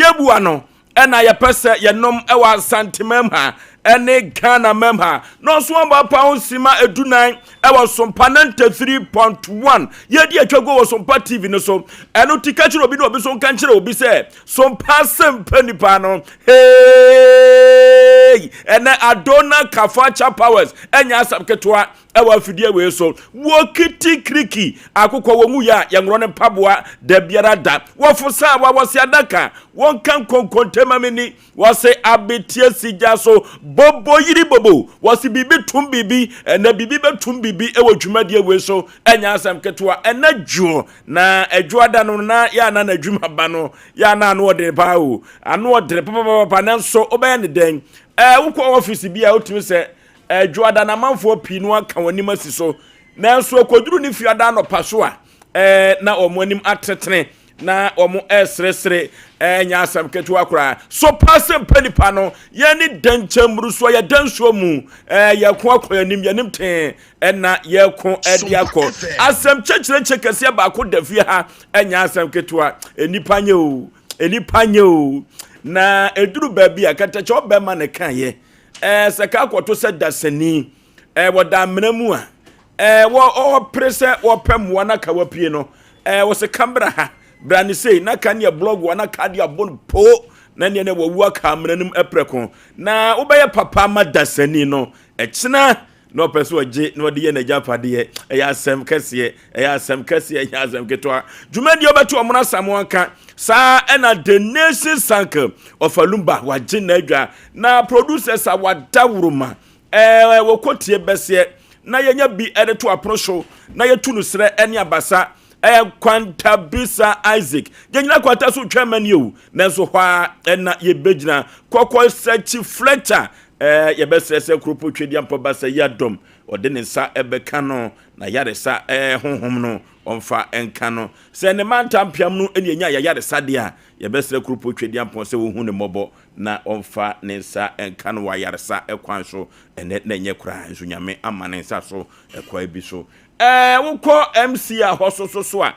Yɛbua no ɛna yɛpɛ sɛ yɛnom ɛwɔ Asantemam ha ɛne Ghana mam ha. Na ɔso aba pa ho sima 14 ɛwɔ Sompa 93.1. Yɛdi atwa go wɔ Sompa TV no so. Ɛno ti ka kyerɛ obi na obi so nka nkyerɛ obi sɛ Sompa sɛmpɛ nipa no. Hey! Ɛnɛ Adona Kafacha Powers ɛnyɛ asɛm ketewa ɛwɔ afidie wei so. Wɔ kiti kiriki akokɔ wɔ mu yɛ a yɛnworɔ ne mpaboa da biara da. Wɔfo sa a wɔawɔse adaka wɔnka nkonkontema mi ni wɔse abetie sigya so bobo yiri bobo wɔse biribi tum biribi. Ɛnɛ biribi bɛtum biribi ɛwɔ dwumadie wei so, ɛnyɛ asɛm ketewa. Ɛnɛ dwoɔ na adwoada no na yɛ ana na adwuma ba no yɛ ana ano ɔdene paa o, ano ɔdene papapapa, nanso wobɛyɛ ne dɛn? Wokɔ ɔfisi bi a wotumi sɛ adwoada na amanfoɔ pii no aka wɔn anim asi so, nanso akɔduru ne fiada anɔpa so a na wɔn anim atetene na wɔn ɛreseresere. Ɛnyɛ asɛm ketewa koraa. So paase mpa nipa no yɛn ne dɛnkyɛn so a yɛda nsuo mu, yɛko akɔ yɛn anim, yɛn anim tee ɛna yɛko ɛde akɔ. Asɛm kyɛkyerɛkyɛ kɛseɛ baako da fie ha, ɛnyɛ asɛm ketewa. Nipa nye o, nipa nye o, na eduru baabi a katakyɛ ɔbɛma ne kan yɛ sɛ ka akɔto sɛ dasani wɔda amena mu a wɔ ɔpere sɛ wɔpɛ mmoa na ka wapie no, wɔsɛ ka bra ha bra ne sei na ka neɛ blɔg wa na ka de abɔ no po na neɛ ne wɔwu aka amena no mu ɛprɛko. Na wobɛyɛ papa ma dasani no, ɛkyena na ɔpɛ sɛ ɔgye na ɔde yɛ n'agyapadeɛ. Ɛyɛ asɛm kɛseɛ, ɛyɛ asɛm kɛseɛ, ɛyɛ asɛm ketewa. Dwumadie ɔbɛto ɔmono asamoa saa ɛna The Nation Sank ɔfa wagye n'adwa na producers a wada woroma wɔkɔ tie bɛseɛ na yɛnya bi ɛde to apono so na yɛtu no serɛ ɛne abasa. Ɛyɛ Kwantabisa Isaac. Yɛnyina kwanta so twɛn mani o, nanso hɔ a ɛna yɛbɛgyina kɔkɔ sɛkyi Fletcher. Yɛbɛsrɛ sɛ kuropo twɛdi ampɔba sɛ yɛadɔm ɔde ne nsa ɛbɛka no na yaresa honhom no ɔmfa nka no sɛ ne mantampiam no ɛne ɛnya yɛyaresa deɛ a, yɛbɛsrɛ kuropo twɛdi ampɔn sɛ wɔhu ne mmɔbɔ na ɔmfa ne nsa nka no wɔ ayaresa ɛkwan so. Ɛnɛ na ɛnyɛ koraa nso Nyame ama ne nsa so ɛkwan bi so. Wokɔ MC a hɔ so so so a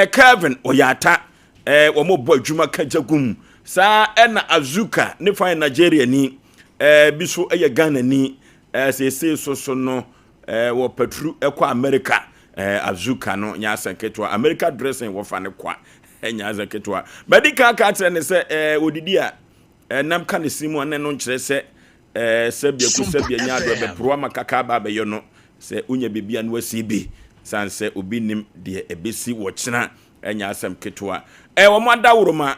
Kevin ɔyɛ ata, wɔn bɔ adwuma ka gya gum saa. Ɛna Azuka ne fan Nigeria ni bi so ɛyɛ Ghana ni. Seesei so so no wɔ patru ɛkɔ America. Azuka no nyɛ asɛm ketewa. America dressing wɔfa ne kwa, ɛnyɛ asɛm ketewa. Bɛdi kan ka kyerɛ ne sɛ odidi a ɛnam ka ne si mu a ne no nkyerɛ sɛ sɛ biaku sɛ bia nya ado ɛbɛporo ama kaka aba abɛyɛ no sɛ wonya biribi a no asi bi san sɛ obi nim deɛ ɛbɛsi wɔ kyena. Ɛnyɛ asɛm ketewa. Wɔn adaworoma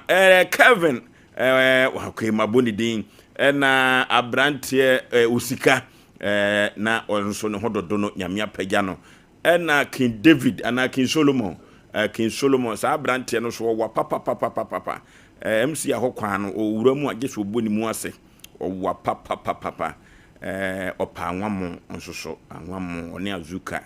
Kevin wakɔ mabɔ ne din ɛna aberanteɛ osika na ɔno nso ne ho dodo no Nyame apagya no. Ɛna King David anaa King Solomon, King Solomon, saa aberanteɛ no so ɔwa papapapapapa. MC ahɔ kwan no ɔwura mu a gye sɛ ɔbɔ ne mu ase ɔwa papapapapa. Ɔpa anwamo nso so anwamo ɔne Azuka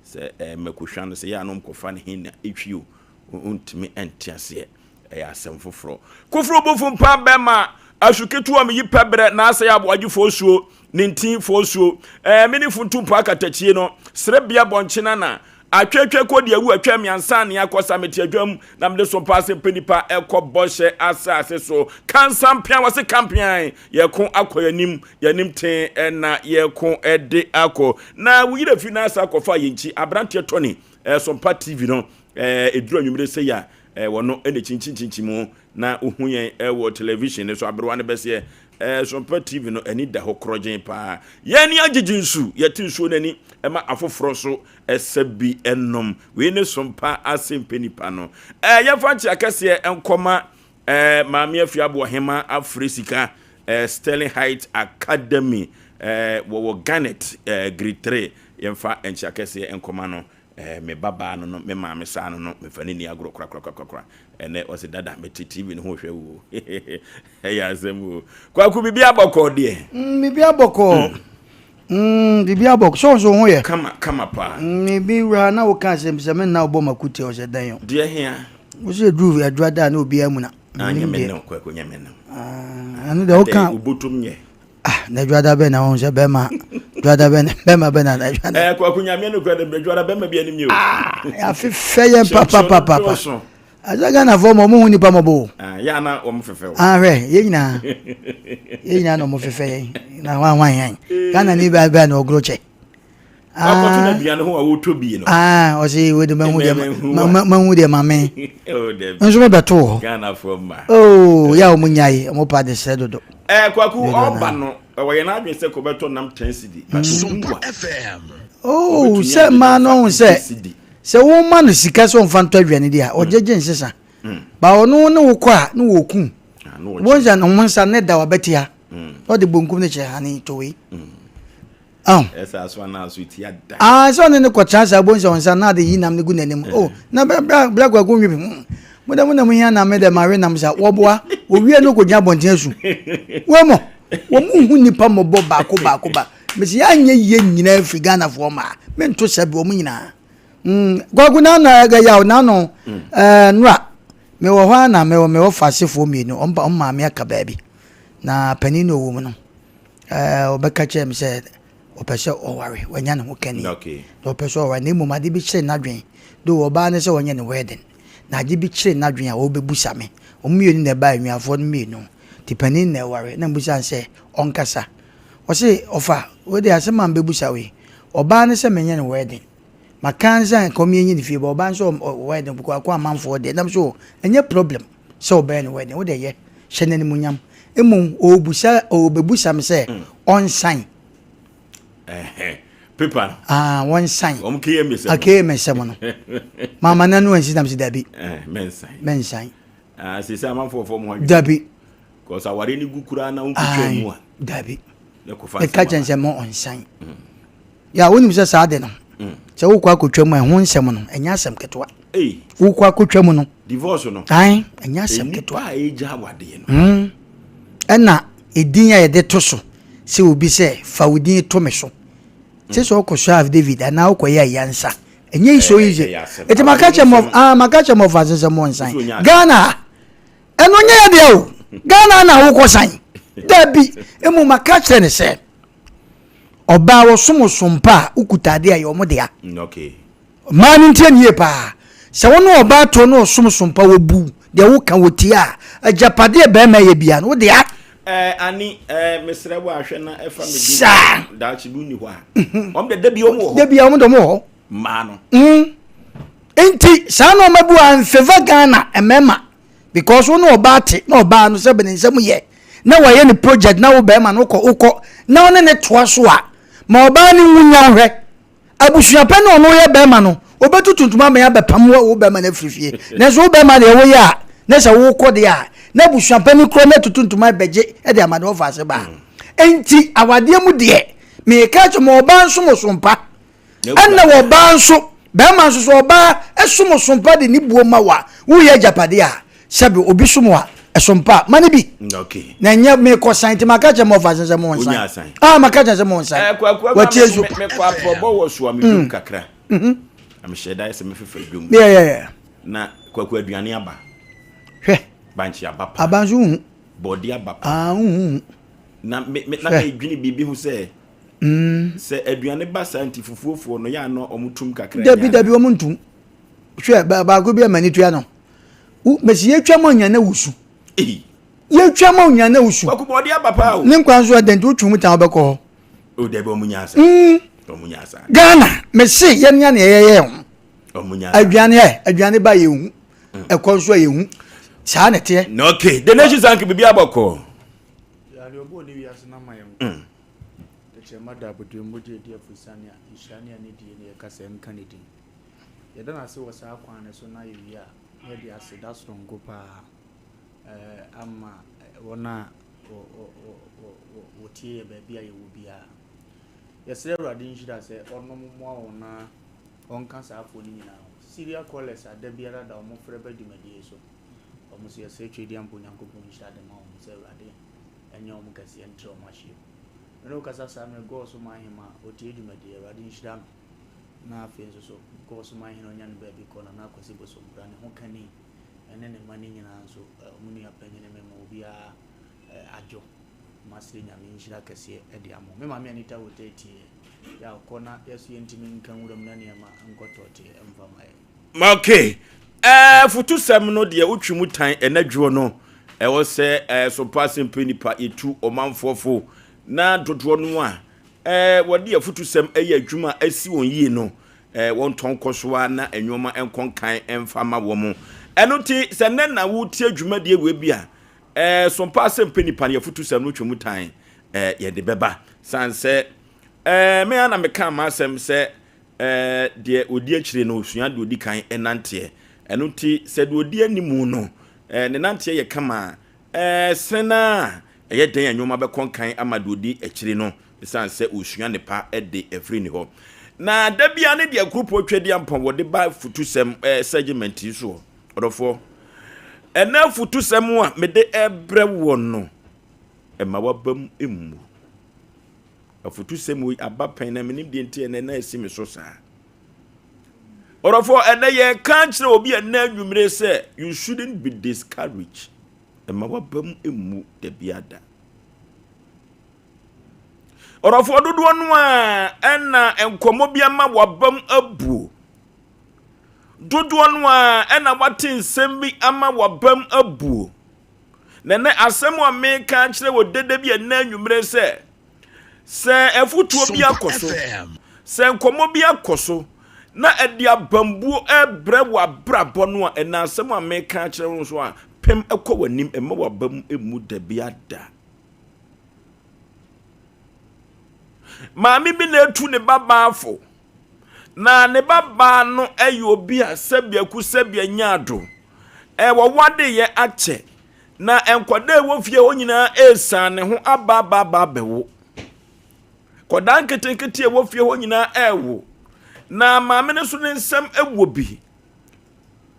sɛ mɛkohwa no sɛ yɛ anom kɔfa ne he na ɛtwi o, ɔntumi ɛnte aseɛ. Ɛyɛ asɛm foforɔ. Koforo bofo mpa bɛma asu ketewa mi yi pɛ berɛ na asɛ yɛ aboagyefoɔ suo ne ntinfoɔ suo mene funtumpa akatakyie no serebea bɔnkyena na atwetwe kɔ deɛ awu atwa mmiɛnsa ne akɔ sa mete adwam na mede so mpa ase mpɛ nipa ɛkɔ bɔhyɛ asase so kansampean wɔse kampean yɛko akɔ yɛnim yɛnim tee ɛna yɛko ɛde akɔ na woyerɛ fi na asa akɔfa yɛn nkyi aberanteɛ Tony Sompa TV no ɛduru anwummere sɛ yɛ a wɔno ɛna kyinkyinkyinkyim mu na wohu yɛn ɛwɔ television no so. Aberewa no bɛseɛ Sompa TV no ani da hɔ korɔgyen paa. Yɛn ani agyegye nsu, yɛte nsuo no ani ɛma afoforɔ so ɛsɛ bi ɛnom. Wei ne Sompa ase mpɛ nipa no. Yɛmfa nkyea kɛseɛ nkɔma Maame Afia Aboɔhema afrɛ sika Sterling Heights Academy wɔwɔ Garnet grade 3. Yɛmfa nkyea kɛseɛ nkɔma no. Me babaa no, me maame saa no mefa ne ni agorɔ korakorakorakora. Ɛnɛ ɔsɛ dada mete TV no ho hwɛ wo. Ɛyɛ asɛm o. Kwaku, biribi abɔkɔ deɛ? Biribi abɔkɔ. Biribi abɔkɔ. Sɛ ɔnso ho yɛ. Kama kama paa. Bi wura na woka asɛm sɛ me nna wobɔ makuti a ɔsɛ dan o. Deɛ hia. Wo sɛ duru adwada a na obiara mu na. Nyɛ me no, Kwaku, nyɛ me no. Ɛno deɛ woka. Wobotom nyɛ. Ah, na adwada bɛn na wɔn sɛ bɛrima dwada bɛn bɛrima bɛn na adwada. Kwaku, Nyame no kura de dwada bɛrima bi anim yɛ o. Ah, afefɛ yɛn papapapapa. Asa Ghanafoɔ ma ɔmo hu nipa mɔbɔ o. Ah, yɛ ana wɔn fɛfɛ o. Ah, hwɛ, yɛn nyinaa. Yɛn nyinaa na ɔmo fɛfɛ yɛn. Na hwan hwan yɛn. Ghana ni bɛɛ bɛɛ na ɔgoro kyɛ. Wakɔto na aduane ho a wotɔ bi no. Ah, ɔsi wei de mahu deɛ mahu deɛ maame. Oh, dabi. Nso me bɛto hɔ. Ghanafoɔ mma. Oh, yɛ a ɔmo nyae, ɔmo pa de srɛ dodo. Eh, Kwaku ɔba no, ɛwɔ yɛn adwene sɛ kɔbɛtɔ nam 10 cedi. But Sompa FM. Oh, sɛ mmaa no ɔho sɛ Sɛ woma no sika sɛ ɔmfa ntɔ aduane di a, ɔgyegye nsesa. Ba ɔno ne wo kɔ a, ne wɔku. Wobɛhu sɛ ne ho nsa ne da wabati ha. Na ɔde bonkum no kyerɛ hane to wei. Ahu. Ah, sɛ ɔne ne kɔtena saa wobɛhu sɛ ɔnsa na ade yi nam no gu n'anim. Oh, na bra bra bra kwaku nwe bi. Hmm. Mo dɛ mo na mo hia nam me dɛ mawe nam sa. Wɔboa. Wɔwie no kɔgyina abɔnten asu. Wɔn mo. Wɔn mo hu nipa mmɔbɔ baako baako ba. Mesi anyɛ yie nyinaa firi Ghanafoɔ mmaa. Mento sɛ bi wɔn nyinaa. Mm, kwaku n'ano ɛyɛ yaw n'ano mm. ɛɛ nora mewɔ hɔ a na mewɔ mewɔ fasefoɔ mmienu wɔn wɔn maame aka baabi na panin na ɔwɔ mu no ɛɛ ɔbɛka kyerɛ me sɛ ɔpɛ sɛ ɔware wanya ne ho kani na ɔpɛ sɛ ɔware na mmom ade bi kyerɛ n'adwen do ɔbaa ne sɛ ɔnyɛ ne wedding na ade bi kyerɛ n'adwen a ɔbɛbusa me wɔn mmienu na ɛbaa nnuafoɔ no mmienu te panin na ɛware na mbusa sɛ ɔnkasa ɔse ɔfa wei de asɛm a mbɛbusa wei ɔbaa ne sɛ menyɛ ne wedding Maka ara ne sɛ anka ɔmo yɛnyɛ ne fie but ɔbaa nso ɔ wedding because akɔ amanfoɔ deɛ nam so ɛnyɛ problem sɛ ɔbɛyɛ ne wedding wode yɛ hyɛ no animuonyam mmom ɔɔbusa ɔɔbɛbusa me sɛ ɔnsan paper no ah wɔnsan wɔn KMA sɛm no KMA sɛm no mama n'ano ansi nam sɛ dabi mɛnsan mɛnsan ah sɛ sɛ amanfoɔ fɔ mo adwene dabi kɔsɛ aware ne gu koraa na wonkotwa mu a dabi meka kyɛn sɛ mo ɔnsan Ya wonim sɛ saa ade no, sɛ wokɔ akɔtwa mu a ɛho nsɛm no, ɛnyɛ asɛm ketewa. Wokɔ akɔtwa mu no. Divorce no. Ae, ɛnyɛ asɛm ketewa. Nipa a ɛgya awadeɛ no. Mm. Ɛna edin a yɛde to so sɛ obi sɛ fa wo din to me so. Sɛ sɛ ɔkɔ so affidavit anaa wokɔyɛ ayansa. Ɛnyɛ so easy. Eti maka kyɛ mo ah maka kyɛ mo fa sɛ mo nsan. Ghana ɛno nyɛ yɛ deɛ o. Ghana na wokɔ san. Dabi, emu maka kyerɛ ne sɛ Ɔbaa wɔsom wo som pa a wokuta adeɛ a ɛyɛ wɔn dea. Mmaa no ntie no yie paa. Sɛ wo ne ɔbaa to na ɔsom som pa wɔbu deɛ woka wɔtie a, agyapadeɛ barima yɛ biara no wo dea. Eh, ani, eh, mesrɛ wo ahwɛ na ɛfa me Saa. daakye bi nni hɔ a. Wɔn de da bi wɔn wɔ hɔ. Da bi wɔn de wɔn wɔ hɔ. Mmaa no. Mm. Nti saa nneɛma bi wɔ a nfeva Ghana mmarima because wo ne ɔbaa te na ɔbaa no sɛ bɛ ne nsam yɛ na wayɛ ne project na wo bɛrima no wokɔ wokɔ na wo ne ne toa so a ma ɔbaa no nwu nya hwɛ abusua pɛ na ɔno yɛ bɛrima no ɔbɛtu tuntum ama abɛpam wo bɛrima no afiri fie nanso wo bɛrima deɛ woyɛ a na sɛ wokɔ deɛ a na abusua pɛ no kura na tutu ntoma bɛgye de ama no ɔfa ase baa nti awadeɛ mu deɛ meka kyɛ ma ɔbaa nso mo so mpa Ɛnna ɔbaa nso, bɛrima nso so ɔbaa som som pa de ne buo ma wo a, woyɛ agyapadeɛ a, sɛbe obi som a, ɛsom pa a, ma no bi. Okay. Na ɛnyɛ mekɔ san nti maka kyerɛ mo ɔfa sɛ mo nsan. Ah, maka kyerɛ sɛ mo nsan. Eh, kwaku, Watie so. Mekɔ aprɔbɔ wɔ so a medwom kakra. Mhm. Na mehyɛ da sɛ mefefa dwom. Yeah, yeah, yeah. Na kwaku aduane aba. Hwɛ. Bankye aba pa. Aba nso hu. Bɔde aba pa. Ah, hu hu. Na me me na medwene biribi ho sɛ Mm. Sɛ aduane ba saa nti fufuofoɔ no yɛ ano wɔn tum kakra. Dabi dabi wɔn ntum. Hwɛ baako bi a m'ani tua no. Mesi yɛtwa ma onya na wusu. Yɛtwa ma onya na wusu. Kwaku bɔde aba paa o. Ne nkwa nso ɛdɛ nti wotwe mu tan wobɛkɔ hɔ. O dabi wɔn nya asa. Mm. Wɔn nya asa. Ghana mesi yɛn nea na yɛyɛ ho. Wɔn nya asa. Aduane ɛ aduane ba yɛ hu. Ɛkɔ nso yɛ hu. Saa na ɛteɛ. Okay, the nation sank bibi abɔkɔ. Yare ɔbɔ ne wiase na ma yɛn nkwa. Tɛkyerɛma da abodwoe mogya adi aforosiane a nhyira ne anidie ne yɛka sɛ nka ne din. Yɛda no ase wɔ saa kwan no so na yɛwie a, na yɛde aseda soronko paa ama wɔn a wɔtie yɛ baabi a yɛwɔ biara. Yɛsrɛ Awurade nhyira sɛ ɔnom mmoa wɔn na ɔnka saa afoɔ no nyinaa ho. Syria callers a da biara da wɔfrɛ ba dwumadie so. Wɔn nso yɛsrɛ Tweediampo Onyankopɔn nhyira de ma wɔn sɛ Awurade ɛnyɛ wɔn kɛseɛ ntrɛ wɔn ahyeɛ mu. Me ne wo kasa saa mmerɛ God so man hema ɔtie dwumadie Awurade nhyira no na afei nso so God so man hene ɔnya no baabi kɔ Nana Akwasi Bosompra ne ho kani ɛne ne mma no nyinaa nso wɔn nua panyini me ma obiara adwo masrɛ Nyame nhyira kɛseɛ ɛde ama me maame Anita Wotɛ tie yɛ a ɔkɔ na yɛso yɛntumi nka nwuram na nneɛma nkɔ tɔɔteɛ mfa ma yɛ. Okay. Afutusɛm no deɛ wotwe mu tan ɛna dwoɔ no ɛwɔ sɛ ɛso pa asɛm nipa yɛtu ɔmanfoɔ fo na dodoɔ no a wɔde afutusɛm ɛyɛ adwuma asi wɔn yie no, wɔntɔn kɔ so a na nneɛma nkɔ nkan mfa ma wɔn. Ɛno nti sɛ nnɛ na wotie dwumadie wei bi a, sompa asɛm nipa no yɛfutusɛm no twɛ mu tan, yɛde bɛba san sɛ me ana meka ma asɛm sɛ deɛ odi akyire no osua deɛ odi kan ɛnanteɛ. Ɛno nti sɛ deɛ odi animu no ne nanteɛ yɛ kama, sene na ɛyɛ den a nneɛma bɛkɔ nkan ama deɛ odi akyire no, ɛsiane sɛ osua ne pa de afiri ne hɔ. Na da bia ne deɛ kuropɔn Twɛdeɛ wɔde ba futusɛm segment yi soɔ. Ɔdɔfoɔ, ɛnɛ futusɛm a mede ɛbrɛ wɔ no, ɛma waba mu mmu. Afutusɛm wei aba pɛn na menim deɛ nti ɛnɛ na ɛsi me so saa. Ɔdɔfoɔ, ɛnɛ yɛka kyerɛ obi ɛnɛ anwummere sɛ you shouldn't be discouraged. Ɛma waba mu mmu da biada. Ɔdɔfoɔ, dodoɔ no a ɛna nkɔmmɔ bi ama waba mu abuo, dodoɔ no a ɛna wate nsɛm bi ama waba mu abuo. Na ɛnɛ asɛm a meka kyerɛ wɔ dede bi ɛnɛ anwummere sɛ afutuo bi akɔ so, sɛ nkɔmmɔ bi akɔ so na ɛde abambuo ɛbrɛ wɔ abrabɔ no a, ɛnɛ asɛm a meka kyerɛ wo nso a pem ɛkɔ w'anim, ɛma waba mu emu da bi ada. Maame bi na etu ne ba baafo, na ne ba baa no yɛ obi a sɛbiaku sɛbia nyaado wɔwɔ adeyɛ akyɛ, na nkwadaa a ɛwɔ fie hɔ nyinaa esan ne ho aba aba aba abɛwo. Kɔdaa nketenkete a ɛwɔ fie hɔ nyinaa ɛɛwo, na maame no nso ne nsɛm ɛwɔ bi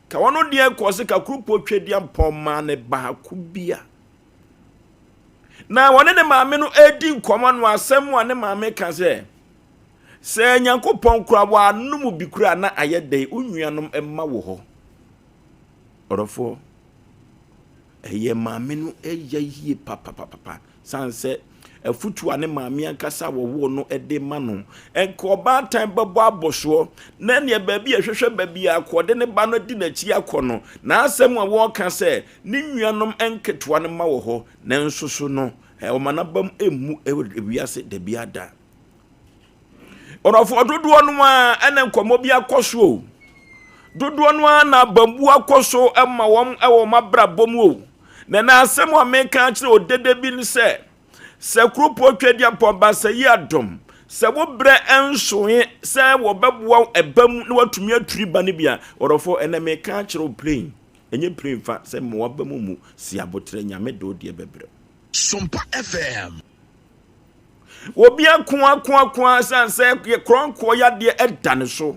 ka wɔn deɛ kɔɔ se ka kurupo twɛdeɛ mpɔn maa ne baako bi a na wɔne ne maame no edi nkɔmɔ no. Asɛm a ne maame ka sɛ Nyankopɔn kora wɔanom bi kora na ayɛ dɛn, wo nuanom mma wɔ hɔ. Ɔdɔfoɔ, ɛyɛ maame no ɛyɛ yie papapapa, san sɛ afutu a ne maame ankasa wɔwɔ no de ma no, nka ɔbaatan bɛbɔ abɔsoɔ na nea baabi a ɛhwehwɛ baabi a akɔde ne ba no di n'akyi akɔ no. N'asɛm a wɔreka sɛ ne nuanom nketewa no ma wɔ hɔ, nanso so no ɔma n'abam emu ɛwɔ wiase dabi ada. Ɔdɔfoɔ, dodoɔ no a ɛna nkɔmmɔ bi akɔ so o, dodoɔ no a na abambu akɔ so ma wɔn ɛwɔ wɔn abrabɔ mu o, na n'asɛm a meka akyerɛ odede bi ne sɛ kuropɔn Twɛdeɛ Pɔn yi adom sɛ wobrɛ nsoe sɛ wɔbɛboa wo ɛba mu na watumi aturi ba no bi a, ɔdɔfoɔ, ɛnɛ meka akyerɛ wo plain, ɛnyɛ plain fa sɛ mmoa ba mu si abotrɛ. Nyame de wo deɛ bɛbrɛ. Sompa FM. Obi ako ako ako asan sɛ korɔnkoɔ yadeɛ ɛda ne so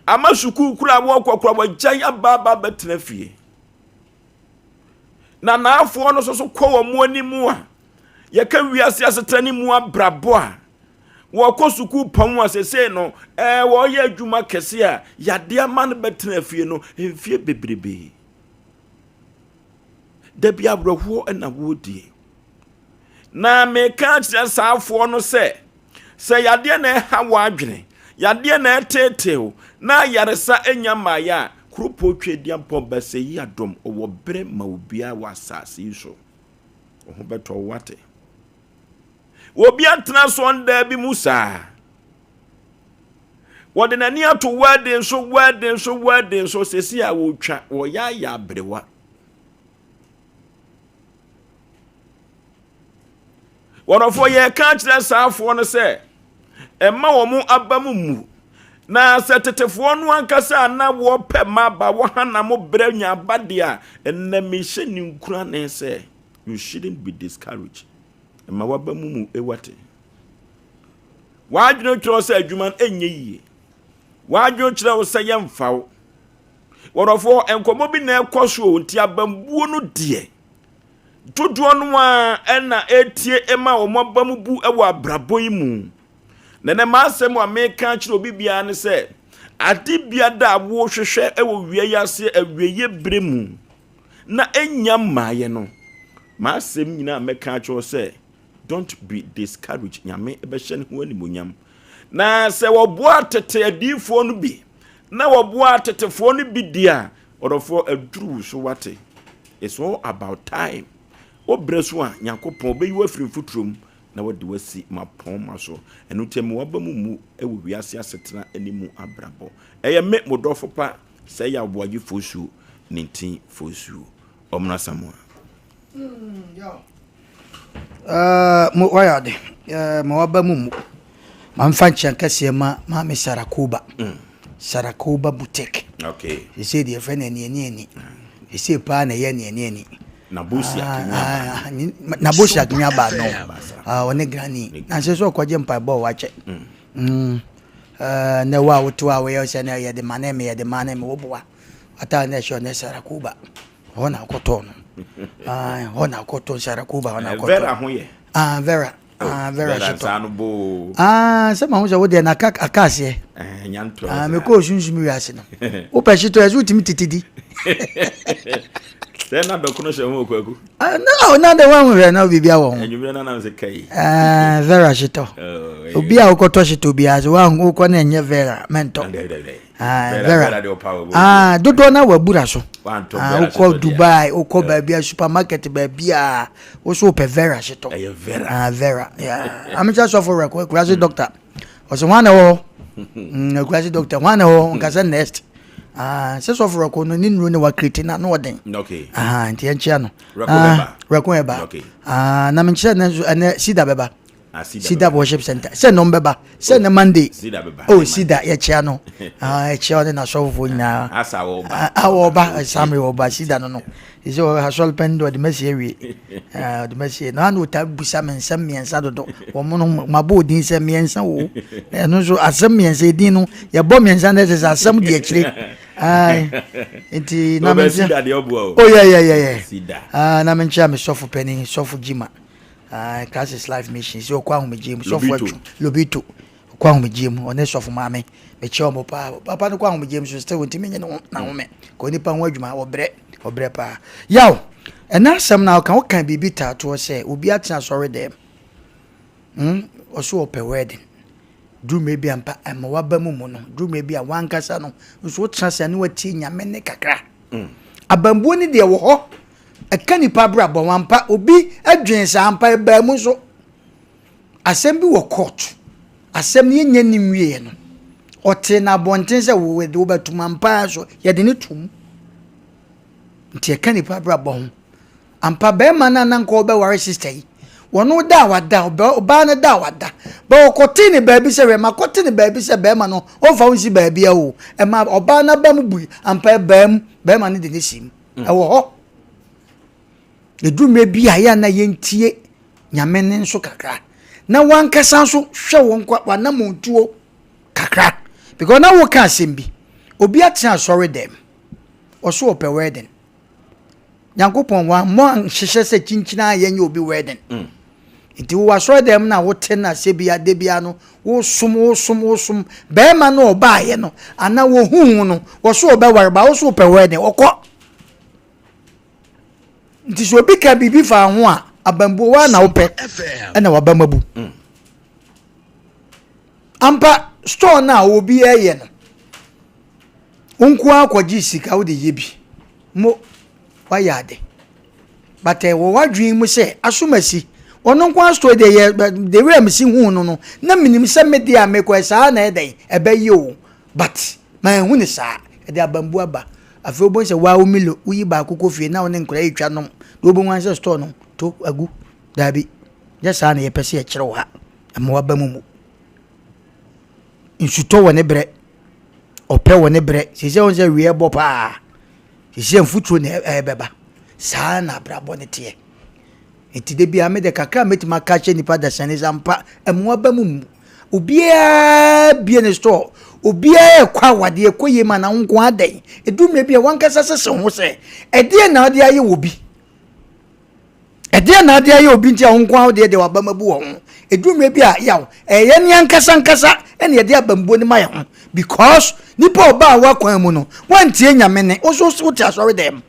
ama sukuu kura a wɔkɔ kura wɔagyae aba aba bɛtena fie, na n'afoɔ no nso so kɔ wɔn mu anim a yɛka wiase asetena ne mu abrabɔ a wɔkɔ sukuu pɔn a sesei no wɔyɛ adwuma kɛse a yadeɛ ama no bɛtena fie no mfie bebrebe. Dabi, awerɛhoɔ ɛna wɔredie. Na meka kyerɛ saafoɔ no sɛ yadeɛ na ɛha wɔ adwene, yadeɛ na ɛteetew na ayaresa anya mmaeɛ a, kuropɔn Twɛdeɛ Mpɔn bɛsɛ yi adɔm ɔwɔ berɛ ma obiara wɔ asase yi so. Wo ho bɛtɔ wo wate. Obi atena sɔndaa bi mu saa, wɔde n'ani ato wedding so, wedding so, wedding so, sɛsi a wɔtwa wɔyɛ ayɛ aberewa. Wɔdɔfoɔ, yɛka kyerɛ saafoɔ no sɛ ɛma wɔn aba mu mu na sɛ tetefoɔ no ankasa a na wɔpɛ ma aba wɔha na mo brɛ nya aba deɛ a, ɛnɛ mehyɛ ne nkura ne sɛ you shouldn't be discouraged. Ɛma waba mu mu ewate. W'adwene kyerɛ sɛ adwuma no ɛnyɛ yie, w'adwene kyerɛ wo sɛ yɛmfa wo. Wɔdɔfoɔ, nkɔmmɔ bi na ɛkɔ so o, nti abambuo no deɛ dodoɔ no a ɛna ɛtie ɛma wɔn aba mu bu ɛwɔ abrabɔ yi mu. Na ɛnɛ m'asɛm a meka kyerɛ obi biara ne sɛ ade biada a wɔrehwehwɛ ɛwɔ wia yi ase awieɛ bere mu na ɛnya mmaeɛ no, m'asɛm nyinaa mɛka akyerɛ sɛ don't be discouraged. Nyame bɛhyɛ ne ho animonyam. Na sɛ wɔboa tete adiifoɔ no bi. na wɔboaa tetefoɔ no bi di a, ɔdɔfoɔ aduru wo so wate. It's all about time. Wo berɛ so a, Nyankopɔn ɔbɛyi wo afiri mfuturo mu na wadi wo asi mapɔnma so. Ɛno nti ɛmma w'aba mu mmu wɔ wiase asetena ne mu abrabɔ. Ɛyɛ me, mo dɔfo pa, sɛ Yaw Boagye Fosuo, Nintin Fosuo. Ɔmena Asamoah. Uh, mo wayɛ ade. Uh, ma waba mu mu. Ma mfa nkyɛn kɛseɛ ma maame Sarakoba. Mm. Sarakoba boutique. Okay. Sese deɛ fɛ na ani ani ani. Sese paa na ɛyɛ ani ani ani. Nabosi ah, ah, Nabosi akenya ba no. Ah, ɔne granny. Na sɛ sɛ ɔkɔgye mpaebɔ a wakyɛ. Mm. Mm. Uh, na wo a woto a woyɛ sɛ na yɛde ma ne me yɛde ma ne me woboa. Ata na ɛhyɛ ɔne Sarakoba. Hɔ na akɔtɔ no. Ah, hɔ na akɔtɔ Sarakoba hɔ na akɔtɔ. Vera ho yɛ. Ah, Vera. Oh, ah, Vera hyetɔ. Vera no bo. Ah, sɛ ma ho sɛ wo deɛ na aka aka aseɛ. Eh, nyanto. Ah, me kɔ sunsun mi wiase no. Wo pɛ hyetɔ ɛso wotumi tete di. Sɛ na dɔkono hyɛ ho okwaku. Ah, no, na de wɔn hwɛ na biribi awɔ ho. Enyimire na nam sɛ kai. Ah, Vera hyetɔ. Oh, Obi a wokɔtɔ hyetɔ biara sɛ wɔn wokɔ na ɛnyɛ Vera mɛntɔ. Ah, Vera. Ah, dodoɔ na wabura so. Ah, wokɔ Dubai, wokɔ baabi a supermarket baabi a woso wopɛ Vera hyetɔ. Ɛyɛ Vera. Ah, Vera. Yeah. Amekyɛ sɔfo rɛkɔ akurase mm. doctor. Ɔsɛ hwan na ɛwɔ hɔ? Mm, akurase doctor hwan na ɛwɔ hɔ? Nkasa next. Ah, sɛ sɔfo rɛkɔ no ne nnuro ne wakiriti na no ɔden. Okay. Ah, nti yɛnkyea no. Rɛkɔ bɛba. Rɛkɔ ɛba. Okay. Ah, na menkyerɛ ne nso ɛnɛ sida bɛba. Ah, Cedar Worship Center sɛ nom bɛba sɛ oh, ne Monday oh Cedar yɛkyea no ah, yɛkyea ɔne n'asɔfofoɔ nyinaa awɔ ɔba Samre ɔba Cedar no no ɛsɛ asɔre pɛn de ɔde masi awie ɔde masi na ana ɔtaa busa me nsɛm mmiɛnsa dodo wɔn no mabɔ odin sɛ mmiɛnsa wo ɛno nso asɛm mmiɛnsa edin no yɛbɔ mmiɛnsa na ɛsɛ sɛ asɛm di akyire nti na menkyɛ oh yeah yeah yeah yeah na menkyɛ me sɔfo panin sɔfo Jima Ah, Christ is Life Mission sɛ ɔkɔ ahomegyeɛ mu sɔfo atwu Lobito ɔkɔ ahomegyeɛ mu ɔne sɔfo maame mekyɛ ɔmo paa papa no kɔ ahomegyeɛ mu so still ntumi nye ne ho n'ahome kɔ nipa ho adwuma ɔbrɛ ɔbrɛ paa yaw ɛna asɛm na ɔka ɔka biribi taatoɔ sɛ obi atena asɔre dɛm hmm ɔso ɔpɛ wedding duru mmerɛ bi ampa ɛma waba mu mu no duru mmerɛ bi a wankasa no nso wotena sɛ ne watie nyame ne kakra mm. abambuo ne deɛ wɔ hɔ Ɛka nipa abrabɔ ho ampa. Obi dwen saa ampa ɛbaa mu nso. Asɛm bi wɔ court. Asɛm no yɛnyɛ ne nwieɛ no. Ɔtee no abɔnten sɛ wɔde wobɛtom ampa so yɛde ne tom. Nti ɛka nipa abrabɔ ho. Ampa bɛrima no a na nka ɔbɛware sister yi. Wɔn da a wada, ɔbaa no da a wada. Bɛ ɔkɔtee ne baabi sɛ hwɛ makɔte ne baabi sɛ bɛrima no ɔmfa wo nsi baabi a o. Ɛma ɔbaa no aba mu bui ampa ɛbaa mu bɛrima no de ne si mu. Mm. Ɛwɔ hɔ. Ɛduru mmerɛ bi a yɛ a na yɛntie Nyame ne nso kakra. Na wankasa nso hwɛ wɔn kwa wanamontuo kakra. Because na woka asɛm bi. Obi atena asɔre dɛm. Ɔso ɔpɛ wedding. Nyankopɔn wammɔ anhyehyɛ sɛ kyinkyina a yɛnyɛ obi wedding. Mm. Nti wowɔ asɔre dɛm na wote na sɛ bia da bia no wosom wosom wosom bɛrima no ɔbaayɛ no anaa wɔhuu no wɔso ɔbɛware ba wo so wopɛ wedding ɔkɔ nti sɛ obi ka biribi fa ho a abambuo waa na wopɛ ɛna wabam abu mm. ampa store no a obi ɛyɛ no wo nko ara kɔgye sika wode yɛ bi mo wayɛ ade But ɛwɔ w'adwene mu sɛ asomasi, ɔno nko ara story deɛ yɛ the way a mesi huu no no, na menim sɛ me deɛ a mekɔ saa na ɛdɛn ɛbɛyɛ o. But manhu ne saa. Ɛde abambu aba. Afei wobɛhu sɛ waa wo Milo, woyi baako kɔ fie na wo ne nkwadaa retwa nom. Deɛ wobɛhu ara sɛ store no to agu. Daabi, nyɛ saa na yɛpɛ sɛ yɛkyerɛ wo ha. Ɛma w'aba mu mu. Nsutɔ wɔ ne berɛ, ɔpɛ wɔ ne berɛ. Seesei wohu sɛ wia bɔ paa. Seesei mfuturo na ɛrebɛba. Saa na abrabɔ no teɛ. Nti da biara me de kakra a mɛtumi aka akyerɛ nipa dasani sɛ ampa mmoa ba mu mmu. Obiara bie ne store, obiara ɛkɔ awadeɛ ɛkɔ yie ma na wo nko adɛn. Ɛdu mmerɛ bi a wankasa sese ho sɛ ɛdeɛ na wode ayɛ wɔ bi. Ɛdeɛn na ade ayɛ obi nti a wo nko ara wo deɛ deɛ w'abam abu wɔ ho? Ɛduru mmerɛ bi a, yaw, ɛyɛ yɛn ankasa ankasa ɛna yɛde abambuo no ma yɛn ho because nipa a ɔbaa w'akwan mu no, wantie Nyame nne, wo nso wote asɔre dɛm.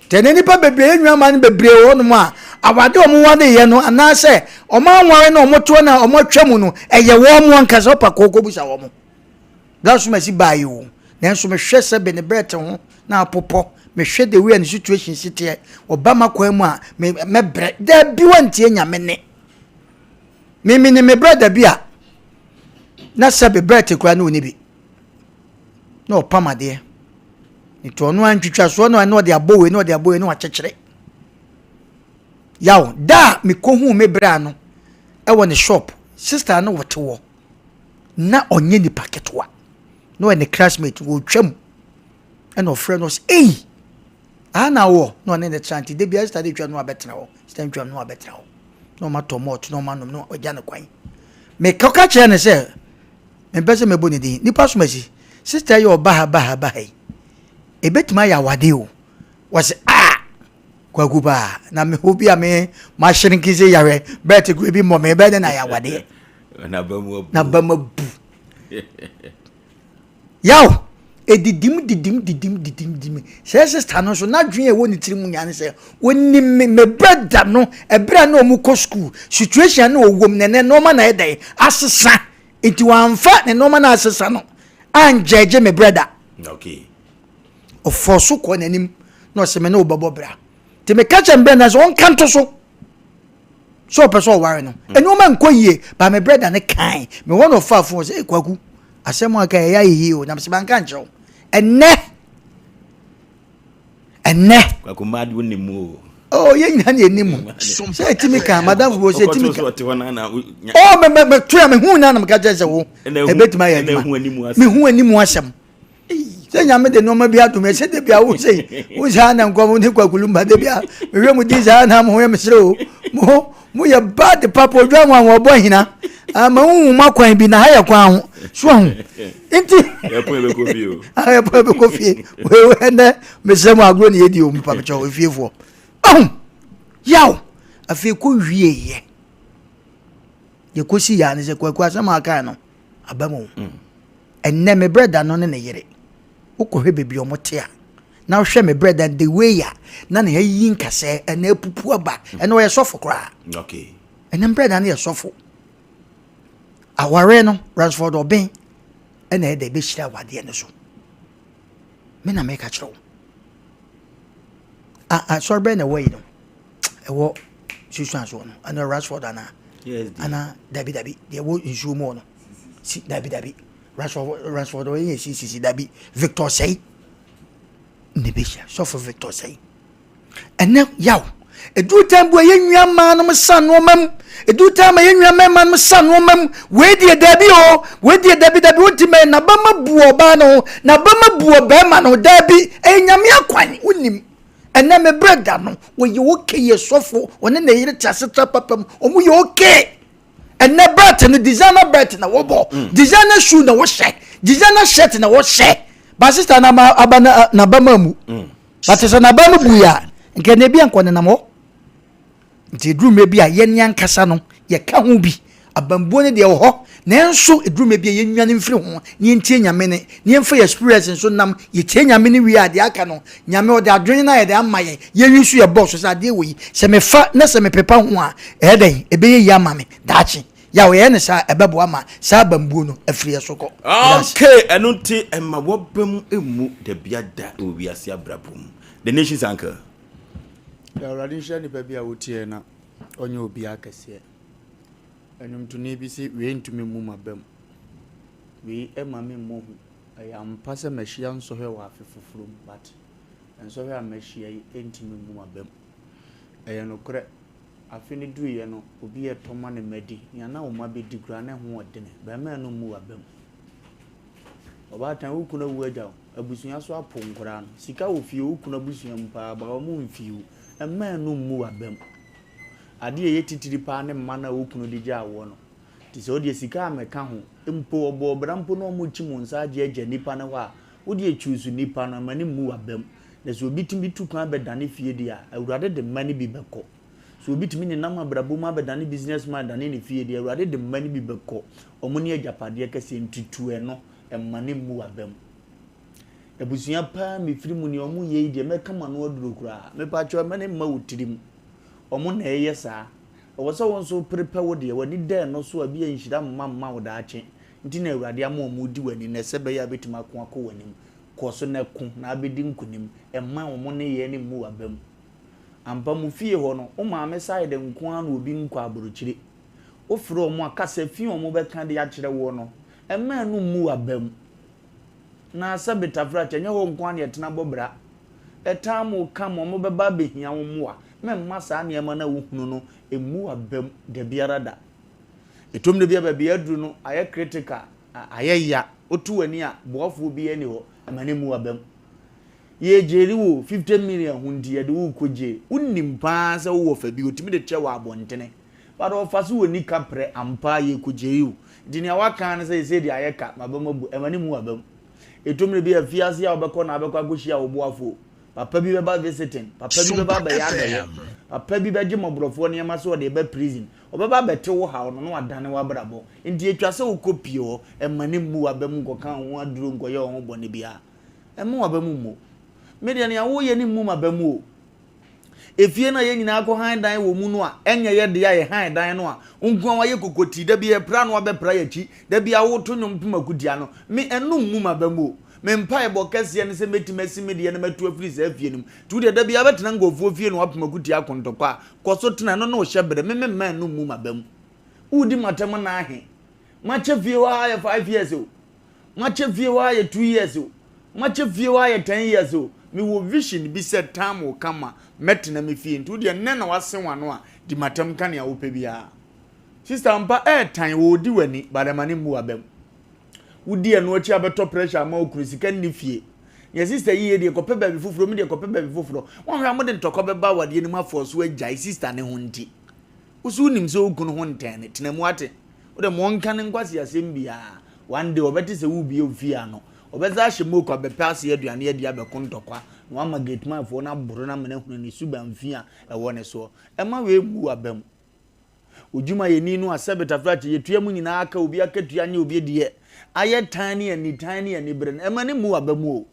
Nti ɛnɛ nipa bebree, yɛn nuamaa no bebree wɔ hɔnom a, awade a wɔn wadeeɛ no anaasɛ wɔn anware no a wɔtoɔ no a wɔatwa mu no, ɛyɛ wɔn ankasa, wopa kɔ kɔbusa wɔn. Bra so masi baa yi o. Nanso mehwɛ sɛ be ne brɛte ho na apopɔ, mehwɛ the way a ne situation si teɛ, ɔba m'akwan mu a, me mɛbrɛ. Dabi wantie Nyame nne. Me menim me brɛda bi a, na sɛ be brɛte koraa na ɔni bi. Na ɔpam adeɛ. Nti ɔno a ntwitwasoɔ no a na ɔde abɔ wei na ɔde abɔ wei na wakyekyere. Yaw, da a mekɔhuu me bra no ɛwɔ ne shop, sister no wɔte hɔ, na ɔnyɛ nipa ketewa. Na ɔyɛ ne classmate, wɔretwam. Ɛna ɔfrɛ no ɔsɛ, ei, aha na wɔ? Na ɔne ne tra nti, da biara sister no retwam no abɛtena hɔ, sister no twam no abɛtena hɔ. Na ɔma tɔ malt na ɔma nom na ɔgya no kwan. Mekɔka kyerɛ no sɛ, mempɛ sɛ mɛbɔ ne din, nipa som asi, sister yi ɔba ha ba ha ba ha yi, ebɛtumi ayɛ awade o. Wɔse, ah! Kwaku paa, na me obi a me mahyerenke sɛ yahwɛ, bɛɛte kura bi mmɔ me, ɛbɛyɛ dɛ na ayɛ awadeɛ. N'aba mu abu. Yaw, edidim didim didim didim didim. Sɛ sista no nso n'adwene a ɛwɔ ne tirim nyinaa ne sɛ onim me me brada no ɛberɛ a na wɔn kɔ sukuu situation a na ɔwɔ mu na ɛnɛ nneɛma na ɛdɛn asesa nti wɔamfa ne nneɛma na asesa no angyɛgye me brada. Okay. Ɔfɔɔ so kɔɔ n'anim na ɔsɛ me ne wo bɛbɔ bra. Nti meka kyerɛ me brada sɛ ɔnka nto so. sɛ ɔpɛ sɛ ɔware no mm. nneɛma nkɔ yie ba me brɛda ne kan me hɔ na ɔfa fon sɛ kwaku asɛm a ka ɛyɛ ayɛ yie o na mesɛ manka nkyerɛ wo ɛnɛ ɛnɛ kwaku mmaa de wonim mu o oh yɛn nyinaa na yɛnim mu sɛ ɛtumi ka madam fo sɛ ɛtumi ka oh mɛ mɛ mɛ to ya mɛ hu na na meka kyerɛ sɛ wo ɛbɛtumi ayɛ adwuma mehu anim asɛm sɛ nyame de nneɛma bi adom ɛsɛ da bia wo sɛ wo saa na nkɔm ne kwakulu mba da bia mehwɛ mu din saa na mo ho yɛ mesrɛ o mo mo yɛ bad papa odwa ho a wɔbɔ hina ama wohu ma kwan bi na ha yɛ kwan ho so ho nti yɛpɔn fie o yɛpɔn bɛkɔ fie ɛnɛ mesrɛ mu agorɔ ne yɛdi o mepamekyɛ efiefoɔ ɔho yaw afei kɔ wieɛ yɛkɔsi yɛ ne sɛ kwaku asɛm a aka no aba mu mm. Ɛnnɛ me brɛda no ne ne yere, wokɔhwɛ baabi a wɔte a, na wohwɛ me brɛda the way a na ne ayiyi nkasɛɛ ɛna apupu aba, ɛna ɔyɛ sɔfo koraa. Okay. Ɛnɛ me brɛda no yɛ sɔfo. Awareɛ no, Ransford Ɔben ɛna ɛda ɛbɛhyira awadeɛ no so. Me na meka kyerɛ wo. Asɔre bɛn na ɛwɔ yi no? Ɛwɔ susuansoɔ no, ɛna Ransford anaa? Yes, Anaa dabi dabi, deɛ ɛwɔ nsuo mu hɔ no. Si dabi dabi Ransford Ransford ɔyɛ yɛ si sisi dabi Victor Sɛyi ne bɛ hyia sɔfo Victor Sɛyi ɛnɛ yaw eduru tan bu a yɛn nua mmaa nom sa nneɛma mu eduru tan ma yɛn nua mmarima nom sa nneɛma mu wei deɛ dabi o wei deɛ dabi dabi o ti mɛ n'abama bu ɔbaa no ho n'abama bu ɔbɛrima no ho dabi ɛyɛ nyame akwan wonim ɛnɛ me brɛ da no wɔyɛ okay yɛ sɔfo ɔne ne yere te asetra papa mu wɔn yɛ okay. Ɛnɛ belt no designer belt na wɔbɔ mm. designer shoe na wɔhyɛ designer shirt na wɔhyɛ ba sista na aba na n'aba ma mu mm. bate sɛ n'aba no bu ya nka na ebi nkɔ nenam hɔ nti eduru mmerɛ bi a yɛn ankasa no yɛka ho bi abambuo no deɛ wɔ hɔ nanso eduru mmerɛ bi a yɛnwane mfiri ho na yɛntie nyame ne na yɛmfa yɛ experience nso nam yɛtie nyame no wie a deɛ aka no Nyame ɔde adwene no ayɛ dɛn ama yɛn? Yɛnwi nso yɛ bɔɔ so sɛ adeɛ wɔ yi, sɛ mefa na sɛ mepepa ho a, ɛyɛ dɛn? Ɛbɛyɛ yie ama me daakye. Yaw, yɛyɛ no saa a, ɛbɛboa ma saa abambuo no afiri yɛn so kɔ. Meda ase. Okay, ɛno nti ɛma w'aba mu mmu dabiada wɔ wiase abrabɔ mu. The Nation's Uncle. Awurade nhyira nipa bi a wotie na ɔnyɛ obiara kɛseɛ. Nnwomtoni bi se wei ntumi mmu m'aba mu. Wei ɛma me mmɔ hu. Ɛyɛ ampa sɛ mahyia nsɔhwɛ wɔ afe foforo mu but nsɔhwɛ a mahyia yi ntumi mmu m'abam. Ɛyɛ nokorɛ, afe no duruiɛ no obi retɔ ma ne mma di, nea na wo mma bɛdi koraa na ɛho ɔdene, bɛrima no mmu w'abam. Ɔbaatan wo kunu awu agya wo, abusua so apo nkoraa no, sika wɔ fie wo kunu abusua mu paa but wɔn mfii wo, mma ɛno mmu w'abam. Adeɛ a ɛyɛ titiri paa ne mma no a wo kunu de gyaa woɔ no. Nti sɛ wodeɛ sika a mɛka ho mpo ɔbɔɔ bra mpo na ɔmo kyi mo nsa agye agya nipa no hɔ a wodeɛ choose nipa no ma no mmu w'abam. Na sɛ obi tumi tu kwan bɛdane fie deɛ a Awurade de mma no bi bɛkɔ. Sɛ obi tumi nenam abrabɔ mu abɛdane business man dane ne fie deɛ Awurade de mma no bi bɛkɔ. Ɔmo ne agyapadeɛ kɛseɛ nti tu ɛno mma no mmu w'abam. Abusua paa mefiri mu nea ɔmo yɛ yi deɛ mɛka m'ano aduro koraa. Mepakyɛw mma no mma wo tirim. Ɔmo na ɛyɛ saa. Ɛwɔ sɛ wo nso wopere pɛ wo deɛ, w'ani da ɛno so a, ebia nhyira mma mma wo daakye nti na Awurade ama wɔredi w'ani nnɛ sɛ ɛbɛyɛ a wobɛtumi ako akɔ w'anim. Kɔ so na ko na abɛdi nkonim. Mma wɔn nneyɛɛ no mmu w'abam. Ampa mo fie hɔ no, wo maame side nko ara na obi nkɔ aburokyire. Wofrɛ wɔn a, kasa fi a wɔbɛka de akyerɛ woɔ no, mma ɛno mmu w'abam. Na sɛbe tafrakyɛ, ɛnyɛ hɔ nko ara na yɛtena bɔ bra. Ɛtaa mo ka ma wɔbɛba abɛhia wo mmoa. Mɛmma saa nneɛma no a wohunu no mmu w'abam dabiara da. Ɛtɔ mmerɛ bi a baabi a aduru no ayɛ critical, ayɛ ya. Woto w'ani a, boafoɔ biara nni hɔ. Ɛma no mmu w'abam. Yɛgyeri wo 50 million ho nti yɛde wo rekɔ jail. Wonim paa sɛ wowɔ fa bi, wɔtumi de kyɛ wɔ abɔntene. But ɔfa so wɔ nika prɛ, ampa yɛrekɔ gyeri wo. Nti nea waka ara ne sɛ seesei deɛ ayɛ ka, m'abam abu. Ɛma no mmu w'abam. Ɛtɔ mmerɛ bi a afiase a wobɛkɔ na abɛkɔ akɔhyia wo boafoɔ. Papa bi bɛba visiting, papa bi bɛba abɛyɛ adɔeɛ, papa bi bɛgye mmɔborɔfoɔ nneɛma sɛ ɔde reba prison. Ɔbɛba abɛte wo haw no na wadane w'abrabɔ. Nti ɛtwa sɛ wokɔ pie hɔ, ɛmma no mmu w'abam nkɔka wo ho aduro nkɔyɛ wo ho bɔne biara. Mma w'aba mu mmu. Me deɛ nea woreyɛ no mmu m'aba mu o. Efie no a yɛn nyinaa kɔ han dan wɔ mu no a ɛnyɛ yɛ dea yɛ han dan no a wo nko ara wayɛ kokotii da bi yɛpra no abɛpra yɛn akyi da bi a woto nnwom pem akutia no me ɛno mmu m'aba mu o. Me mpaebɔ kɛseɛ ne sɛ mɛtumi asi me deɛ na matu afiri saa fie no mu. Nti wo deɛ da biara bɛtena nkurɔfoɔ fie na woapem akutia ako ntɔkwa a kɔ so tena ɛno ne wo hyɛberɛ me memma ɛno mmu m'aba mu. Woredi m'atɛm nna ahe? Makyɛ fie hɔ ara yɛ 5 years o. Makyɛ fie hɔ ayɛ 2 years o, makyɛ fie hɔ ayɛ 10 years o, mewɔ vision bi sɛ time will come a mɛtena me fie. Nti wo deɛ nnɛ na woase w'ano a, di m'atɛm ka nea wopɛ biara. Sister ampa ɛɛtan wɔɔdi w'ani but ɛma no mmu w'abam. Wodi ɛno akyi abɛtɔ pressure ama wo kunu, sika nni fie. Nea sister yi yɛ deɛ kɔpɛ baabi foforɔ, me deɛ kɔpɛ baabi foforɔ. Woanhwɛ a mode ntɔkwa bɛba awadeɛ no mu afɔɔ so agyae sister ne ho nti. Wo so wonim sɛ wo kunu ho ntɛn no, tena mu ate. Wo deɛ ma ɔnka ne nkwaseasɛm biara. One day ɔbɛte sɛ worebue wo fie ano. Ɔbɛsan ahyɛ moko abɛpɛ ase aduane adi abɛko ntɔkwa na wama gateman foɔ no aboro no ama no ahunu ne suban fi a ɛwɔ ne soɔ. Ɛmma wei mmu w'aba mu. Odwumayɛni no a sɛbe tafrakye yɛtua mu nyinaa aka obi akatua nyɛ obi deɛ ayɛ tan ne anitan ne anibere no, ɛmma no mmu w'aba mu o.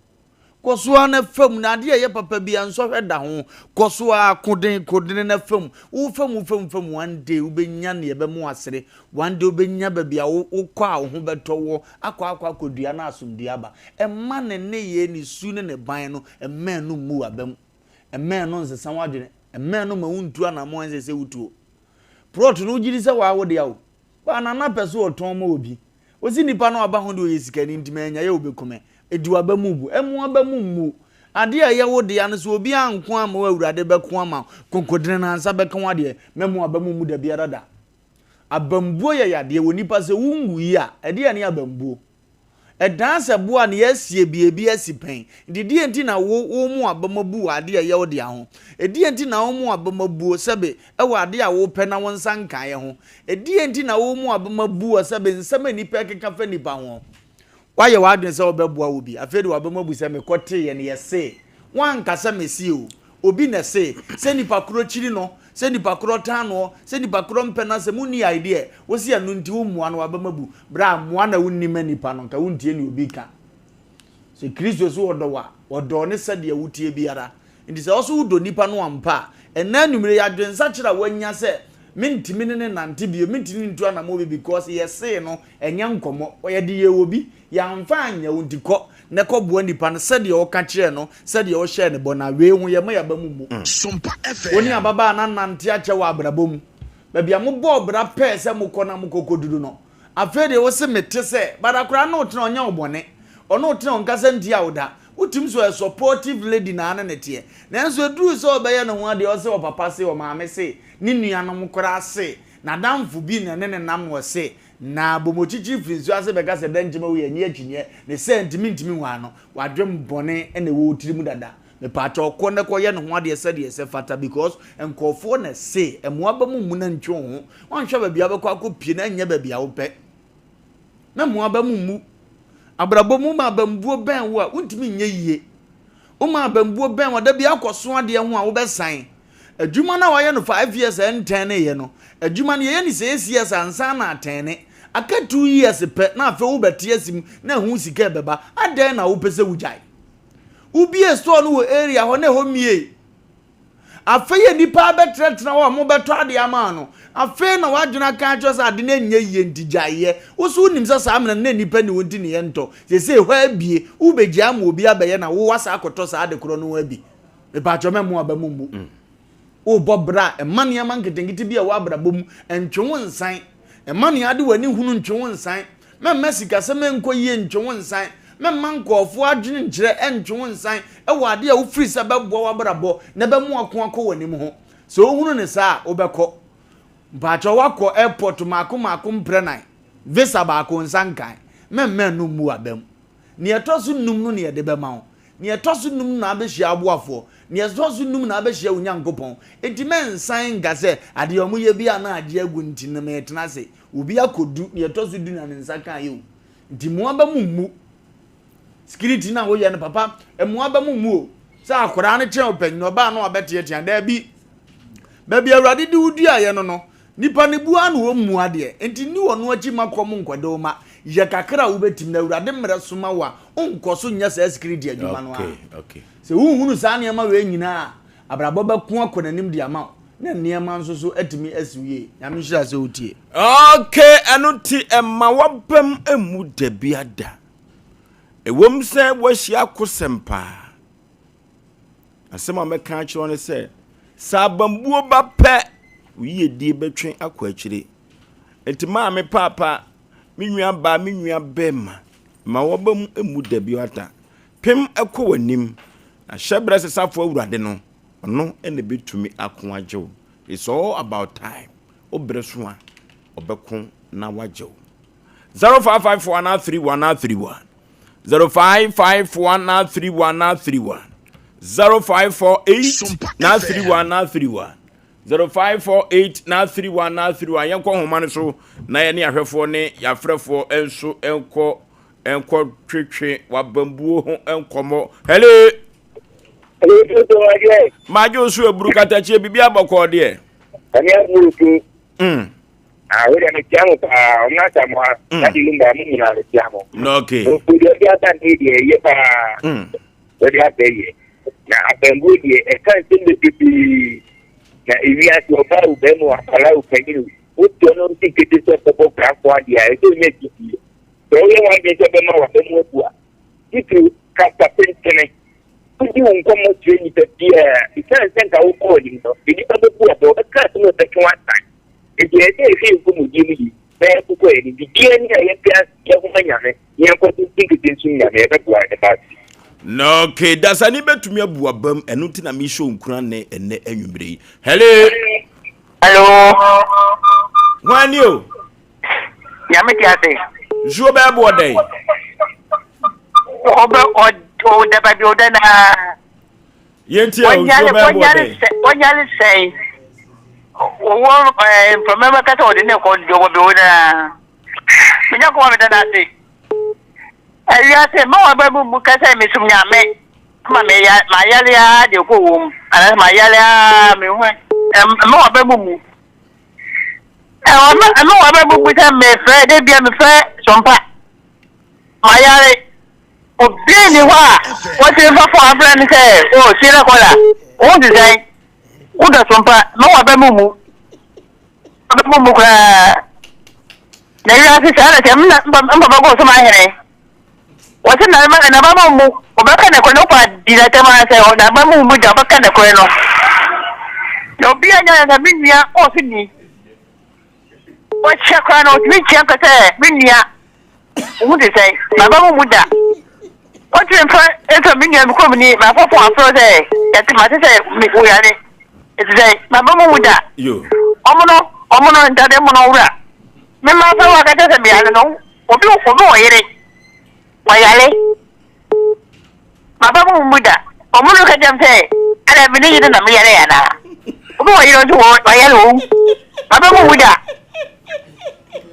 Kɔ so ara na fa mu, na adeɛ a ɛyɛ papa biara nsɔhwɛ da ho. Kɔ so ara, ko den, ko dene na fa mu. Wofa mu, fa mu, fa mu, one day wobɛnya nea ɛbɛma woasere. One day wobɛnya baabi a wokɔ a wo ho bɛtɔ woɔ, akɔ akɔ akɔdua na asomdwoeɛ aba. Mma ne nneyɛɛ, ne su ne ne ban no, mma ɛno mmu w'aba mu. Mma ɛno nsesa w'adwene. Mma ɛno mma wontu anammɔn a ɛnsɛ sɛ wotuo. Plot no wogye di sɛ waa wo dea o. But Nana pɛ sɛ ɔtɔn ma obi. Ɔsi nipa no aba ho deɛ ɔyɛ sikani nti manya yɛ ɔbɛku me. Ɛdi w'aba mu bu. Ɛmmu w'aba mu mmu. Adeɛ a ɛyɛ wo dea no sɛ obi anko amma wo Awurade bɛko ama wo. Konkodene no ansa bɛka wo adeɛ. Mɛmmu w'aba mu mmu dabiara da. Abambuo yɛ yadeɛ wɔ nipa sɛ wonwui a ɛdeɛn ne abambuo? Ɛdaa sɛ boa a ne yɛasie biribi asi pɛn. Nti deɛn nti na wo wo mo abam abu wɔ adeɛ a ɛyɛ wo dea ho? Ɛdeɛn nti na wo mo abam abuo sɛbe wɔ adeɛ a wopɛ na wo nsa nkaeɛ ho? Ɛdeɛn nti na wo mo abam abu wɔ sɛbe nsɛm a nnipa ɛkeka fa nnipa ho? Woayɛ w'adwene sɛ wobɛboa obi, afei de w'abam abu sɛ mekɔteeɛ no yɛsee. Woanka sɛ mese o, obi na ɛsee. Sɛ nipa korɔ kyiri no, sɛ nipa korɔ tan noɔ, sɛ nipa korɔ mpɛ n'asɛm, wonni idea. Wose ɛno nti wommoa no, w'abam abu. Berɛ a mmoa na wonni ma nipa no, nka wontie nea obi ka. Sɛ Kristo se ɔdɔ wo a, ɔdɔ wo ne sɛdeɛ woteɛ biara. Nti sɛ wo nso wodɔ nipa no ampa a, ɛnnɛ anwumerɛ yi adwensakyera a woanya sɛ mentumi ne no nnante bio, mentumi ne no ntu anammɔn bio because yɛsee no, ɛnyɛ nkɔmmɔ, yɛde yɛɛ obi, yɛamfa anyɛ wo nti kɔ na kɔboa nipa no sɛdeɛ woka kyerɛɛ no, sɛdeɛ wohyɛɛ no bɔ no. Wei ho yɛmma yɛn aba mu mmu. Sompa Wo ne FM. ababaa no anante akyɛ wɔ abrabɔ mu. Baabi a mobɔɔ bra pɛɛ sɛ mokɔ na mokɔ kɔduru no, Afei deɛ wose mete sɛ but akwadaa no wotena ɔnyɛ wo bɔne, ɔne wo tena ɔnkasa ntia wo da, wotumi sɛ ɔyɛ supportive lady na ne ne teɛ. Nanso ɛduruu sɛ ɔbɛyɛ ne ho adeɛ ɔse ɔpapa se, ɔmaame se, ne nuanom koraa se, n'adamfo bi na ɛne ne nam na ɔse, na bomokyikyiri firi nsuo ase bɛka sɛ dɛn nti ma wei ɛnyɛ akyinnyeɛ, ne sɛ nti mentumi nwaa no, w'adwen bɔne na ɛwɔ wo tirim dada. Mepaakyɛw kɔ na kɔ yɛ ne ho adeɛ sɛdeɛ ɛsɛ fata because nkurɔfoɔ na ɛse mmoa ba mu mmu na ntwe wo ho wanhwɛ baabi a wobɛkɔ akɔ pie na ɛnyɛ baabi a wopɛ na mmoa ba mu mmu abrabɔ mu ma abambuo bɛn wo a wontumi nyɛ yie woma abambuo bɛn wo da bi akɔso adeɛ ho a wobɛsan adwuma no a wayɛ no 5 years ɛntɛn ne yɛ no adwuma no yɛyɛ ne 6 years ansa na atɛn ne aka 2 years pɛ na afei wobɛte asi mu na ɛho sika ɛbɛba adɛn na wopɛ sɛ wogyae? Wobie store no wɔ area hɔ na ɛhɔ mmie. Afei a nnipa abɛtenatena hɔ a wɔbɛtɔ adeɛ ama wo no, afei na w'adwene aka akyerɛ wo sɛ ade no nyɛ yie nti gyae yɛ. Wo nso wonim sɛ saa mmerɛ no na nnipa nni hɔ nti na yɛntɔ. Seesei hɔ abue, wobɛgyae ama obi abɛyɛ na wo woasan akɔtɔ saa ade korɔ no ara bi. Mepaakyɛw mɛmmo aba mu mmu. Worebɔ bra a, mma nneɛma nketenkete bi a ɛwɔ abrabɔ mu ntwe wo nsan. Mma nea ade w'ani hunu ntwe wo nsan. Mɛmma sikasɛm nkɔ yie ntwe wo nsan. Mɛmma nkurɔfoɔ adwene nkyerɛ ntwe wo nsan wɔ adeɛ a wofiri sɛ ɛbɛboa w'abrabɔ na ɛbɛma w'ako akɔ w'anim ho. Sɛ wohunu no saa a, wobɛkɔ. Mpakyɛw woakɔ airport mmaako mmaako mprɛnan, visa baako nsa nkae. Mɛmma ɛno mmu w'abam. Nea ɛtɔ so nnum no na yɛde bɛma wo. Nea ɛtɔ so nnum no na abɛhyia aboafoɔ. Nea ɛtɔ so nnum na abɛhyia wo Nyankopɔn. Enti mɛnsan nka sɛ, adeɛ a wɔyɛ bi a na agye agu nti no meretena ase. Obi akɔdu nea ɛtɔ so du na ne nsa kaeɛ o. Nti mo aba mu mmu. Security no a woyɛ no papa, mo aba mu mmu o. Sɛ akwadaa no kyɛn ɔpanyin, ɔbaa no abɛteatea. Daabi. Baabi Awurade de wo duaeɛ no no, Nipa no bu ara na ɔmmu adeɛ, enti nni ɔno akyi mma kɔm nkɔde wo ma. Yɛ kakra a wobɛtumi, na Awurade mmerɛ so ma wo a, wonkɔ so nyɛ saa sikiriti adwuma no ara. Sɛ wohunu saa nneɛma wei nyinaa a, abrabɔ bɛko akɔ n'anim de ama wo, na nneɛma nso so atumi asi wo yie. Nyame nhyira sɛ wotie. Okay, ɛno nti mma w'abam mmu dabiada. Ɛwom sɛ woahyia akosɛm paa. Asɛm a mɛka akyerɛ wo ne sɛ, sɛ abambuo ba pɛ, wo yiedie bɛtwe akɔ akyire. Enti maame, paapa, me nua baa, me nua bɛrima, ma w'aba mu mmu da bi ata. Pem kɔ w'anim, na hyɛ berɛ sesafo Awurade no, ɔno na ɛbɛtumi ako agye wo. It's all about time. Wo berɛ so a, ɔbɛko na wagye wo. 0554 anaa 31 anaa 31. 0554 931 931 0548 931 931 0548 931 931 yɛnkɔ nhoma no so na yɛne ahwɛfoɔ ne yɛafrɛfoɔ nso nkɔ nkɔ twetwe wabambuo ho nkɔmmɔ. Hello. Magye wo so aburu katakyie biribi abɔkɔɔ deɛ. Ɛne aburu tu. Ah, wo deɛ mekyia mo paa, ɔmo Asamoah, mm. Daddy Lumba, mo nyinaa mekyia mo. Okay. Nso deɛ ɔde aba ne deɛ ɛyɛ paa. Mm. Wɔde aba yɛ. Na abambuo deɛ ɛka nsɛm bebree. Na ewiase ɔbaa o bɛrima o akwadaa o panyin o wotoɔ no nti kete sɛ ɔbɛbɔ brafo adeɛ a ɛsɛ onya gyidie. Sɛ woyɛ w'adwene sɛ ɔbɛma w'aba mu abu a, titiriw kasa tentene. Wodi wo nkɔmmɔ kyerɛ nnipa biara. Esiane sɛ nka wokɔ anim no, nnipa bɛbu ɔbɔ, wɔbɛka asɛm a ɛbɛtwe wo asan. Enti ɛyɛ sɛ yɛhwɛ yɛn nkɔmmɔdie mu yie na yɛkokɔ yɛn anim. Biribiara nni a yɛmpɛ yɛn ho ma Nyame na yɛnkɔ so nti nkete nsom Nyame, ɛbɛboa yɛn daakye. Na okay, dasani bɛtumi abu abam, ɛno nti na mehyɛ wo nkuran nnɛ ɛnnɛ anwummere yi. Hello. Hello. Hwan ni o? Nyame te ase. Nsuo bɛɛ boɔ dɛn? Ɔbɛ ɔda baabi ɔda naa. Yɛn ti a nsuo bɛɛ boɔ dɛn? Wɔnyale sɛn. Owó ɛɛ mframa bɛka sɛ ɔde ne kɔ deɛ ɔwɔ bi ɔda naa. Menya kɔn meda n'ase. Ɛwiase mma wɔn bɛ mu mu kɛsɛ mesum nyame ma me ya ma yale aa deɛ kɔ wɔm anaasɛ ma yale aa me ho mma wɔn bɛ mu mu. Ɛma wɔn bɛ mu sɛ mefrɛ de bia mefrɛ sɔmpa mayare obi ni hɔ a wɔte mfa fo afrɛ me sɛ o sie na kɔla wo te sɛn wodɔ sɔmpa ma wɔn bɛ mu mu bɛ mu mu koraa na wiase saa na sɛ mpapa kɔ so ma ahene Wɔse na naba mu mmu, wɔbɛka nokorɛ no, wopa di n'atɛm ara sɛ naba mu mmu da, wɔbɛka nokorɛ no. Na obi a nya na me nua ɔso ni, wɔkyɛ koraa na ɔtumi kyia nka sɛ me nua, wo ho te sɛn, naba mu mmu da. Wɔntumi mfa mfa me nua me kurom ni, mafa fon afrɛ sɛ yɛte mate sɛ wo yare, ɛte sɛn, naba mu mmu da. Ɔmo no, ɔmo no, ntade mo no wura, me ma fɛ wɔ akɛkyɛ sɛ meyare no, Obi obi wɔ yere, wayare. Maba mu mu da. Ɔmo no ka kyerɛ me sɛ, ɛna me ne yere na meyare anaa? Obi wɔ yere nso wayare owu. Maba mu mu da.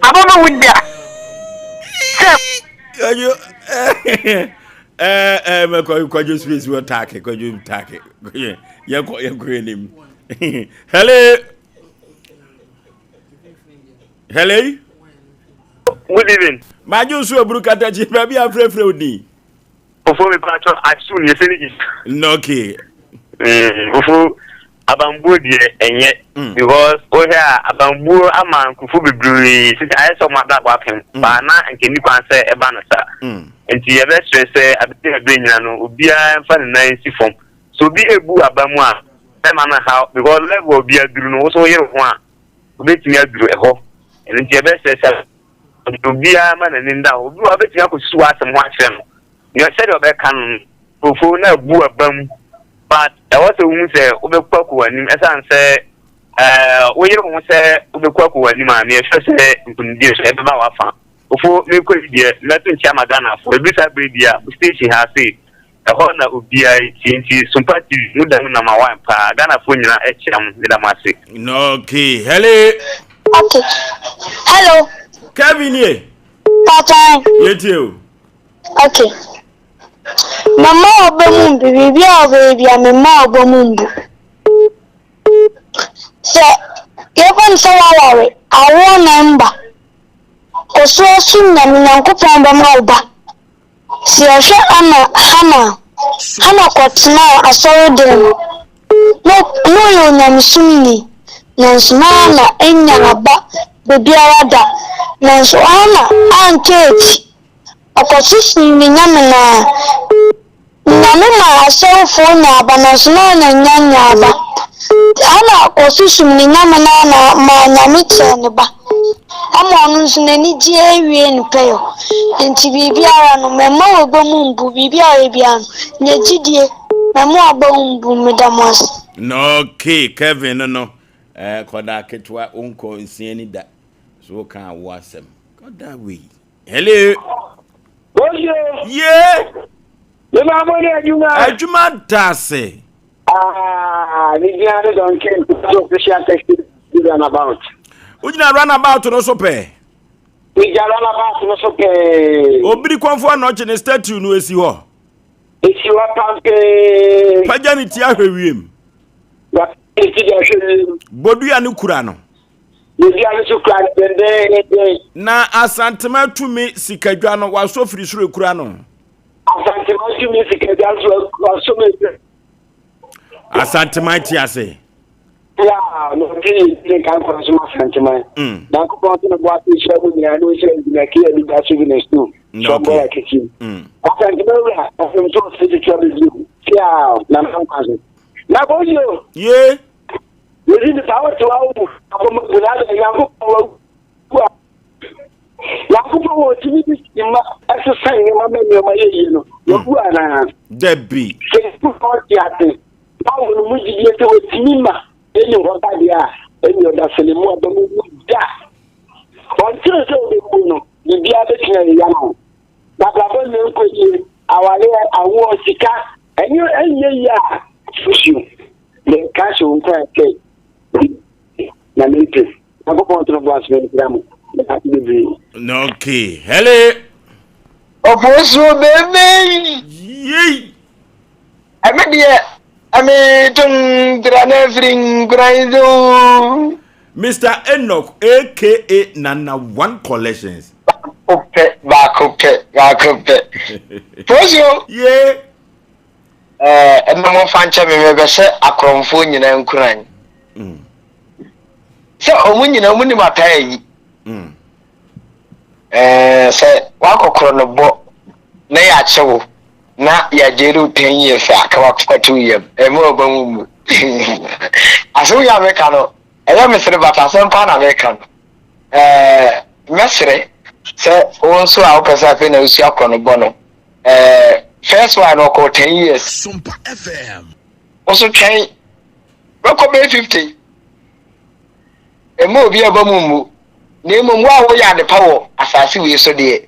Maba mu mu da. Sɛ. Kwadwo ɛɛ ɛɛ mɛ kwadwo space wɔ taake kwadwo taake yɛnkɔ yɛnkɔ yɛn nim. Hello. Hello. Good evening. Madwo nso aburu katakyi baabi a frɛfrɛ wo din. Ofo mi paatɔ asu ni ese ni gyi. No okay. Ofo. Abambuo deɛ ɛnyɛ because wohwɛ a abambuo ama nkurɔfoɔ bebree sisi ayɛ sɛ wɔn abrabɔ apem baa na nka nni kwan sɛ ɛba no saa nti yɛbɛsrɛ sɛ abere abere nyina no obiara mfa ne nan nsi fam sɛ obi ebu aba mu a ɛma no haw because level obi aduru no wo so woyere ho a wobɛtumi aduru ɛhɔ ɛno nti yɛbɛsrɛ sɛ obiara ma n'ani nda hɔ obi wɔ wobɛtumi akɔsusu w'asɛm ho akyerɛ no nea sɛdeɛ ɔbɛka no nkurɔfoɔ na abu aba mu But ɛwɔ sɛ wohu sɛ wobɛkɔ akɔ w'anim ɛsiane sɛ ɛɛ woyere wo ho sɛ wobɛkɔ akɔ w'anim a meyɛ sure sɛ nkunimdie nso ɛbɛba w'afa. Ofo mekɔ yi deɛ mɛto nkyia ma Ghanafoɔ ɛduru saa berɛ bi a mo station ha sei ɛhɔ na obiara tie nti Sompa TV mo da mu number one paa Ghanafoɔ nyinaa ɛkyia mo meda mo ase. Okay, hello. Okay. Hello. Kevin ye. Papa. Yetie o. Okay. Mɛma w'aba mu mbu, biribiara a wobɛyɛ biara, memma w'aba mu mbu. Sɛ yɛfa no sɛ woaware, awoɔ na ɛmba, kɔ so ara som Nyame, Nyankopɔn bɛma wo ba. Sɛ yɛhwɛ Anna, Hana a, Hana kɔtenaa asɔredan mu, na na ɔyɛ onyamesomni, nanso na Hana nnya ba dabiara da, nanso Hana anka akyi. Ɔkɔsosoo ne nyame no ara. Nyame maa asɔrefoɔ nyaa aba nanso na Hana nnya nyaa aba. Hana kɔsosoo ne nyame no ara na maa Nyame kyɛɛ ne ba. Ɛma ɔno nso n'ani gye awie no pɛyɔ. Enti biribiara no, mɛmma w'aba mu mbu, biribiara a ɔyɛ biara no, nya gyidie, mɛmma w'aba mu mbu, meda mo ase. Okay, Kevin no no, eh, kɔda ketewa wonkɔ nsia ni da so woka awo asɛm kɔda wei. Hello. Bonjour. Yeah. Me ma mo ne adwuma. Adwuma da ase. Ah, me gyina ne Duncan so official taxi runabout. Wogyina runabout no so pɛ. Me gyina runabout no so pɛɛ. Obiri kɔnfo anɔkye ne statue no esi hɔ. Esi hɔ pampee. Pagya ne ti ahwɛ wiem. Wapagya ne ti de ahwɛ wiem. Bodua no kura no. Bodua no so kura no dendenden. Na Asantema tumi sikadwa no wasɔ firi soro ekura no. Asantema tumi sikadwa nso wasɔ mu ekura. Asantema ti ase. Ya na ɔte ne nka nkɔla so ma Asantema. Mm. Nyankopɔn so ne bo ase nhyira mu nyinaa ne nhyira ngyina ke ani da so bi na stu. Sɔmbɔ akɛkyi. Asantema wura ɔfom so ɔsɛ twitwa bɛbi. Tia na nkwa so. Na bɔ yo. Ye. Yɛdzi nipa a ɔtse hɔ awu akɔma bu na adɛ Nyankopɔn wawu a Nyankopɔn wɔ tumi bi si ma ɛsesa nneɛma ma nneɛma yɛ yie no wawu anaa? Dabi. Sɛ Nyankopɔn te ase na wɔ no mu gyidie sɛ wɔtumi ma ɛni hɔ ba deɛ a ɛni ɔdasani mu aba mu wu da. Ɔnkyerɛ sɛ ɔbɛwu no biribiara bɛtumi ayɛ yama wo. N'abrabɔ nyɛ nkɔ yie, awareɛ, awoɔ, sika, ɛnyɛ ɛnyɛ yie a fusuo. Meka hyɛ wo nkuran sɛ na mepɛ. Nyankopɔn nto no bo ase na ɔnhyira mo. Meda ase bebree. Okay, hello. Ofosuo bebe. Yei. Ɛme deɛ ɛme tundra na afiri nkuran so. Mr. Enoch aka Nana One Collections. Baako pɛ, baako pɛ, baako pɛ. Fosuo. Yee. Ɛɛ, ɛnna momfa nkyɛ me, mebɛhyɛ akorɔmfoɔ nyinaa nkuran. Mm. Sɛ wɔn nyinaa wɔn nim ataa yi. Mm. Ɛɛ, sɛ wakɔkorɔ no bɔ na yɛakyɛ wo na yɛagyere wo ten years a ka wakɔto yam ɛma ɔba mu mu. Asɛm yi a meka no, ɛyɛ mesere but asɛm paa na meka no. Ɛɛ, mɛsere sɛ wo nso a wopɛ sɛ afei na wosua korɔ no bɔ no, Eh, first one no ɔkɔɔ 10 years. Sompa FM. Wo so twɛn bɛkɔ bɛyɛ 50. Ɛma obi aba mu mmu. Na mmom wo a woyɛ adepa wɔ asase wei so deɛ,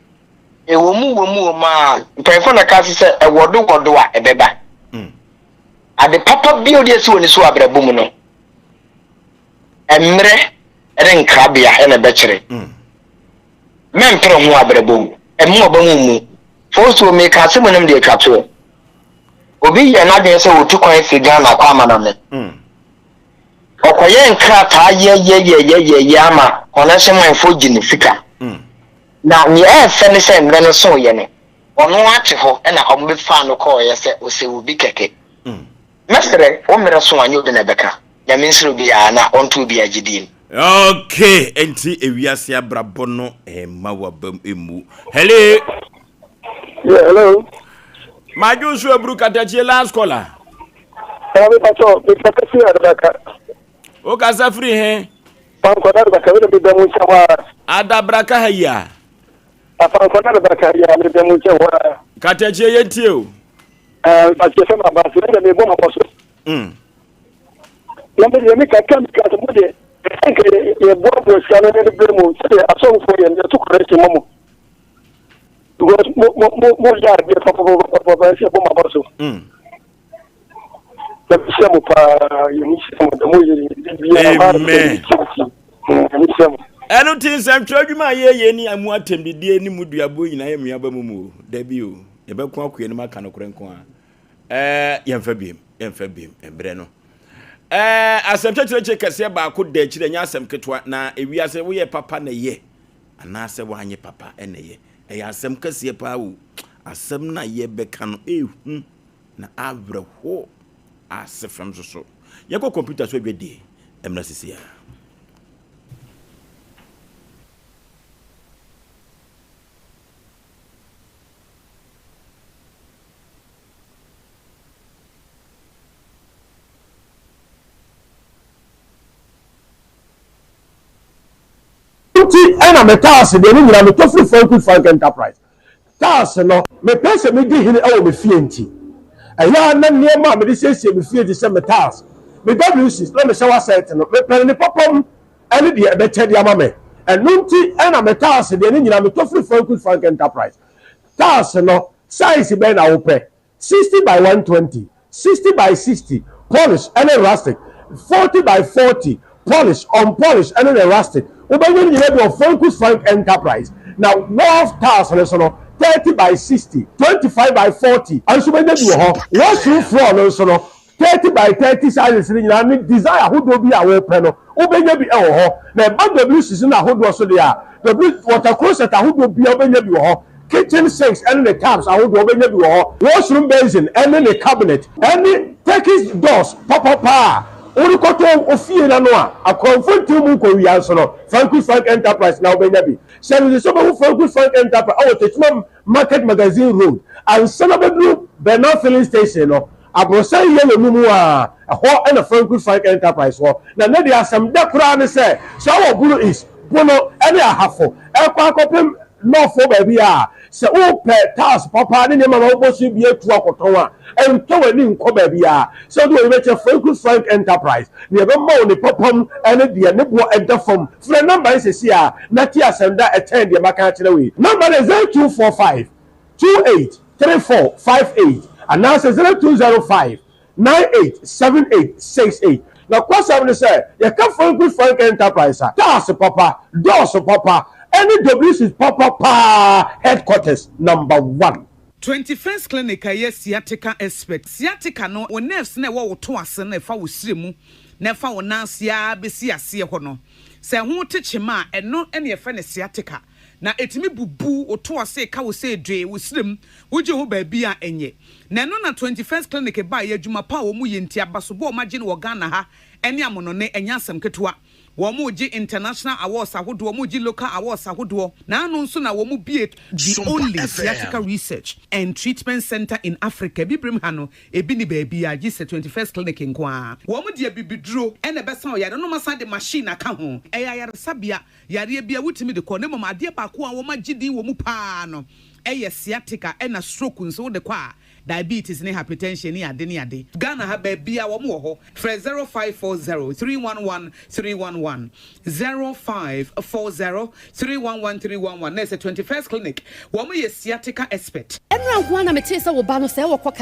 ɛwɔ mu wɔ mu wɔ mu a, mpanyinfoɔ na ka se sɛ ɛwɔdo wɔdo a ɛbɛba. Mm. Ade papa bi a wode asi wɔ ne so wɔ abrabɔ mu no, mmerɛ ne nkrabea na ɛbɛkyerɛ. Mm. Mɛmpere ho abrabɔ mu. Ɛmma ɔba mu mmu. Fosuo, meka asɛm nom de atwa toɔ. Obi yɛɛ n'adwene sɛ ɔtu kwan firi Ghana kɔ amanɔne. Ɔkɔyɛɛ nkrataa yɛyɛyɛyɛyɛyɛ ama connection man foɔ gye ne sika. Na nea ɛyɛ fɛ ne sɛ mmerɛ no soeɛ no, ɔno ara te hɔ na wɔbɛfaa no kɔeɛ sɛ ɔsɛ obi kɛkɛ. Mɛsrɛ wo mmerɛ so a nyɛ obi na ɛbɛka. Nyame nhyira obiara na ɔnto obiara gyidie mu. Okay, enti ewiase abrabɔ no ɛmma w'abam mmu. Hello. Yeah, hello. Madwo nso aburu katakyie last caller. Ɛna mi patɔ mi kasa firi Adabraka. O kasa firi he? Fankɔ na Adabraka mi na mi bɛ mu nkyɛn hɔ a. Adabraka ha yi a. Afankɔ na Adabraka yi a mi bɛ mu nkyɛn hɔ a. Katakyie yɛn tie o. Ɛɛ mpakyɛ sɛ ma ba se ɛna mi bɔ ma bɔ so. Na me deɛ me kakra me ka sɛ mo deɛ ɛsɛ nka yɛboaboa sika no ne berɛ mu sɛdeɛ asɔfofoɔ yɛ no yɛto correction ma mo because mo mo mo mo yɛ adeɛ papapapapa ɛsɛ yɛbɔ mo aba so na mehyia mo paa yɛni hyia mo da mo yɛ biara Amen. yɛni mo ɛno nti nsɛntwerɛ adwuma a yɛyɛ ne amu atɛmdidie ne mu duaboɔ nyinaa yɛ mmeaba mu mu o dabi o yɛbɛko akoa anim aka nokorɛ nko a Ɛɛ, yɛmfa biem, yɛmfa biem, mmerɛ no. Ɛɛ, asɛm kyɛkyerɛkyerɛ kɛseɛ baako da akyire, ɛnyɛ asɛm ketewa, na ewiase woyɛ papa na ɛyɛ, anaasɛ woanyɛ papa na ɛyɛ. Ɛyɛ asɛm kɛseɛ paa o. Asɛm no a yɛbɛka no, ɛhu na awerɛho ase fam nso so. Yɛnkɔ kɔmputa so adwadie mmra sisi ara. Nti na me tiles deɛ ne nyinaa metɔ firi Franklin Frank Enterprise. Tiles no, mepɛ sɛ medi hene wɔ me fie nti, ɛyɛ a na nneɛma a mede siesie me fie te sɛ me tiles, me WCs na me shower set no, mepɛ no ne papa mu ne deɛ ɛbɛkyɛ de ama me. Ɛno nti na me tiles deɛ ne nyinaa metɔ firi Franklin Frank Enterprise. Tiles no, size bɛn na wopɛ? 60 by 120, 60 by 60, polish ne rustic, 40 by 40, polish, unpolish ne ne rustic. Wobɛnya ne nyinaa bi wɔ Frankus Frank Enterprise. Na wharf tiles no nso no, 30 by 60, 25 by 40 nso wobɛnya bi wɔ hɔ. Washroom floor no nso no, 30 by 30 sizes no nyinaa ne design ahodoɔ bi a wopɛ no, wobɛnya bi wɔ hɔ. Na ɛba WCs no ahodoɔ so deɛ a, W water closet ahodoɔ biara wobɛnya bi wɔ hɔ. Kitchen sinks ne ne taps ahodoɔ wobɛnya bi wɔ hɔ. Washroom basin ne ne cabinet ne Turkish doors papapa a wode kɔtɔ wo fie no ano a akorɔmfo ntew mu nkɔwia nso no, Franku Frank Enterprise na wobɛnya bi. Hyɛ no nso sɛ wobɛhu Franku Frank Enterprise wɔ Techiman Market Magazine Road ansa na wobɛduru Bernal Filling Station no, aborosan yellow no mu a, ɛhɔ na Franku Frank Enterprise wɔ. Na nnɛ deɛ asɛm dɛ koraa ne sɛ, sɛ wowɔ Bono East, Bono ne Ahafo rekɔ akɔpem North hɔ baabi a, sɛ wopɛ tiles papa ne nneɛma ma wobɔ so bi atu akɔtɔn a, ntɔ w'ani nkɔ baabiara. Sɛ wode w'ani bɛkyerɛ Franku Frank Enterprise, nea ɛbɛma wo ne papam ne deɛ ne boɔ da fam. Frɛ nɔmba yi seesei ara na tie asɛm da a ɛkyɛn deɛ maka akyerɛ wo yi. Nɔmba no yɛ 0245 28 34 58 anaasɛ 0205 98 78 68. Nokwasɛm ne sɛ, yɛka Franklin Frank Enterprise a, cars papa, doors papa, ɛne WCs papa paa headquarters number one. 21st Clinic a ɛyɛ sciatica expert. Sciatica no, wo nerves no a ɛwɔ wo to ase no a ɛfa wo srɛ mu na ɛfa wo nan ase ara bɛsi aseɛ hɔ no, sɛ ɛho te kyema a, ɛno na yɛfrɛ no sciatica. Na ɛtumi bubu wo to ase, ɛka wo sɛ dwee, wo srɛ mu, wogye ho baabi a ɛnyɛ. Na ɛno na 21st Clinic baeɛ, adwuma pa a wɔyɛ nti, abasobɔ a wɔagye no wɔ Ghana ha ne amonɔne, ɛnyɛ asɛm ketewa. Wɔregye international awards ahodoɔ, wɔregye local awards ahodoɔ. Na ano nso na wɔbue the only sciatica research and treatment centre in Africa. Abibirem ha no, ebi nni baabiara gye sɛ 21st Clinic nko ara. Wɔde abibiduro na ɛbɛsa ɔyare no na wɔasan de machine aka ho. Ɛyɛ ayaresabea, yareɛ biara wotumi de kɔ na mmom adeɛ baako a wɔagye din wɔ mu pa ara no yɛ sciatica ɛna stroke nso wode kɔ a Diabetes ne hypertension ne ade ne ade. Ghana ha baabiaa wɔn wɔ hɔ. Frɛ 0540 311 311, 0540 311 311 na ɛsɛ 21st clinic wɔn yɛ sciatica expert. Ɛnora nko ara na metee sɛ wo ba no sɛɛ ɔkɔ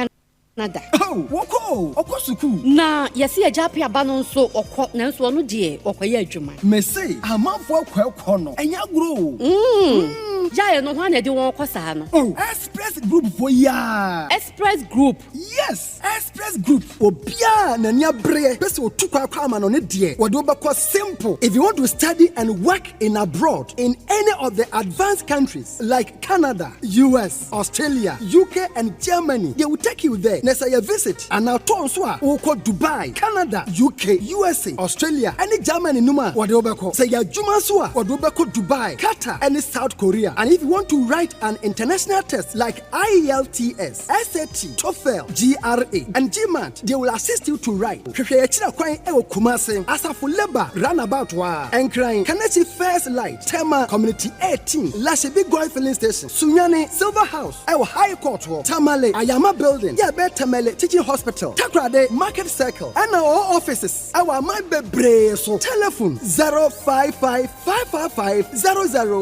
Canada. Oh, wɔkɔ o, ɔkɔ sukuu. Na yɛse agya Appiah ba no nso ɔkɔ nanso ɔno deɛ ɔkɔyɛ adwuma. Mese amanfoɔ akɔ ɛkɔ no, ɛnyɛ agorɔ o. Mm, gyae no, hwan na ɛde wɔn kɔ saa no? Oh, Express Group foɔ yi aa. Express Group. Yes, Express Group. Obiaa a n'ani abreɛ pɛ sɛ otu kwan kɔ amanɔne deɛ, wɔde wo bɛkɔ simple. If you want to study and work in abroad in any of the advanced countries like Canada, US, Australia, UK and Germany, they will take you there. Na sɛ ɛyɛ visit anaa tour nso a, wokɔ Dubai, Canada, UK, USA, Australia ne Germany nom a, wɔde wo bɛkɔ. Sɛ ɛyɛ adwuma nso a, wɔde wo bɛkɔ Dubai, Qatar ne South Korea. And if you want to write an international test like IELTS, SAT, TOEFL, GRE, and GMAT, they will assist you to write. Hwehwɛ yɛn akyiri kwan wɔ Kumasi, Asafo Labour Runabout hɔ ara, Nkran, Kaneshie First Light, Tema, Community 18, Lashibi Goil Filling Station, Sunyani, Silver House wɔ High Court hɔ, Tamale, Ayama Building, yɛ ɛbɛn Tamale Teaching Hospital, Takoradi, Market Circle, ɛna ɔwɔ offices wɔ aman bebree so. Telephone 055 555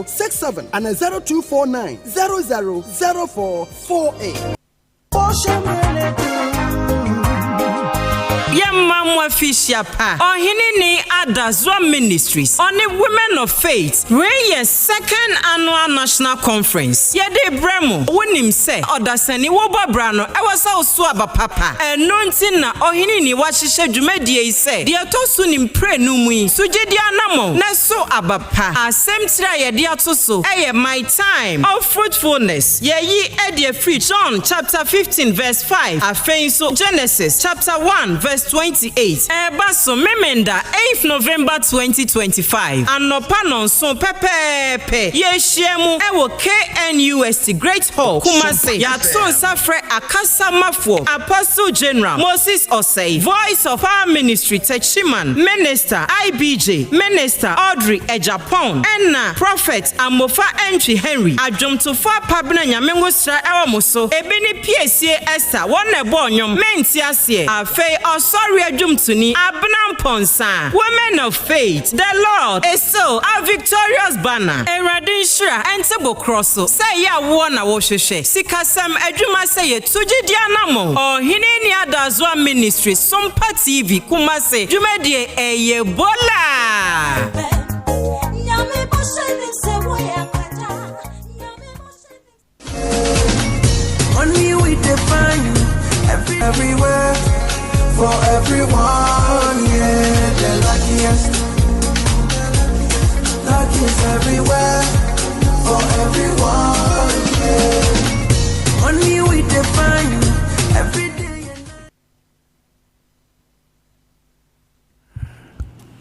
0067 ana 0249 00 04 48. Yɛma mo afihyia pa. Ɔhene ni Adazoa Ministries ɔne Women of Faith wei yɛ second annual national conference yɛde rebrɛ mo. Wonim sɛ ɔdasani wobɔ bra no ɛwɔ sɛ woso aba papa ɛno nti na Ɔhene ni wahyehyɛ dwumadie yi sɛ deɛ ɛtɔ so ne mprenu mu yi so gyedie anamɔn na ɛso aba pa. Asɛm tiri a yɛde ato so yɛ My Time of Fruitfulness. Yɛayi adi afiri John chapter 15 verse 5, afei nso Genesis chapter 1 verse 28. Ɛreba so Memenda 8th November 2025, anɔpa nnɔnson pɛpɛɛpɛ. Yɛrehyia mu wɔ KNUST Great Hall, Kumasi. Yɛato nsa frɛ akasamafoɔ, Apostle General Moses Osei, Voice of Power Ministry Techiman Minister IBJ, Minister Audrey Agyapong, ɛna Prophet Amofa Antwi Henry. Adwomtofoɔ Apabena Nyame ngosra ɛwɔ mo so, ebi ne Piesie Esther, wɔn na ɛbɔɔ nnwom, Mente aseɛ, afei Ɔsɔre Adwomtoni Abena Mponsah, Women of Faith, The Lord is still our victorious banner, Awurade nhyira ɛnte bo korɔ so, sɛ ɛyɛ awoɔ na wohwehwɛ, sikasɛm adwuma sɛ yɛtu gyedie anamɔn, Ɔhene Nni Adazoa Ministry, Sompa TV, Kumasi, dwumadie ɛyɛ bola! Money we define every, everywhere for everyone. Yeah, the luckiest. Luck is everywhere for everyone. Yeah. Money we define every day.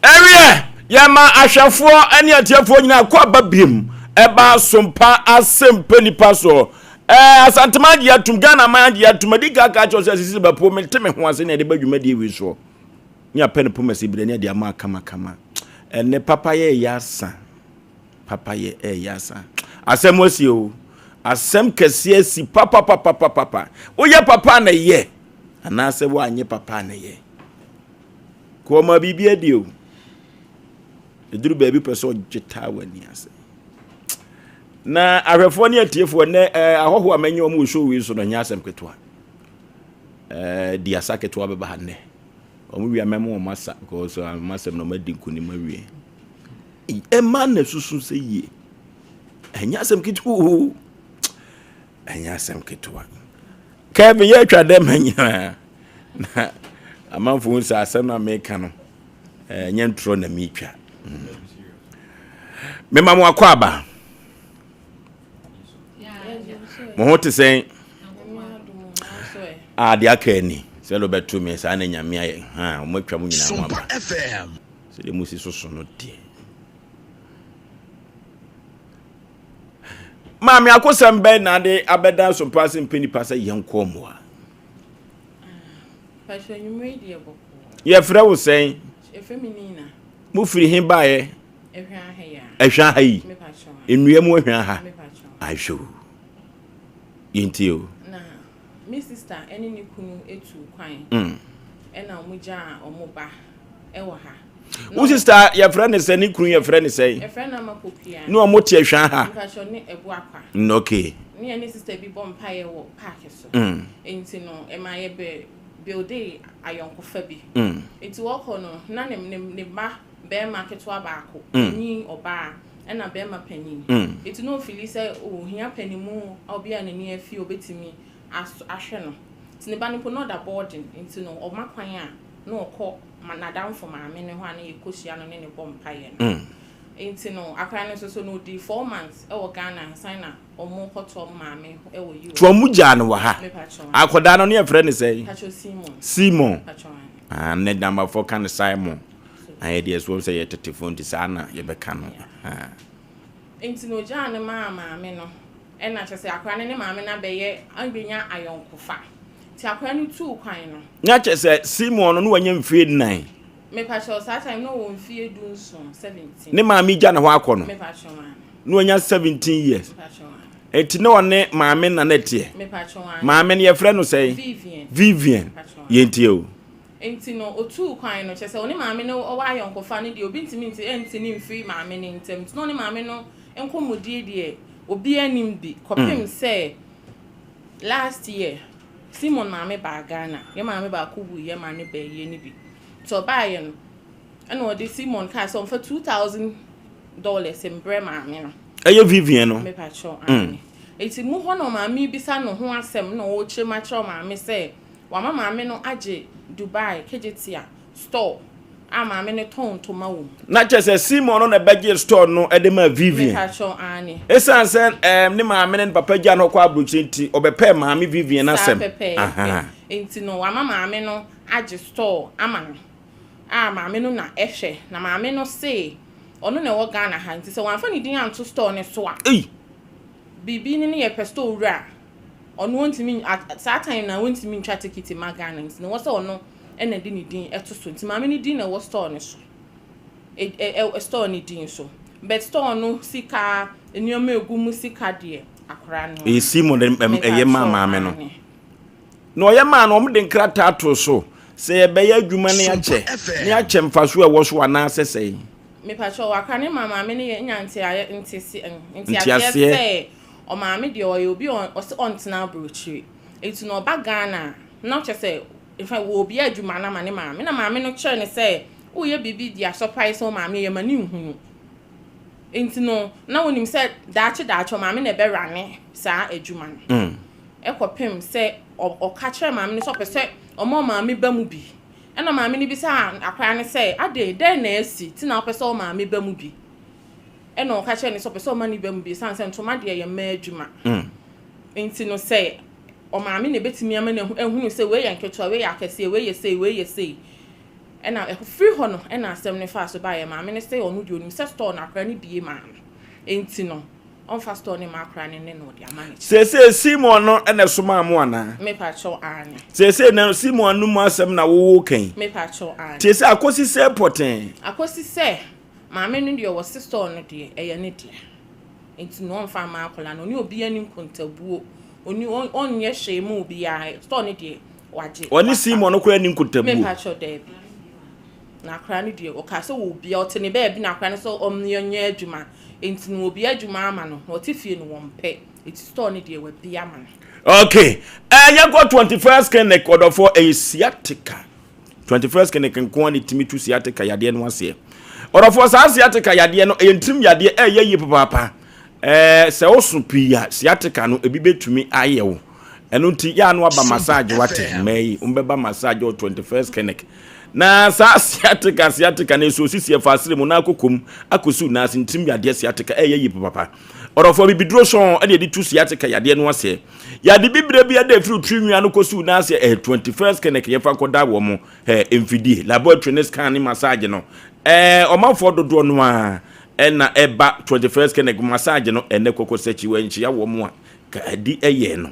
Ɛwiɛ, yɛma ahwɛfoɔ ne atiefoɔ nyinaa kɔ aba biem ɛba asompa asɛmpɛ nipa soɔ. Ɛɛ Asantema agye atum, Ghana man agye atum, adi ka aka kyerɛ sɛ asisi bɛpo mente me ho ase na yɛde ba dwumadie wei soɔ. Ne apɛ ne poma si berɛ ne ade ama kamakama. Ɛnɛ papa yɛ ɛyɛ asa. Papa yɛ ɛyɛ asa. Asɛm asi o. Asɛm kɛseɛ asi papapapapapa. Woyɛ papa na ɛyɛ anaasɛ woanyɛ papa na ɛyɛ. Kɔ ɔma biribi adi o. Ɛduru baabi pɛ sɛ ɔgye taa w'ani ase. Na ahwɛfoɔ ne atiefoɔ nnɛ eh, ahɔhoɔ a mɛnyɛ wɔn wɔ show wei so no nyɛ asɛm ketewa. Eh, di asa ketewa bɛba ha nnɛ. Wɔn wie a mɛma wɔn asa because wɔn ah, asɛm na wɔn adi nkunim awie. Ɛma na susu sɛ yie. Ɛnyɛ asɛm ketewa o. Ɛnyɛ asɛm ketewa. Kevin yɛ atwa dɛ ma nyinaa na amanfo hu sɛ asɛm na meka no ɛnyɛ ntorɔ na metwa. Mm. Mema mo akɔ aba. Mo ho te sɛn? Ah, deɛ aka ani sɛ de wobɛto me saa na nyame ayɛ ha wɔn atwa mo nyinaa ho aba sɛdeɛ mo si soso no deɛ Maame akosɛm bɛn na ade abɛda asompa ase mpɛ nipa sɛ yɛnkɔ mmoa? Yɛfrɛ wo sɛn? Mofiri he baeɛ? Ɛhwɛ ha yi. Nnua mu ɛhwɛ ha. Ahwɛ o. Yɛntie o. Me sista ne ne kunu tu kwan ɛna wɔn gyaa wɔn ba ɛwɔ ha. Wo sista yɛfrɛ ne sɛ ne kunu yɛfrɛ ne sɛn? Yɛfrɛ no Ama Pokuya. Ne wɔn te ɛhwɛn ha. Mpatsɔ ne ɛbo akwa. Mm, okay. Ne yɛ ne sista bi bɔ mpaeɛ wɔ paaki so. Nti no ɛma yɛ bɛ builde ayɔnkofa bi. Nti wɔkɔ no na ne ne ne ba bɛrima ketewa baako panyin ɔbaa ɛna bɛrima panyin. Nti na ofili sɛ ohia panimu obi a n'ani afi obetumi ahwɛ no. Nti ne ba no mpo na ɔda boarding nti no ɔma kwan a na ɔkɔ ma n'adamfo maame no hɔ a na yɛkɔhyia no ne no bɔ mpaeɛ no. Nti no akwadaa no nso so no ɔdii 4 months ɛwɔ Ghana ansa na ɔmo kɔto ɔmo maame ɛwɔ US. Tí ɔmo gyaa no wɔ ha? Mepakyɛw. Akwadaa no ne yɛfrɛ ne sɛ? Pakyɛw, Simon. Simon. Pakyɛw, ane. Ah, ne dambafoɔ ka no Simon na yɛdeɛ so sɛ yɛ tetefoɔ, nti saa na yɛbɛka no. Ah. Nti no ogyaa no maa maame no, ɛna kyerɛ sɛ akwadaa no ne maame no abɛyɛ abɛnya ayɔnkofa, nti akwadaa no tuu kwan no. Na kyerɛ sɛ Simon no ne wanya mfie 4? Mepakyɛw, saa time no wɔ mfie 17, 17. Ne maame gya ne hɔ akɔ no Mepakyɛw, ane. na wanya 17 years. Mepakyɛw, ane. Nti na ɔne maame na ne teɛ? Mepakyɛw, ane. Maame no yɛfrɛ no sɛn? Vivian. Vivian. Mepakyɛw. Yɛntie o. Nti no otuu kwan no, kyerɛ sɛ ɔne maame no ɔwɔ ayɔnkofa no deɛ, obi ntumi nti ɛnti ne mfiri maame no ntam, nti na ɔne maame no nkɔmmɔdie deɛ, obiara nim bi kɔpem sɛ last year Simon maame baa Ghana. Yɛ maame baako wuiɛ ma ne bɛyie no bi, nti ɔbaeɛ no ɛna ɔde Simon kaa sɛ ɔmfa $2,000 mbrɛ maame no. Ɛyɛ Vivian no? Mepakyɛw, ane. Nti mu hɔ na ɔmaame bisa no ho asɛm na ɔrekyerɛ mu akyerɛ ɔmaame sɛ wama maame no agye Dubai Kejetia store a maame no tɔn ntoma wɔ mu. Na kyerɛ sɛ Simon no na ɛbɛgye store no de maa Vivian? Mepakyɛw, ane. Ɛsiane sɛ ne maame ne ne papa gya no kɔ aburokyire nti, ɔbɛpɛɛ maame Vivian Saa asɛm. pɛpɛɛpɛ. Nti no wama maame no agye store ama no a maame no na ɛhwɛ, na maame no se ɔno na ɛwɔ Ghana ha, nti sɛ wamfa ne din anto store no so a, Ei! biribi ne ne yɛpɛ store wura a, ɔno ɔntumi saa time na ɔntumi ntwa ticket ma Ghana, nti na ɛwɔ sɛ ɔno ɛna de ne din ɛto so. Nti maame no din na ɛwɔ store no so, ɛ ɛ ɛ store no din so, but store no sika, nneɛma egu mu sika deɛ, akwaraa no. Ɛyɛ Simon de ɛyɛ maa Mepakyɛw, maame no? ane. Na ɔyɛ maa no, ɔmo de nkrataa to so sɛ yɛbɛyɛ adwuma ne akyɛ ne akyɛ mfaso a ɛwɔ so anaasɛ sɛn? Mepakyɛw, wakra ne ma maame no yɛ nya nteayɛ ntese nteaseɛ Nteaseɛ. Sɛ ɔmaame deɛ, ɔyɛ obi a ɔsɛ ɔntena aburokyire, nti na ɔba Ghana a, na ɔkyerɛ sɛ nfa wɔ obi adwuma no ama ne maame, na maame no kyerɛ no sɛ woyɛ biribi de asɔpae sɛ ɔmaame yɛ ma ne nhunu, nti no na wonim sɛ daakye daakye ɔmaame na ɛbɛrane saa adwuma no. Ɛkɔpem sɛ ɔka kyerɛ maame no sɛ ɔpɛ sɛ ɔma ɔmaame ba mu bi, ɛna maame no bisa akwaraa no sɛ ade dɛn na asi ti na ɔpɛ sɛ ɔmaame ba mu bi? Ɛna ɔka kyerɛ no sɛ ɔpɛ sɛ ɔma ne ba mu bi ɛsiane sɛ ntoma deɛ yɛ mmaa adwuma, nti no sɛ ɔmaame na ebɛtumi ama no ehunu sɛ wei yɛ nketewa, wei yɛ akɛseɛ, wei yɛ sei, wei yɛ sei. Ɛna ɛfiri hɔ no ɛna asɛm no fa so baeɛ. Maame no sɛ ɔno deɛ, onim sɛ store no akwaraa no bie maa no, nti no ɔmfa store no ma akwaraa no ne na ɔde ama ne kyɛ. Seesei Simon no ɛna ɛsomaa mo anaa? Mepakyɛw, aane. Seesei na Simon no mu asɛm na wowɔ kan? Mepakyɛw, aane. Tie sɛ akɔsi sɛ pɔtɛn. Akɔsi sɛ maame no deɛ, ɔwɔ se store no deɛ ɛyɛ ne dea, nti no ɔmfa ama akwaraa no, ɔne obiara ni nkontabuo, ɔni ɔnyɛ hwee ma obiara, store no deɛ wagye. Ɔne Simon no koraa ni nkontabuo? Mepakyɛw, daabi. Na akwaraa no deɛ, ɔkaa sɛ wɔ obiara ɔte ne baabi, na akwaraa no sɛ ɔnyɛ adwuma, nti no obiara adwuma ama no na ɔte fie no wɔmpɛ, nti store no deɛ wabi ama no. Okay, yɛnkɔ 21st Clinic. Ɔdɔfoɔ, ɛyɛ sciatica. 21st Clinic nko a ne tumi tu sciatica yadeɛ no aseɛ. Ɔdɔfoɔ, saa sciatica yadeɛ no ɛyɛ ntirim yadeɛ, ɛyɛ yie papaapa. Sɛ woso pii a, sciatica no ebi bɛtumi ayɛ wo. Ɛno nti yɛ ano aba massage, wate? Mmaa yi wɔbɛba massage wɔ 21st Clinic. Na saa sciatica no ɛso osisi ɛfa asere mu na akɔkɔm akɔsi wo nan ase. Ntirim yadeɛ sciatica ɛyɛ yie papaapa. Ɔdɔfoɔ, bibiduro sɔn ɛde yɛde tu sciatica yadeɛ no aseɛ. Yɛade bibire bi ɛde efiri tiri nwia no kɔsi wo nan ase. Ɛyɛ 21st Clinic. Yɛfa nkɔda wɔ mo mfidie laboratory ne scan ne massage no. Ɔmanfoɔ dodoɔ no a ɛna ɛba 21st Clinic massage no. Ɛnɛ kɔkɔ sɛkyi wɔnkyia wɔ mo a ka adi ɛyɛ no.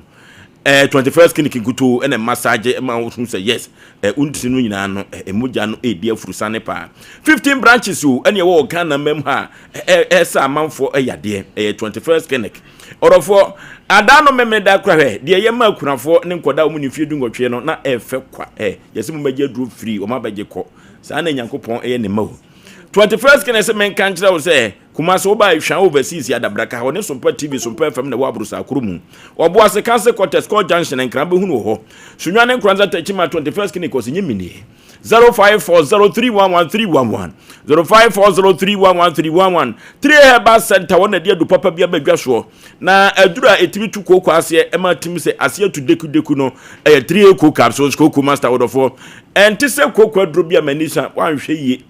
21st Clinic nkutoo ɛna massage ma wo sɛ yes, wontiri no nyinaa no mogya no ɛredi afurusane paa. 15 branches o ɛne ɛwɔ wɔ Ghana mam ha a ɛsɛ amanfoɔ ɛyadeɛ ɛyɛ 21st Clinic. Ɔdɔfoɔ, adaa no memene da kora, hwɛ deɛ ɛyɛ ma akunafoɔ ne nkɔda a wɔn ne mfie 18 no na ɛfɛ kwa. Yɛsɛ mo bɛgye aduro firi wɔn abɛgye kɔ saa na Nyankopɔn ɛyɛ ne ma o. 21st Clinic sɛ menka nkyerɛ wo sɛ Kumase woba Ehwɛn Overseas Adabraka hɔ ne Sompa TV, Sompa FM na ɛwɔ Aborosa koro mu. Ɔboase Council Quarters, Court Junction, Nkran bɛhunu wɔ hɔ. Sunyani ne Nkoranza Techiman 21st Clinic ɔsɛ nye minie. 0540311311, 0540311311. Three Herbal Center wɔn na ɛde adu papa bi aba dwa soɔ. Na aduru a ɛtumi tu kooko aseɛ ɛma tim sɛ aseɛ tu dekudeku no ɛyɛ 3A Capsules, Kooko Master. Wɔdɔfoɔ, ɛnte sɛ kooko aduro bi a m'ani sa wanhwɛ yie.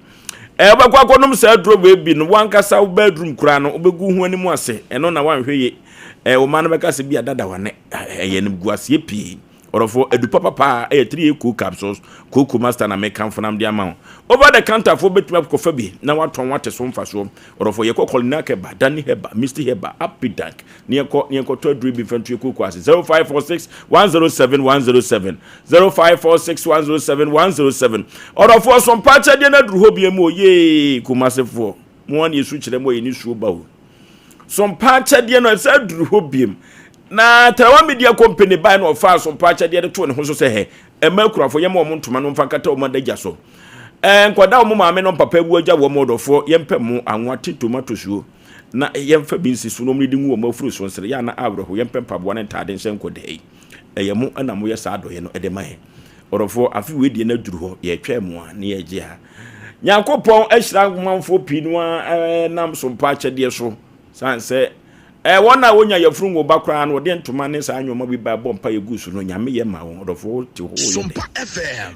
Ɛɛ wobɛkɔ akɔnom saa aduro wei bi no, wankasa wo bedroom koraa no, wobɛgu ho anim ase. Ɛno na wanhwɛ ye. Ɛɛ wo ma no bɛka sɛ bi adada wane. Ɛyɛ animguaseɛ pii. Ɔdɔfoɔ, adu papa paa ɛyɛ 3A cool capsules, Cocoa Master na mekamfo nam de ama wo. Over the counter foɔ bɛtumi akɔfa bi na watɔn wate so mfasoɔ. Ɔdɔfoɔ, yɛkɔ Kolinak Herbal, Danny Herbal, Misty Herbal, Apidank, ne yɛnkɔ ne yɛnkɔtɔ aduro bi mfa nto yɛ kooko ase. 0546 107 107 0546 107 107. Ɔdɔfoɔ, so mpa akyɛdeɛ no aduru hɔ bia mu o, yee, Kumasefoɔ, mo a ne yɛsu kyerɛ mo a yɛni suo ba o. Sompa akyɛdeɛ no ɛsɛ aduru hɔ biem. Na Tarawa Media Company bae na ɔfaa Sompa akyɛdeɛ de too ne ho so sɛ hɛ, ɛma akunafoɔ yɛma wɔn ntoma no mfa nkata wɔn adagya so. Ɛɛ nkwadaa wɔn maame no papa awu agya wɔn ɔdɔfoɔ yɛmpɛ mo anwa te tomatosuo na yɛmfa bi nsi so na wɔn de ngu wɔn afuru so nsere yɛ ana awerɛho yɛmpɛ mpaboa ne ntaade nhyɛ nkwadaa yi. Ɛyɛ mo na moyɛ saa adɔeɛ no de ma yɛn. Ɔdɔfoɔ afe wei deɛ no aduru hɔ yɛtwɛn mo a ne yɛgye a. Nyankopɔn ahyira nhomanfoɔ pii no ara nam sompa akyɛdeɛ so sane sɛ eh, wɔn a wɔnya yafunu ngo ba koraa no wɔde ntoma ne saa nneɛma bi ba bɔ mpa yɛ gu so no nyame yɛ ma wɔn ɔdɔfoɔ te hɔ yɛ dɛ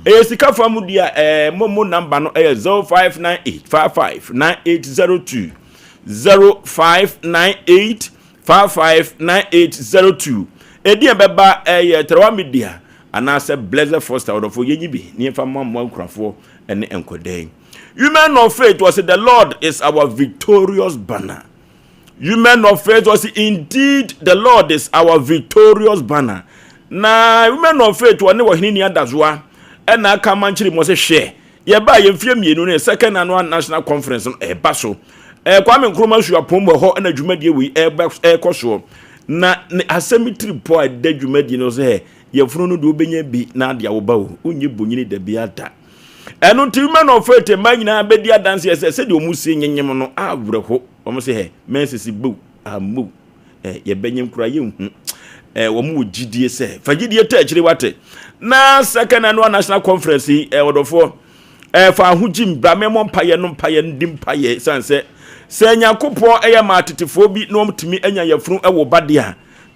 ɛyɛ sika fa mu di a eh, momo namba no ɛyɛ 0598 55 9802 0598 55 9802 ɛdi ɛbɛba ɛyɛ Tarawa Media anaasɛ Blessed Foster ɔdɔfoɔ yɛnyi bi ne yɛmfa mma mmoa nkurafoɔ ne nkɔdaa yi. Women of faith was the Lord is our victorious banner. Women of faith was indeed the Lord is our victorious banner. Na women of faith wɔne wɔhene ni adazoa ɛna aka mankyere mu sɛ hwɛ yɛbaa yɛn mfeɛ mmienu ne second annual national conference no ɛba so. Ɛɛ Kwame Nkrumah suapɔn mu ɛhɔ ɛna dwumadie wei ɛba ɛkɔ soɔ. Na ne asɛm tiri pɔ a ɛda dwumadie no sɛ yɛfunu no deɛ wobɛnya bi na ade awoba o wonyɛ bonyini da bi ada. Ɛno nti Women of Faith mmaa nyinaa bɛdi adanseɛ sɛ sɛdeɛ wɔn sie nyenyem no awerɛho. Wɔn sɛ hɛ mɛnsisi bow amow ɛ yɛbɛnyem koraa yɛnhu. Ɛ wɔn wɔ gyidie sɛ fa gyidie tɔ akyire wate. Na second annual national conference yi ɛ ɔdɔfoɔ ɛ fa ahogyim bra mɛmɔ mpaeɛ no mpaeɛ ndi mpaeɛ sane sɛ sɛ Nyankopɔn ɛyɛ ma atetefoɔ bi na wɔn tumi anya yafunu ɛwɔ ba deɛ a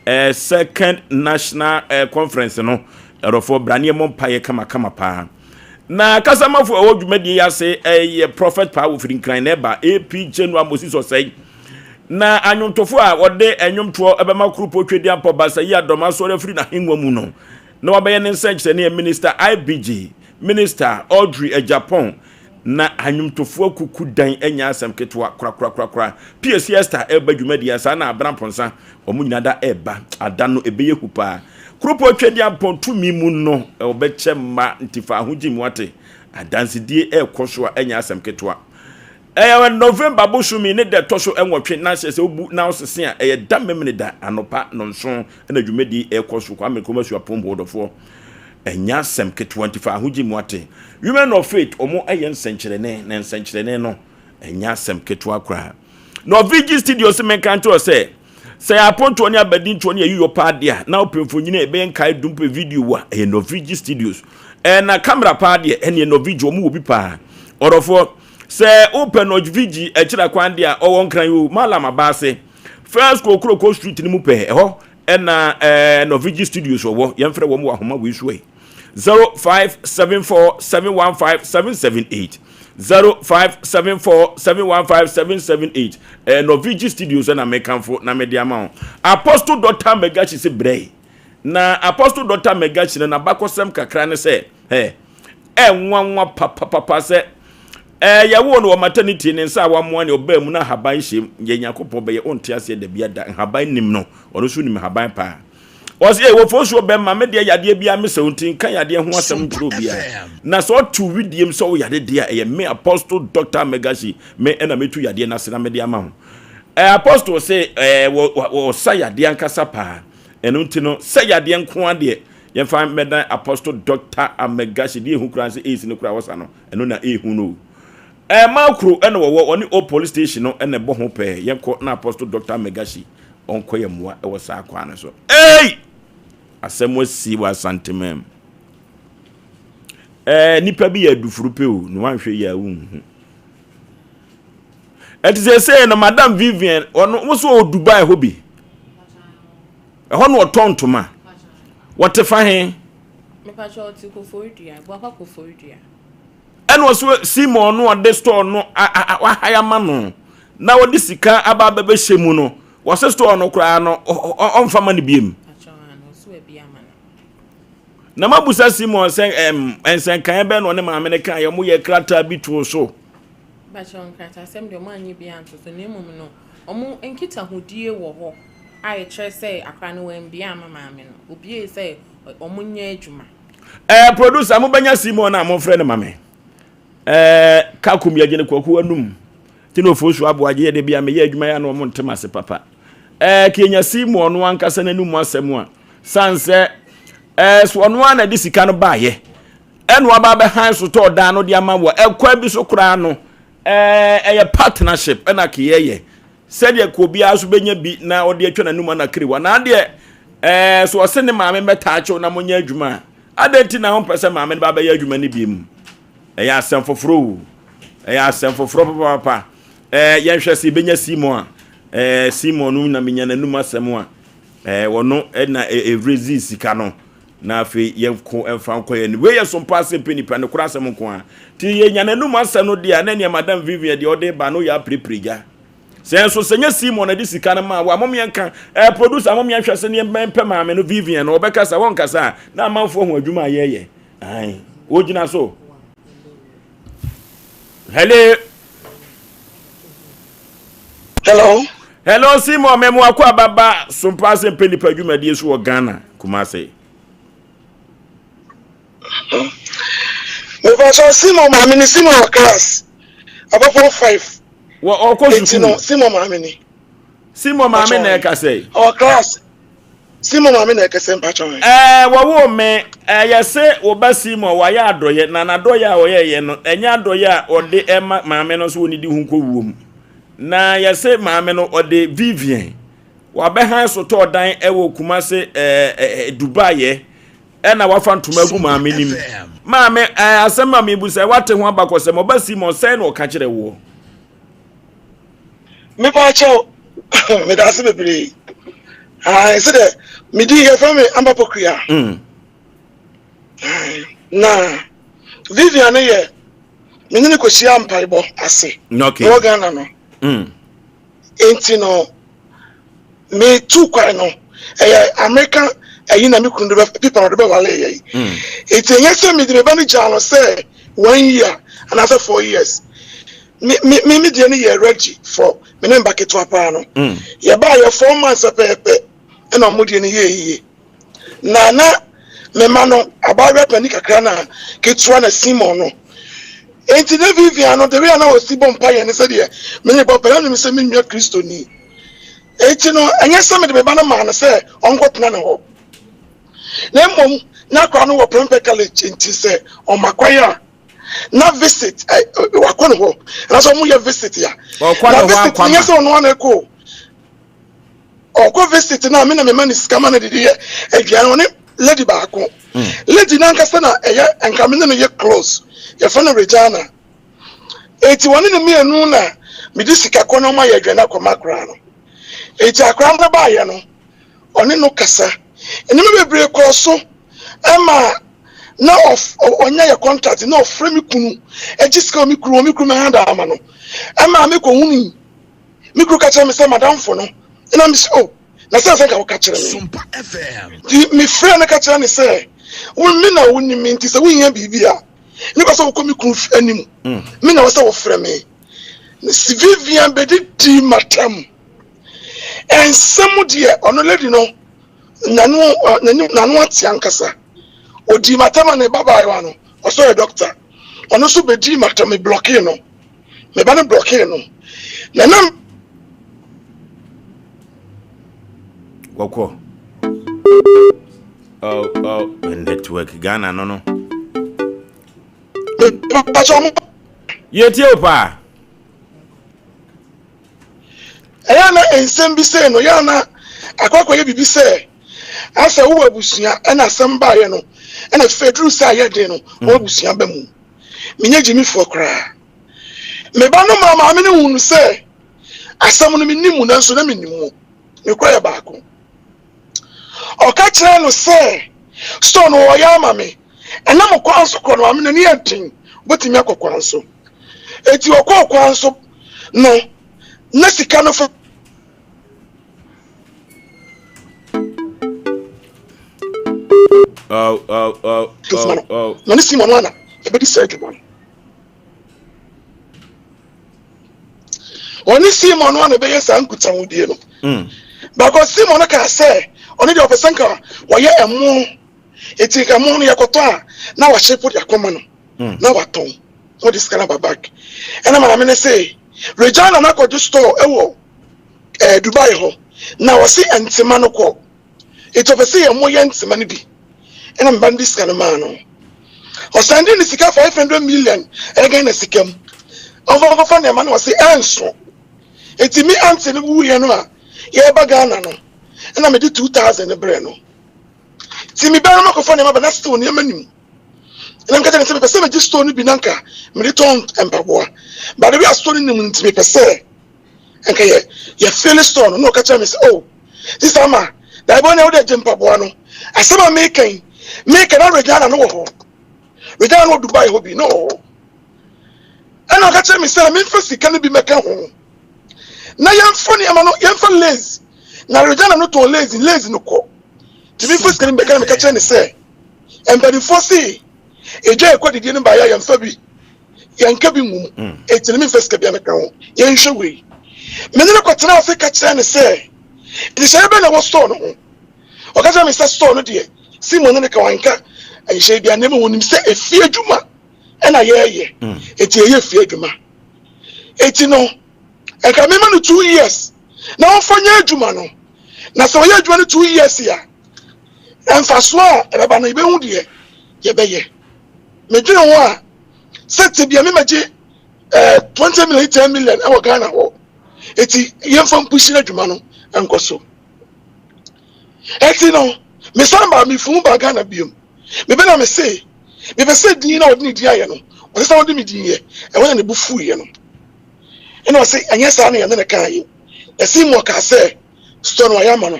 eh, second national eh, conference no ɛrɔfoɔ bra ne ɛmɔ mpaeɛ kamakama paa na kasamafo ɛwɔ dwumadie yi ase ɛyɛ eh, prophet paa wɔfiri nkran na ɛba ap general moses ɔsɛe na anwontofo a wɔde ɛnwomtoɔ ɛbɛma kurupo twedi ampɔ basa yi adɔm asɔre afiri n'ahengua mu no na wabɛyɛ ne nsɛnkyerɛnne yɛ minister ibg minister audrey agyapong Na anwomtofoɔ akuku dan nyɛ asɛm ketewa korakorakorakora. Pie Siesta reba dwumadie a, saa na Abena Mpɔnsa, wɔn nyinaa da reba. Ada no, ɛbɛyɛ hu paa. Kuropɔn Twedeampɔn tumi mu no, wɔbɛkyɛ mma nti fa ahogyim wate. Adansedie rekɔ so a, ɛnyɛ asɛm ketewa. Ɛyɛ November bosome ne da ɛtɔ so nwɔtwe na sɛ sɛ wobu na wosese a, ɛyɛ da Memeneda anɔpa nnɔnson na dwumadie rekɔ so. Kwame Nkrumah Suapɔn mu ɔdɔfoɔ. Ɛnyɛ asɛm ketewa nti fa ahodye mu ate. Women of Faith wɔn yɛ nsɛnkyerɛnne na nsɛnkyerɛnne no ɛnyɛ asɛm ketewa koraa. Norvigi Studio se menka nkyerɛ wo sɛ sɛ yɛ apontoɔ ne abadintoɔ ne ayiyɔ paa deɛ a na wopɛ mfonini a ɛbɛyɛ nkae dum pɛ video a ɛyɛ Norvigi Studios. Ɛɛ na camera paa deɛ ɛneɛ Norvigi wɔn wɔ bi paa. Ɔdɔfoɔ sɛ wopɛ Norvigi akyira kwan deɛ a ɔwɔ Nkran o Malam Abaase First Kokroko Street no mu pɛɛ ɛhɔ Ɛna ɛɛ Norvigi Studios wɔwɔ, yɛmfrɛ wɔn wɔ ahoma wei so ɛ. 0574 715 778 0574 715 778 ɛɛ Norvigi Studios ɛna mekamfo na mede ama wo. Apostle Dr. Megachi se brɛ na Apostle Dr. Megachi no n'abakɔsɛm kakra ne sɛ ɛ ɛnwanwa papapapa sɛ ɛɛ yɛwoo no wɔ maternity ne nsa a wamoa ne ɔbaa mu na ahaban hyɛm yɛ Nyankopɔn bɛyɛ ɔnte aseɛ da bi ada nhaban nim no Ɔno nso nim haban paa. Ɔse ee wɔfɔ nsuo bɛma me deɛ yadeɛ biara me sɛ nti nka yadeɛ ho asɛm nkyerɛ obiara. Na sɛ ɔte wo widiem sɛ wo yare deɛ a ɛyɛ me Apostle Doctor Megashi me ɛna metu yadeɛ no ase na mede ama wo. Ɛɛ Apostle se ɛɛ wɔ ɔsa yadeɛ ankasa paa. Ɛno nti no sɛ yadeɛ nko ara deɛ yɛmfa mmɛdan Apostle Doctor Amegashi deɛ ehu koraa sɛ AIDS no koraa wɔsa no ɛno na ehu no o. Ɛɛ Makro ɛna wɔwɔ ɔne Old Police Station no ɛna ɛbɔ ho pɛɛ yɛnkɔ na Apostle Doctor Megashi ɔnkɔ yɛ mmoa wɔ saa kwan no so. Ei! Asɛm asi wɔ Asanteman mu. Ɛɛ nipa bi yɛ adufuru pɛ o, na wanhwɛ yie a wonhu. Ɛte sɛ sɛ no Madam Vivian, ɔno wo so wɔ Dubai hɔ bi. Ɛhɔ na ɔtɔn ntoma. Wɔte fa he? Mepakyɛ ɔte Koforidua, Buakwa Koforidua. Ɛna ɔso Simon no ɔde store no wahae ama no na ɔde sika aba abɛbɛhyɛ mu no, wɔse store no koraa no ɔmfa ma no biem. Na mabusa Simon sɛ ɛm nsɛnkaeɛ bɛn na ɔne maame no kaeɛ, wɔn yɛ krataa bi too so. Bakyɛ nkrataasɛm deɛ wɔn anyɛ bi anto so na mmom no wɔn nkitahodie wɔ hɔ a ɛkyerɛ sɛ akora no wɔambie ama maame no, obiee sɛ wɔn nyɛ adwuma. Ɛɛ eh, producer mobɛnya Simon a momfrɛ no ma me. Ɛɛ eh, kakum yɛgye no kwaku anum. Ti na ofosu aboagye yɛ de bia meyɛ adwuma yɛ na ɔmo ntem ase papa. Ɛɛ kenya Simon no ankasa n'anum asɛm a san sɛ ɛɛ so ɔno ara na de sika no baayɛ. Ɛna waba abɛhan so tɔɔ dan no de ama wɔ ɛkwan bi so koraa no ɛɛ ɛyɛ partnership ɛna keyɛyɛ. Sɛdeɛ ka obiara nso bɛnya bi na ɔde atwa n'anum anakiriwa. Na adeɛ ɛɛ so ɔse ne maame mmɛtaa kyew na monyɛ adwuma a, adɛn nti na wompɛ sɛ maame no ba bɛyɛ adwuma no bi mu? Ɛyɛ asɛm foforɔ o. Ɛyɛ asɛm foforɔ papaapa. Ɛɛ yɛnhwɛ sɛ yɛbɛnya Simon a. Ɛɛ Simon no na menya n'anum asɛm a. Ɛɛ ɔno ɛna ɛrezi sika no. Na afei yɛnko ɛmfa nkɔ yɛn. Wei yɛ sompa asɛm pɛ nipa ne kora asɛm nko a. Ti yɛnya n'anum asɛm no deɛ a na nea Madam Vivian deɛ ɔde ba no yɛ apirepire gya. Sɛ nso sɛ nyɛ Simon na de sika no maa wo a, mom yɛnka. Eh, producer, mom yɛnhwɛ sɛ neɛ mpɛ maame no Vivian no, ɔbɛkasa, wɔnkasa a, na amanfoɔ hu adwuma a yɛyɛ. Ae, wɔgyina so. Hello. Hello. Hello, Simon, mɛmo akɔ ababa sompa ase mpɛ nipa dwumadie so wɔ Ghana, Kumasi. Mepatwa Simon maame ni Simon wɔ class abɔfra 5. Wɔ ɔkɔ sukuu. Eti no Simon maame ni. Simon maame na ɛka sɛ. Ɔwɔ class. Simon maame na ɛkɛsɛ mpakyɛ. Ɛɛ wɔwoo me ɛɛ yɛse wo ba Simon wayɛ adɔyɛ na n'adɔyɛ a ɔyɛyɛ no ɛnyɛ adɔyɛ a ɔde ɛma maame no so wɔn di ho nkɔ wuo mu na yɛse maame no ɔde Vivian wabɛhan sotɔɔ dan ɛwɔ Kumase ɛɛ ɛɛ Dubai yɛ ɛna wafa ntoma agu maame nim maame ɛɛ asɛm a mebu sɛ wate ho abakɔsɛm ɔba Simon sɛn na ɔka kyerɛ woɔ. Mepa kyɛw meda ase bebree ae sɛ dɛ medi yɛfrɛ me Amber Pokuya mm. na Vivian no yɛ me ne no kɔhyia mpaebɔ ase okay. wɔ Ghana no mm. Enti no, metu kwan no, ɛyɛ Amerika ɛyi na me kunu de bɛ pipa na ɔde bɛwale yɛ yi. Mm. Enti ɛnyɛ sɛ mede me ba no gyaa no sɛ one year anaasɛ 4 years. Me me me me deɛ no yɛ ready for me ne mba ketewa paa no. Yɛbaa yɛ 4 months pɛpɛɛpɛ ɛna ɔmo deɛ no yɛ yie. Na na me ma no abaayewa panin kakra na ketewa na Simon no. Enti na Vivian no, the way a na ɔsi bɔ mpaeɛ ne sɛdeɛ me ne bɔ mpaeɛ, na ɔnim sɛ me nua Kristoni. Enti no, ɛnyɛ sɛ mede me ba no maa no sɛ ɔnkɔtena ne hɔ. Na mmom, na akwadaa no wɔ Prempeh College, enti sɛ ɔma kwan a, na visit, ɛ, wakɔ ne hɔ. Anaasɛ wɔyɛ visit a, na visit no nyɛ sɛ ɔno ara na ɛkɔ o. Ɔkɔ visit no a, me na mema no sika ma no de yɛ aduane, ɔne lady baako. Lady no ankasa na ɛyɛ nka me ne no yɛ close, yɛfrɛ no Regina. Enti wɔne no mmienu na mede sika kɔ na wɔayɛ aduane akɔma akwaraa no. Enti akwaraa no baeɛ no, ɔne no kasa. Nneɛma bebree kɔɔ so ma na ɔnya yɛ contract na ɔfrɛ me kunu gye sika wɔ me kunu hɔ, me kunu mɛhanda ama no. Ɛmaa mekɔhunui. Me kunu ka kyerɛ me sɛ madamfo no, ɛna me sɛ oh, na sɛ sɛ nka woka kyerɛ me. Nti mefrɛ no ka kyerɛ ne sɛ, wo me na wonim me nti sɛ wohia biribi a, ne kɔ sɛ wokɔ me kunu anim. Me na wɔ sɛ wofrɛ me. Vivian bɛdidi matam. Ɛnsɛm deɛ ɔno lady no n'ano n'ano ate ankasa. Ɔdii matam a ne babaayewa no, ɔsɛ ɔyɛ doctor. Ɔno nso bɛdii matam, me blɔkee no. Me ba no blɔkee no. Na na. Wɔkɔ. Oh, oh, network Ghana no no. Yɛtie wo paa. Ɛyɛ na nsɛm bi sei no, yɛ na akɔakɔyɛ biribi sɛ asɛ wowɔ abusua ɛna asɛm baeɛ no ɛna fɛ duru sɛ ayɛ den no wɔn abusua ba mu. Menyɛ gyimifoɔ koraa. Me ba no maa maame no hunu sɛ asɛm no mennim mu nanso na menim mu. Mekɔ yɛ baako. Ɔka kyerɛɛ no sɛ store no ɔyɛ ama me. Ɛnam kwan so korɔ no maame no ani yɛ den. Wobɛtumi akɔ kwan so. Eti ɔkɔɔ kwan so no, na sika no fa. Oh, oh, oh, oh, oh. Na ne Simon no ana ɛbɛdi saa adwuma no. Ɔne Simon no ana ɛbɛyɛ saa nkutahodie no. Mm. Baako Simon no kaa sɛ ɔne deɛ ɔpɛ sɛ nka wɔyɛ ɛmo Eti nka mo no yɛkɔtɔ a na wahye po de akɔma no mm. na watɔn na ɔde sika no aba back. Ɛna maame no se Regina no akɔgye store ɛwɔ ɛɛ eh, Dubai hɔ na ɔse ntema no kɔ. Eti ɔpɛ sɛ yɛn mo yɛ ntema no bi. Ɛna meba no de sika no maa no. Ɔsan de ne sika 500 million ɛyɛ Ghana sika mu. Ɔmfa nkɔfa nneɛma no ɔse ɛnso. Eti me ante no wuiɛ no a yɛreba Ghana no ɛna mede 2000 no brɛ no. Nti mebaa na makɔfa nneɛma ba na still nneɛma nim. Ɛna meka kyerɛ no sɛ mepɛ sɛ megye store no bi na nka mede tɔn mpaboa. But the way a store no nim no nti mepɛ sɛ nka yɛ yɛ fill store no. Na ɔka kyerɛ me sɛ oh sista ama daabi ɔne wode gye mpaboa no. Asɛm a meka yi meka na Regina no wɔ hɔ. Regina no wɔ Dubai hɔ bi na ɔwɔ hɔ. Ɛna ɔka kyerɛ me sɛ memfa sika no bi mɛka ho na yɛmfa nneɛma no yɛmfa lace na Regina no tɔn lace lace no kɔ. Nti memfa sika no bi bɛka na meka kyerɛ no sɛ, mpanimfoɔ se egya a ɛkɔ adidie no baeɛ a yɛmfa bi yɛnka bi ngu mu mm. enti no memfa sika bi amɛka ho yɛnhwɛ wei. Me ne no kɔtena ase ka kyerɛ no sɛ nhyehyɛeɛ bɛn na ɛwɔ store no ho. Ɔka kyerɛ me sɛ store no deɛ Simon ne ne ka wanka nhyehyɛeɛ biara na mmom wɔnim sɛ efie adwuma ɛna yɛreyɛ mm. enti ɛyɛ efie adwuma. Enti no nka mema no 2 years na ɔmfa nyɛ adwuma no. Na sɛ ɔyɛ adwuma no 2 years a, mfasoɔ a ɛbɛba no yɛbɛhu deɛ yɛbɛyɛ. Medwene ho a, sɛ tebea me mɛgye eh, 20 million, 10 million ɛwɔ Ghana hɔ. Eti yɛmfa mpushi no adwuma no nkɔ so. Eti no, mesan baa mefunu baa Ghana biom. Mebɛ na mese, mepɛ sɛ din na ɔde ne din ayɛ no, ɔsɛ sɛ ɔde me din yɛ. Ɛhɔ na ne bo fuiɛ no. Ɛna ɔse, ɛnyɛ saa na yɛne no kaeɛ. Kasimo kaa sɛ store no wayɛ ama no.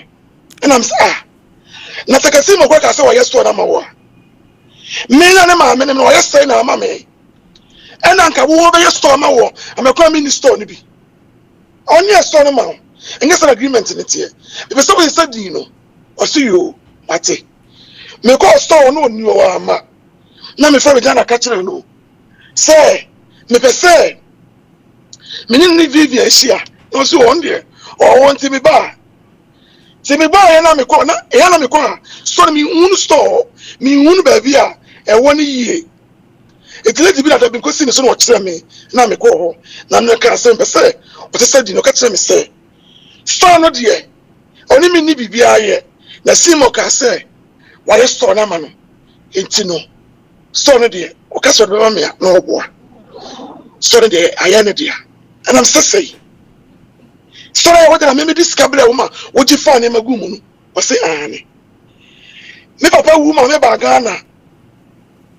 Ɛna mesɛ ah, na sɛ Kasimo kora kaa sɛ wayɛ store no ama wo a, me na ne maame no wayɛ sɛn na ama me? Ɛna nka wo bɛyɛ store ama wɔ, amɛkora menni store no bi. Ɔnyɛ store no ma wo, ɛnyɛ sɛ agreement no teɛ. Mepɛ sɛ woyɛ sɛ din no. Ɔse yoo, mate. Mekɔɔ store no ɔnni hɔ amma. Na mefrɛ Regina ka kyerɛ no sɛ mepɛ sɛ me ne ne Vivian hyia na ɔsi wɔn deɛ ɔwɔ nti me baa nti me baa yɛ na mekɔ na ɛyɛ na mekɔ a store no mehunu store mehunu baabi a ɛwɔ no yie eti lady bi na dabi nkosi ne so na ɔkyerɛ me na mekɔ hɔ na meka sɛ mpɛ sɛ ɔte sɛ di na ɔka kyerɛ me sɛ store no deɛ ɔne me ni biribiara yɛ na Seymour kaa sɛ wayɛ store no ama no nti no Store no deɛ ɔka sɛ ɔde bɛma me a na ɔboa. Store no deɛ ayɛ ne dea. Ɛnam sɛ sɛi. Store a wɔde na me mede sika brɛ wo ma wogye faa nneɛma gu mu no, ɔse aane. Me papa wu ma me baa Ghana.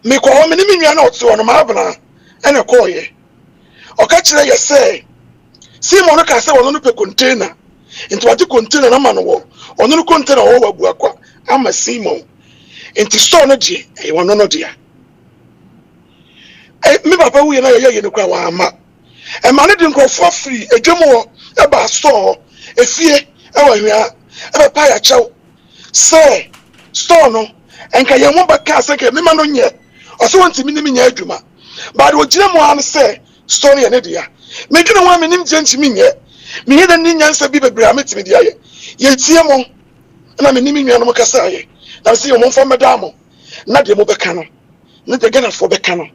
Mekɔ hɔ me ne me nua na ɔte hɔ no m'abena ɛna ɛkɔɔyɛ. Ɔka kyerɛ yɛ sɛ Simon no kaa sɛ ɔno no pɛ container nti wagye container no ama no wɔ ɔno no container ɔwɔ wɔ Abuakwa ama Simon. Nti store no deɛ ɛyɛ ɔno no dea. Me papa wuiɛ na yɛyɛ yɛ no koraa wamma. Ɛma no de nkurɔfoɔ firi adwam hɔ ɛbaa store hɔ, efie ɛwɔ Ahwea ɛbɛpa yɛ akyɛw sɛ store no nka yɛn ho bɛka sɛ nka mema no nyɛ. Ɔsɛ wɔntumi ne me nyɛ adwuma. But ɔgyina mu ara no sɛ store no yɛ ne dea. Medwene ho a menim deɛ ntumi nyɛ. Mehia dɛ ne nyansa bi bebree a metumi de ayɛ. Yɛtie mo. Ɛna me ne me nuanom kasaeɛ, na mese yɛ momfa mmɛdaa mo, na deɛ mobɛka no, ne deɛ Ghanafoɔ bɛka no,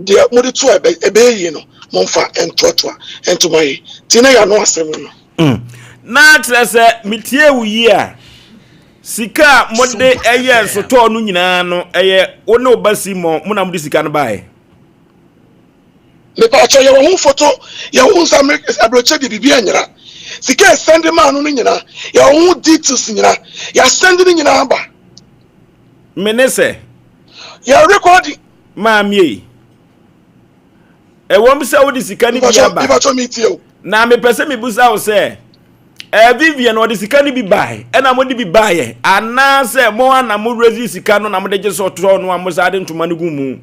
deɛ mode to a ɛbɛyɛ yie no, momfa ntoatoa ntoma yi. Nti na yɛano asɛm no. Mm. Na kyerɛ sɛ metie wo yie a, sika a mode ɛyɛ nsotɔɔ no nyinaa no, ɛyɛ wo ne wo ba Simon mo na mode sika no baeɛ? Mepaakyɛw yɛwɔ ho foto yɛwɔ ho nsa aburokyɛ deɛ biribi anyera sika ɛsɛnde maa no no nyina yɛwɔ ho details nyina yɛasɛnde no nyina aba. Me ne sɛ. Yɛ rekɔdi. Maame ei. Ɛwɔm sɛ wode sika no bi aba. Mepaakyɛw metie o. Na mepɛ sɛ mebusa wo sɛ ɛɛ Vivian ɔde sika no bi bae ɛna mode bi baeɛ anaasɛ mo ana mo raise sika no na mode gye sɛ ɔtɔ no a mo saa de ntoma no gu mu.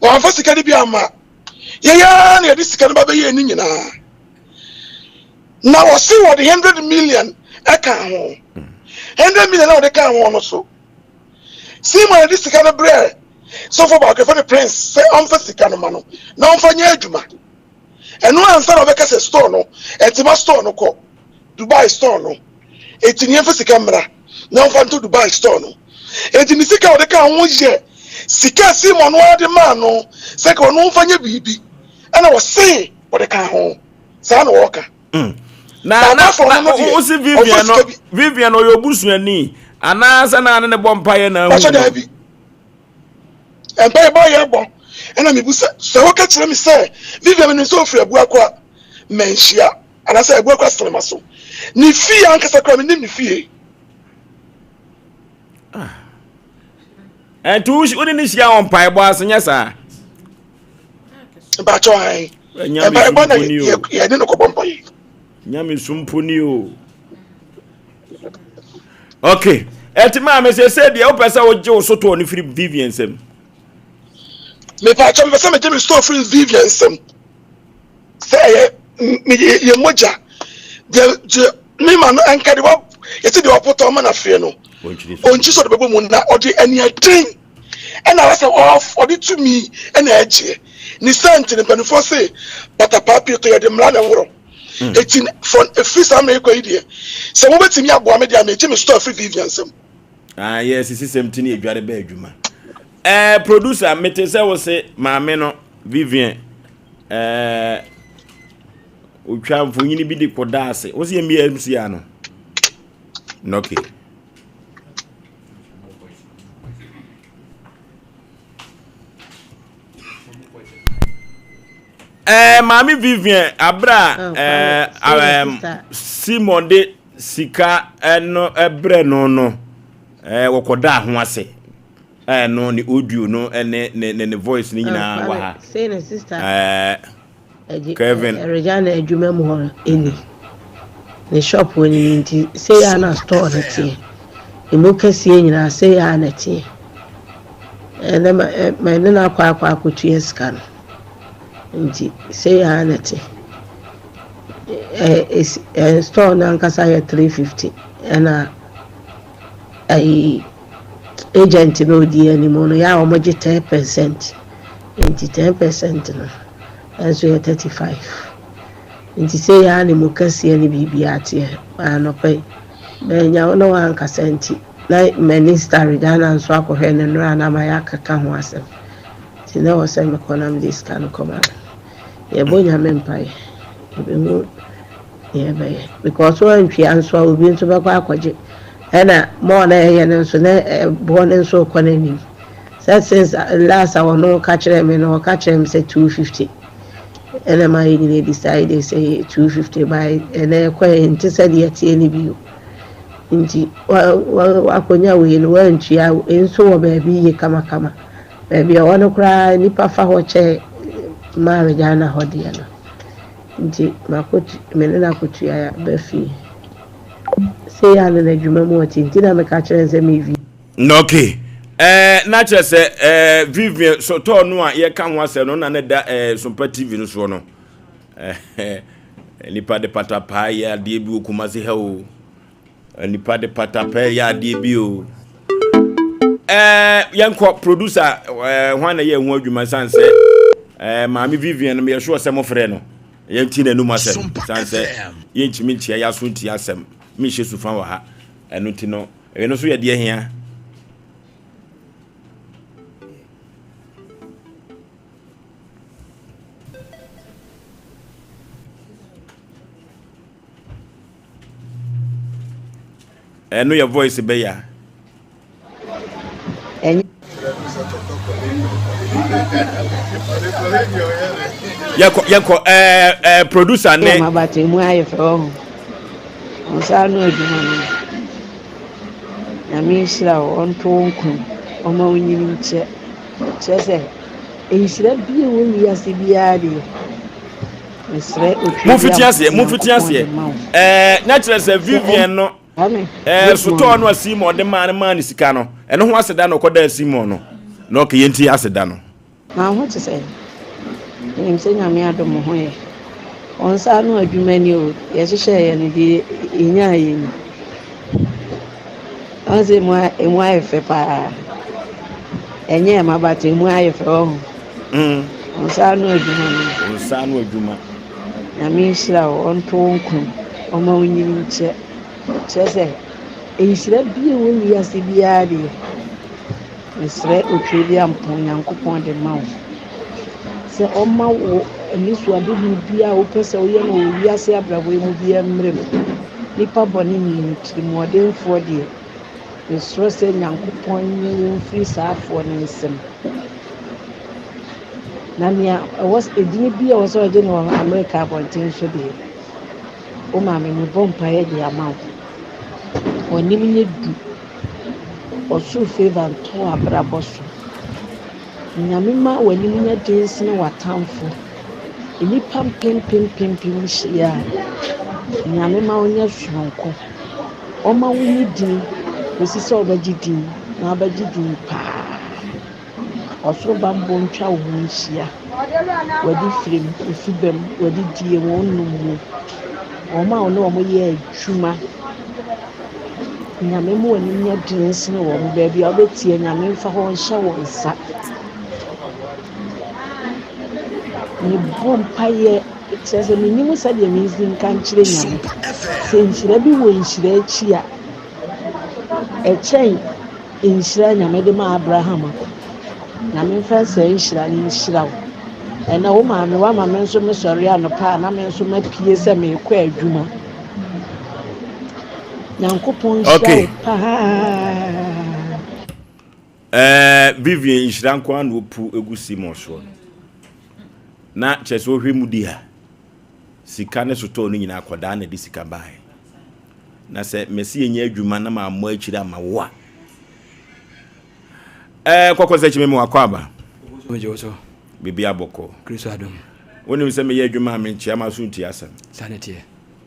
Wɔamfa sika no bi amma. Yɛn ara na yɛde sika no ba bɛyɛɛ ne nyinaa. Na wɔse wɔde 100 million ɛka ho. 100 million a wɔde ka ho no so, Simon de sika no brɛɛ sɔfo baako yɛfrɛ no Prince sɛ ɔmfa sika no ma no na ɔmfa nyɛ adwuma. Ɛno ansa na ɔbɛka sɛ store no, ɛtima store no kɔ Dubai store no. Eti ne yɛmfa sika mmra na ɔmfa nto Dubai store no. Enti ne sika a ɔde kaa ho yɛ sika a Simon no ara de maa no sɛ ka ɔno mfa nyɛ biribi, ɛna ɔse ɔde kaa ho. Saa na ɔreka. Mm. Na na na wosi Vivian no Vivian ɔyɛ obusuani anaasɛ na ne ne bɔ mpaeɛ na ahu no. Daabi. Mpaeɛ bɔ yɛ bɔ ɛna mebu sɛ sɛ woka kyerɛ me sɛ Vivian menim sɛ ɔfiri Abuakwa manhyia anaasɛ Abuakwa Senema so ne fie ankasa koraa menim ne fie. Ah. Ɛnti wo ne ne hyia wɔ mpaebɔ ase nyɛ saa? Mpakyɛ ɔhan. Mpaebɔ na yɛne no kɔbɔ mpaeɛ. Nyame sumpo ni o. Okay. Ɛti maa me sɛ sɛ deɛ wopɛ sɛ wogye wo sotɔɔ no firi Vivian nsam. Mepakyɛ mepɛ sɛ megye me store firi Vivian nsam. Sɛ ɛyɛ yɛ mogya deɛ deɛ me ma no ɛnka de wa yɛte deɛ ɔpotɔ ma n'afeɛ no ɔnkyi sɛ ɔde bɛbɔ mu na ɔde aniɛden ɛna ayɛ sɛ ɔde tumi ɛna ɛgyeɛ ne sɛ nti ne mpanimfoɔ se patapaa pii to yɛde mmara na ɛworɔ hmm. eti fɔ efiri saa mmerɛ kɔ yi deɛ sɛ mobɛtumi aboa me deɛ a megye me store afiri Vivian nsam. Ah, yɛ sisi sɛm ti ne edware bɛ adwuma. Ɛɛ eh, producer mete sɛ wo se maame no Vivian ɛɛ otwa mfonyin bi de kɔda ase wo sɛ yɛmmia mc ano no okay ɛɛ maame Vivian abira oh, ɛɛ ɛɛ Simon de sika ɛno ɛbrɛ no no ɛɛ wɔkɔda ho ase. Ɛno ne audio no ne ne ne ne voice ne nyinaa wɔ ha. Sei na sister Ɛɛ Kevin. Regina adwuma mu hɔ ɛni. Ne shop wɔ ne nti sei a na store no teɛ. Emu kɛseɛ nyinaa sei a na teɛ. Ɛnɛ ma ma ne no akɔ akɔ akɔtua sika no. Nti sei a na te. Ɛ store no ankasa yɛ 350 ɛna ayi agent no a ɔdi anim no yɛ a wɔgye 10 percent nti 10 percent no nso yɛ 35 nti sɛ yɛ a ne mu kɛseɛ ne biribiara teɛ anɔpa yi manya wo na wankasa nti na m'ani star Ghana nso akɔhwɛ ne nnora na ama yɛakeka ho asɛm nti na ɛwɔ sɛ mekɔ na mede sika no kɔma no yɛbɔ nyame mpaeɛ yɛbɛhu Deɛ ɛbɛyɛ because woantua nso a obi nso bɛkɔ akɔgye ɛna more na ɛyɛ no nso na ɛboɔ no nso rekɔ n'anim sɛ since last a ɔno ka kyerɛɛ me no ɔka kyerɛɛ me sɛ 250 ɛna ma yɛ nyina decide sɛ yɛ 250 by ɛnɛ ɛkɔ yɛ nte sɛ deɛ ɛteɛ no bio nti wakɔnya wei no woantua nso wɔ baabi yie kamakama baabi a ɛwɔ no koraa nnipa fa hɔ kyɛ maa Regina hɔ deɛ no Nti makotu me ne no akotua ba fie. Sei ara na n'adwuma mu ɔte nti na meka kyerɛ no sɛ me. Okay. Eh, na kyerɛ sɛ eh, Vivian sotɔɔ no a yɛka ho asɛm no na ne da eh, Sompa TV no soɔ no. Eh, nipa de patapaa yɛ adeɛ bi wɔ Kumasi ha o. Nipa de patapaa yɛ adeɛ bi o. Eh, yɛnkɔ producer eh, hwan na yɛ ho adwuma san sɛ eh, maame Vivian no meyɛ sure sɛ mofrɛ no. Yɛnti n'anum asɛm san sɛ yɛntumi ntia yɛaso ntia asɛm menhyɛ sufa wɔ ha. Ɛno nti no, ɛno nso yɛ deɛ hia. Ɛno yɛ voice bɛya. Yɛkɔ yɛkɔ ɛɛ ɛɛ producer ne. Ɛma bata emu ayɛ fɛ wɔ ho. Nsa ano adwuma no. Nyame nhyira wo, ɔnto wo nkwa mu, ɔma wo nyini nkyɛ. Kyerɛ sɛ, nhyira bi a ɛwɔ wiase biara deɛ. Momfiti aseɛ, momfiti aseɛ. Ɛɛ na kyerɛ sɛ Vivian no ɛɛ sotɔɔ no a Simon de maa no maa ne sika no, ɛno ho aseda na ɔkɔdaa Simon no. Na ɔka yɛn ti aseda no. Na wo ho te sɛn? Menim sɛ Nyame adom wo ho yɛ. Wo nsa ano adwuma ni o, yɛhyehyɛeɛ no deɛ yɛnyaeɛ ni. Ɔhu sɛ emu emu ayɛ fɛ paa. Ɛnyɛ ɛma but emu ayɛ fɛ ɔho. Mm. Wo nsa ano adwuma no. Wo nsa ano adwuma. Nyame nhyira wo, ɔnto wo nkwa mu, ɔma wo nyini nkyɛ. Kyerɛ sɛ, nhyira bi a ɛwɔ wiase biara deɛ. Mesrɛ Otweaduampɔn Nyankopɔn de ma wo sɛ ɔmma wo anisoadehunu biara a wopɛ sɛ woyɛ no wɔ wiase abrabɔ yi mu biara mmerɛ mu. Nnipa bɔne ne tirimuɔdenfoɔ deɛ, mesrɛ sɛ Nyankopɔn nye wo mfiri saa afoɔ no nsam. Na nea ɛwɔ edin bi a ɛwɔ sɛ ɔgye no wɔ Amerika abɔnten so deɛ, wo maame mebɔ mpaeɛ de ama wo. W'anim nyɛ du. Ɔsoro favour ntɔ w'abrabɔ so. Nyame ma w'anim nyɛ den sene w'atamfo. Nnipa mpempem mpempem hyia a, Nyame ma wonyɛ soronko. Ɔma wo nye din kɔsi sɛ wobɛgye din na wobɛgye din paa. Ɔsoro bammɔ ntwa wo ho nhyia. W'adifirim, wo suban, w'adidie mu, wo nnum mu. Wɔn a wo ne wɔn yɛ adwuma. Nyame ma w'anim nyɛ den nsene wɔn. Baabi a wobɛtie, Nyame mfa hɔ nhyɛ wo nsa. Mebɔ mpaeɛ kyerɛ sɛ mennim sɛdeɛ mensi nka nkyerɛ Nyame. Sɛ nhyira bi wɔ nhyira akyi a, ɛkyɛn Nhyira a Nyame de maa Abraham a, Nyame mfa saa nhyira no nhyira wo. Ɛnɛ wo maame wama me nso mesɔre anɔpa a na me nso mapue sɛ merekɔ adwuma. Nyankopɔn nhyira Okay. wo paa. Eh, Vivian nhyira nko ara na opu egu Simon soɔ no. Na kyerɛ sɛ wohwɛ mu di a, sika ne sotɔɔ no nyinaa akɔdaa na ɛde sika baeɛ. Na sɛ mese yɛnyɛ adwuma na mammɔ akyiri ama wo a, ɛɛ kɔkɔ sɛ kyimi wakɔ aba. Megye wo so. Biribi abɔkɔ. Kristo adom. Wonim sɛ meyɛ adwuma a menkyea m'aso ntie asɛm. Saa na ɛteɛ.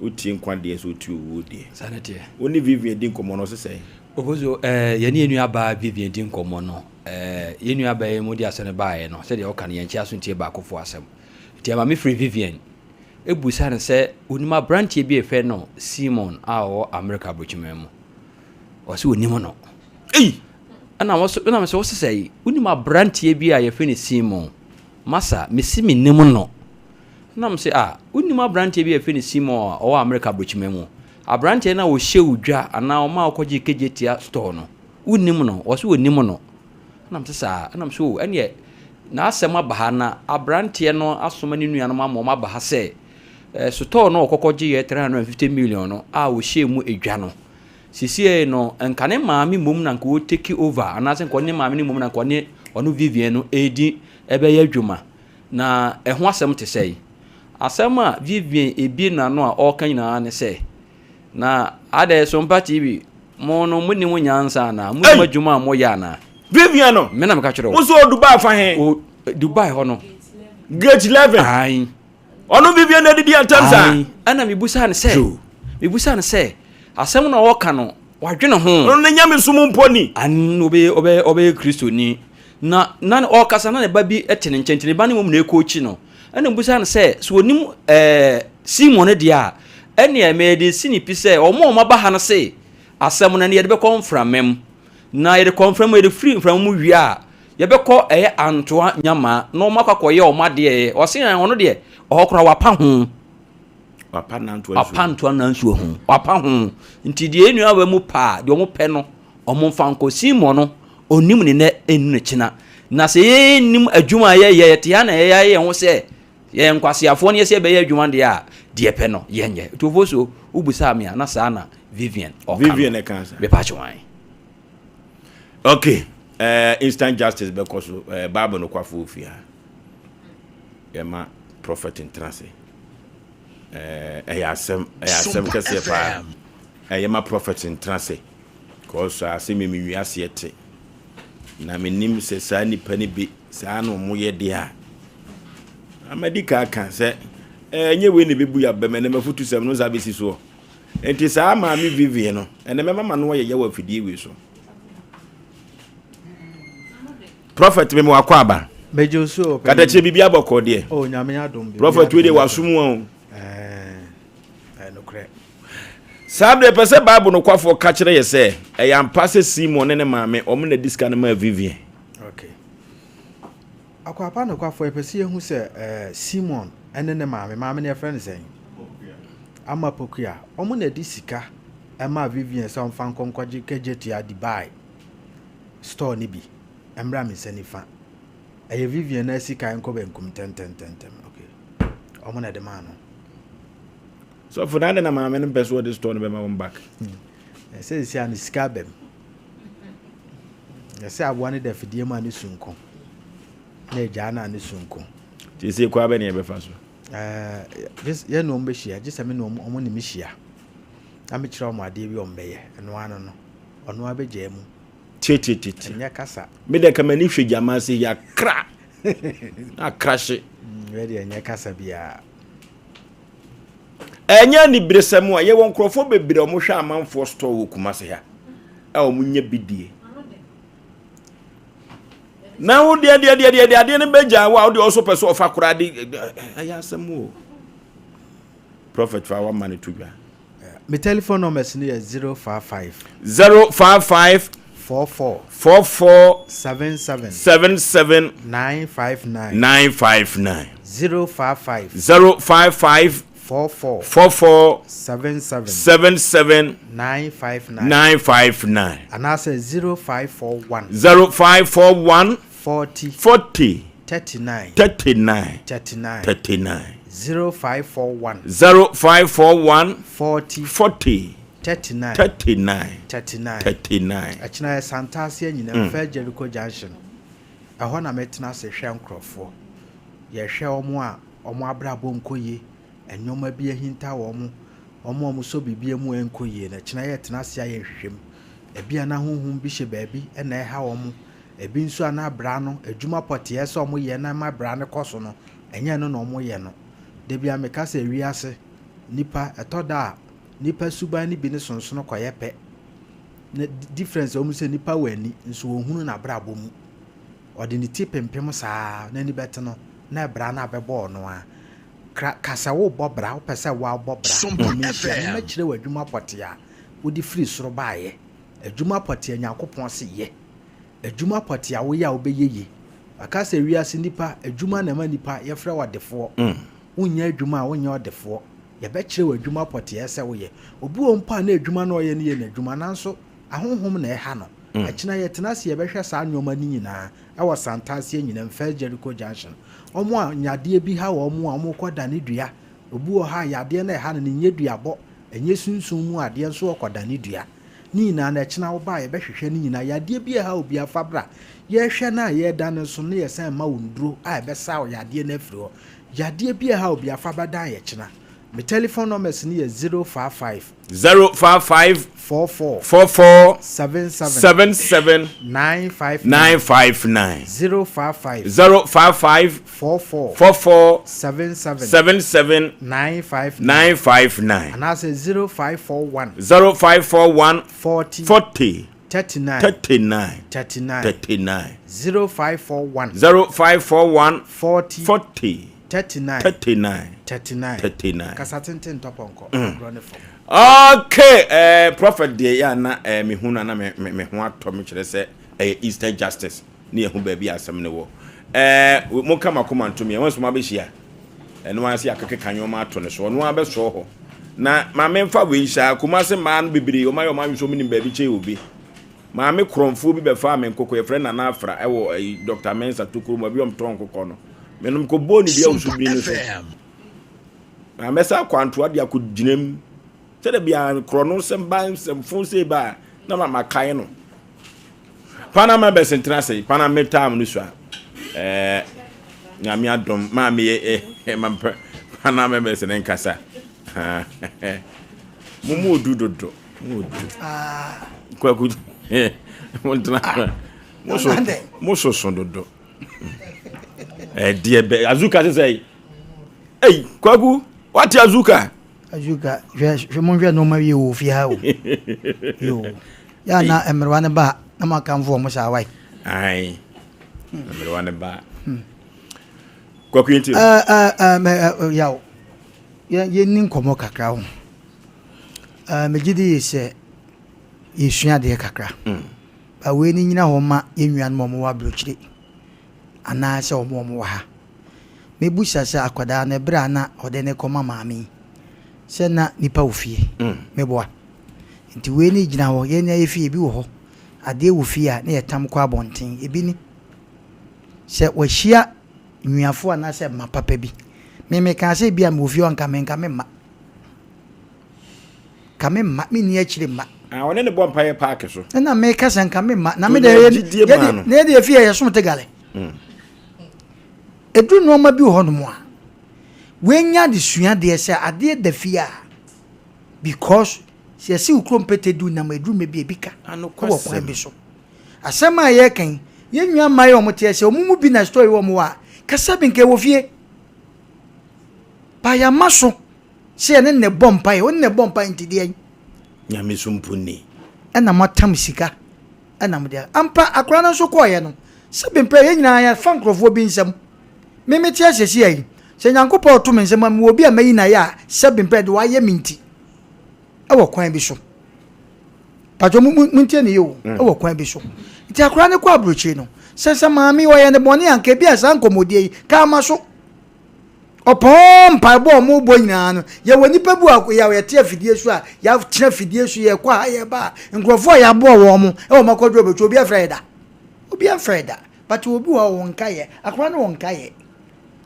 Wotie nkwa deɛ sɛ wotie owuo deɛ. Saa na ɛteɛ. Wo ne Vivian di nkɔmmɔ no ɔse sɛn? Obozo, ɛɛ yɛne yɛn nua baa Vivian di nkɔmmɔ no, ɛɛ yɛn nua baa yi mu de asɛm no baeɛ no, sɛdeɛ ɔka no yɛnkyea so ntie baakofoɔ asɛm. Nti ɛma mefrɛ Vivian. bisa no sɛ onim aberanteɛ bi a yɛfrɛ no Simon a ɔwɔ Amerika aburokyiman mu. Ɔsɛ onim no. Ei! Ɛna wɔso ɛna sɛ wɔsɛ sɛ wonim aberanteɛ bi a yɛfrɛ no Simon. Masa, mesi menim no. Ɛna mo sɛ a wonim aberanteɛ bi a yɛfrɛ no Simon a ɔwɔ Amerika aburokyiman mu. Aberanteɛ no a ɔhyɛ wo dwa anaa ɔma wokɔgye kegyetia store no, wonim no? Ɔsɛ onim no. Ɛna mese saa? Ɛna mese o, ɛneɛ n'asɛm aba ha na aberanteɛ no asoma ne nuanom ama wɔn aba ha sɛ eh, sotɔɔ no ɔkɔkɔ gyeeɛ 350 million no a ɔhyɛɛ mu edwa no, sesiei no nka ne maame mmom na nka ɔ take over anaasɛ nka ɔne maame no mmom na nka ɔne ɔno Vivian no ɛredi ɛbɛyɛ adwuma. Na ɛho asɛm te sɛn? Asɛm a Vivian ebie n'ano a ɔreka nyinaa ne sɛ, Na adɛn Sompa TV, mo no mo nni mo nyansa anaa? Mo nim adwuma a moyɛ anaa? Vivian no. Me na meka kyerɛ wo. Wo so Dubai fa he? O Dubai hɔ no. Gate 11. Ayi. Ɔno Vivian na adidi atam saa. Ayi. Ɛna mebusa no sɛ. Mebusa no sɛ asɛm na ɔka no wadwene ho. Ɔno ne nyame som mpo ni. An ɔbɛyɛ ɔbɛyɛ ɔbɛyɛ Kristoni. Na na ɔkasa na ne ba bi te ne nkyɛn nti ne ba no mmom na ɛkɔɔkyi no. Ɛna mebusa no sɛ sɛ ɔnim ɛɛ Simon no deɛ a Ɛnneɛ mede si no pi sɛ, wɔn a wɔaba ha no se, asɛm no, ɛnneɛ yɛde bɛkɔ mframa mu. Na yɛde kɔ mframa mu, yɛde firi mframa mu wie a, yɛbɛkɔ ɛyɛ Antoa Nyamaa na wɔn akɔ akɔyɛ wɔn adeɛ. Ɔse ɛn, ɔno deɛ, ɔhɔ koraa wapa ho. Wapa Nantoa nsuo. Wapa Antoa nsuo ho. Wapa ho. Nti deɛ yɛn nua mu pɛ a, deɛ wɔn pɛ no, wɔn mfa nkɔ. Simon no, ɔnnim ne nnɛ, ɛnnu ne kyena. Na sɛ yɛnnim adwuma a yɛyɛ, yɛte ha na yɛayɛ yɛn ho sɛ Yɛyɛ nkwaseafoɔ na yɛsɛ yɛbɛyɛ adwuma deɛ a, deɛ pɛ no yɛnyɛ. Nti Ofosuo, wobusaa me a, na saa na Vivian ɔka no. Vivian ɛka saa. Mepa kye wan. Okay, uh, instant justice bɛkɔ so, uh, Bible no kwafoɔ fie ha. Yɛma prophet ntena ase. Eh, ɛyɛ asɛm, ɛyɛ asɛm kɛseɛ paa. Ɛyɛ ma prophet ntena ase. Kɔɔ asɛm yi menwi aseɛ te. Na menim sɛ saa nnipa no bi, saa na wɔyɛ deɛ a, na madi ka aka sɛ, ɛnyɛ wei na ɛbɛbu yɛ abam, ɛnɛ m'afotusɛm no saa bɛsi soɔ. Nti saa maame Vivian no, ɛnɛ mɛma ma no ayɛ wɔ afidie wei so. Prophet me wakɔ aba. Megye wo so o. Katakyie biribi abɔkɔ deɛ. Oh nyame adom. Prophet wei deɛ waso mu o. Ɛɛ nokorɛ. Saa berɛ pɛ sɛ Bible nokwafoɔ ka kyerɛ yɛ sɛ ɛyɛ ampa sɛ Simon ne ne maame wɔn na di sika no maa Vivian. Okay. Akwaapa nokwafoɔ yɛpɛ sɛ yɛhu sɛ ɛɛ Simon ne ne maame maame no yɛfrɛ no sɛn? Ama Pokuya. Wɔn na di sika ɛmaa Vivian sɛ ɔmfa nkɔ nkɔgye kagyatua Dubai store no bi. Ɛmmra me nsa nifa. Ɛyɛ Vivian na asi kan nkɔ benkum ntɛmntɛmntɛm. Okay. Ɔmo na ɛde maa no. Sɔfo na ade na maame no mpɛ so ɔde store no bɛma wɔn back. Hmm. Ɛsɛ sisi a ne sika aba mu. Ɛsɛ aboa no da fidie mu a ne su nko. Na agyaa no a ne su nko. Te sɛ kwa bɛ ne yɛbɛfa so. Ɛɛ yɛn ne wɔn bɛhyia gye sɛ me ne wɔn wɔn ne me hyia. Na mekyerɛ wɔn adeɛ bi wɔn bɛyɛ. Ɛno ano no ɔno abɛgyaa mu. Tietietie. Ɛnyɛ kasa. Me dɛ ka m'ani hwɛ gyama ase yi akra. Akra hye. Mm, wei deɛ ɛnyɛ kasa biara. Ɛnyɛ aniberesɛm a yɛwɔ nkurɔfoɔ bebree a wɔhwɛ amanfoɔ store wɔ Kumasi ha a wɔnya bi die. Na wo deɛ deɛ deɛ deɛ adeɛ no bɛgya wo a wo deɛ ɔso pɛ so ɔfa koraa de ɛyɛ asɛm o. Prophet fa wama no to dwa. Me telephone numbers no yɛ 055. 055. 44. 44. 77. 77. 959. 959. 055. 055. 44. 44. 77. 77. 959. 959. Anaasɛ 0541. 0541. 40. 40. 39. 39. 39. 39. 0541. 0541. 40. 40. 39. 39. 39. 39. Ɛkyena yɛ Santase anyinam mm. First Jericho Junction. Ɛhɔ na metena ase hwɛ nkurɔfoɔ. Yɛhwɛ wɔn a wɔn abrabɔ nkɔ yie, nneɛma bi ahinta wɔn, wɔn a wɔsɔ biribi mu ɛnkɔ yie no, ɛkyena yɛtena ase ayɛ nhwehwɛmu. Ebi a na honhom bi hyɛ baabi na ɛha wɔn. Ebi nso a na bra no, adwuma pɔtee a ɛsɛ sɛ wɔyɛ na ɛma bra no kɔ so no, ɛnyɛ ɛno na wɔyɛ no. Da biara meka sɛ wiase, nnipa, ɛtɔ da a, nnipa suban no bi ne sonsono kɔyɛ pɛ. Na difference a ɛwɔ mu sɛ nnipa wɔ ani, nso wɔnhunu n'abrabɔ mu. Ɔde ne ti pempem saa, n'ani bɛte no, na bra no abɛbɔ ɔno ara. Kra, ka sɛ worebɔ bra, wopɛ sɛ woabɔ bra, Sompa menhyia, FM. mɛkyerɛ wo adwuma pɔtee a wode firi soro baeɛ. Adwuma pɔtee a Nyankopɔn se yɛ. Adwuma pɔtee a woyɛ a wobɛyɛ yie. Waka sɛ wiase nnipa, adwuma na ɛma nnipa yɛfrɛ wo ɔdefoɔ. Wonyɛ adwuma a wonyɛ ɔdefoɔ. Yɛbɛkyerɛ wo adwuma pɔtee a ɛsɛ sɛ woyɛ. Obi wɔ hɔ mpo a na adwuma no a ɔyɛ no yɛ n'adwuma nanso ahonhom na ɛha no. Ɛkyena yɛtena ase yɛbɛhwɛ saa nnoɔma no nyinaa ɛwɔ Santase Anyinam, First Jericho Junction. Wɔn a yadeɛ bi ha wɔn a wɔkɔ dane dua. Obi wɔ hɔ a yadeɛ no a ɛha no no nyɛ duabɔ, ɛnyɛ sunsum mu adeɛ nso ɔkɔ dane dua. Ne nyinaa no, ɛkyena wo ba a, yɛbɛhwehwɛ ne nyinaa. Yadeɛ bi a ɛha obiara, fa bra. Yɛhwɛ no a yɛreda no nso no, yɛsan ma wo nnuro a ɛbɛsa wo yadeɛ no afiri hɔ. Yadeɛ bi a ɛha obiara, fa bɛdan yɛ kyena. Me telephone numbers no yɛ 055. 055. 44. 44. 77. 77. 959. 959. 055. 055. 44. 44. 77. 77. 959. 959. Anaasɛ 0541. 0541. 40. 40. 39. 39. 39. 39. 0541. 0541. 40. 40. 39. 39. 39. 39. Kasa tenten ntɔ pɔnkɔ. Agorɔ ne fam. Okay, eh, prophet deɛ yɛ ana eh, mehu no ana me, me, me ho atɔ me kyerɛ sɛ ɛyɛ Eastern Justice ne yɛhu baabi a asɛm no wɔ. Eh, monka makoma ntom yɛn, wɔn nso mabɛhyia. Ɛno ara sɛ yɛakekeka nneɛma ato no so, ɔno ara bɛsɔɔ hɔ. Na maame mfa wei nhyɛ a, Kumase mmaa no bebree, wɔn ayɛ wɔn adwene sɛ wɔn nim baabi kyɛn obi. Maame korɔmfoɔ bi bɛfaa me nkokɔ, yɛfrɛ Nana Afra, ɛwɔ ɛyi Dr. Mensa tokuro mu, ɛbi wɔn tɔn nkokɔ no. Menom kɔbɔɔ ne dua wɔ subiri no so. Na mɛsa akɔ antoa de akɔgyina mu. Sɛdeɛ biara korɔ no nsɛm ba nsɛmfo sei ba a, na ma makae no. Panama bɛs ntena ase, Panama time no sua. Ɛɛ Nyame adom maa me yɛ eh, ma mpɛ Panama bɛs ne nkasa. Mo mu odu dodo, mo odu. Ah. Kwaku mo ntena. Mo so mo soso dodo. Ɛdeɛ bɛ Azuka sɛ sɛ Ei Kwaku wate Azuka. Azuka hwɛ hwɛ mo nhwɛ nneɛma wie wɔ fie ha o. Yoo. Yɛ na mmerewa ne ba na mo akamfo wɔn saa wae. Ae. Mmerewa ne ba. Hmm. Kwaku yɛn ti. Ɛɛ ɛɛ ɛɛ yaw yɛn yɛn ni nkɔmɔ kakra ho. Ɛɛ megye di yɛ sɛ yɛsua adeɛ kakra. Mm. Ba wei ni nyina hɔ ma yɛn nuanom a wɔwɔ aburokyire anaasɛ wɔn a wɔwɔ ha. Mebusa sɛ akwadaa no ɛberɛ a na ɔde ne kɔma maame yi sɛ na nipa wɔ fie. Mm. Meboa. Nti wei ni gyina hɔ yɛn ni ayɛ fie ebi wɔ hɔ. Adeɛ wɔ fie a na yɛtam kɔ abɔnten ebi ni. Sɛ wahyia nnuafo anaasɛ mma papa bi. Me mekaa sɛ ebia mewɔ fie hɔ nka me nka me mma. Ka me mma, menni akyire mma. Ah, ɔne ne bɔ mpaeɛ paaki so. Ɛna meka sɛ nka me mma. Na me deɛ yɛ na yɛde efie yɛ som te gale. Mm. Edu nneɛma bi wɔ hɔnom a wenya de sua deɛ sɛ adeɛ da fie a because sɛ yɛsi wo kurom pete du nam eduru mɛ bi ebi ka wɔ kwan bi so. Asɛm a yɛreka yi, yɛn nua mmaa yi a wɔte ase, wɔn mu bi na story wɔ wɔn a, kasa bi nka ɛwɔ fie. Ba yɛama so sɛ yɛne ne bɔ mpaeɛ, wɔne ne bɔ mpaeɛ nti deɛn? Nyame so mpo ni. Ɛna moatam sika ɛna mo deɛ. Ampa akwadaa no nso kɔɔeɛ no, sɛbi mpɛ yɛn nyinaa yɛfa nkurɔfoɔ bi nsam. Me mete ase si ayi, sɛ Nyankopɔn ɔto me nsam a, mewɔ obi a mayi no ayɛ a, sɛbi mpɛ de wayɛ me nti. Ɛwɔ kwan bi so. Patro mo mo ntie ne yie o mm. ɛwɔ kwan bi so nti akwadaa no kɔ aburokyire no sɛ sɛ maame ɔyɛ ne bɔne a nka ebi a saa nkɔmmɔdie yi kaa ma so ɔpɔn mpaebɔ a wɔbɔ nyinaa no yɛwɔ nipa bi a yɛ yɛte afidie so a yɛatena afidie so yɛkɔ ha yɛba a nkurɔfoɔ a yɛaboa wɔn mo ɛwɔ wɔn akɔduro bɛtwa obi afrɛ yɛ da obi afrɛ yɛ da but obi wɔ hɔ wɔn nka yɛ akwadaa no wɔn nka yɛ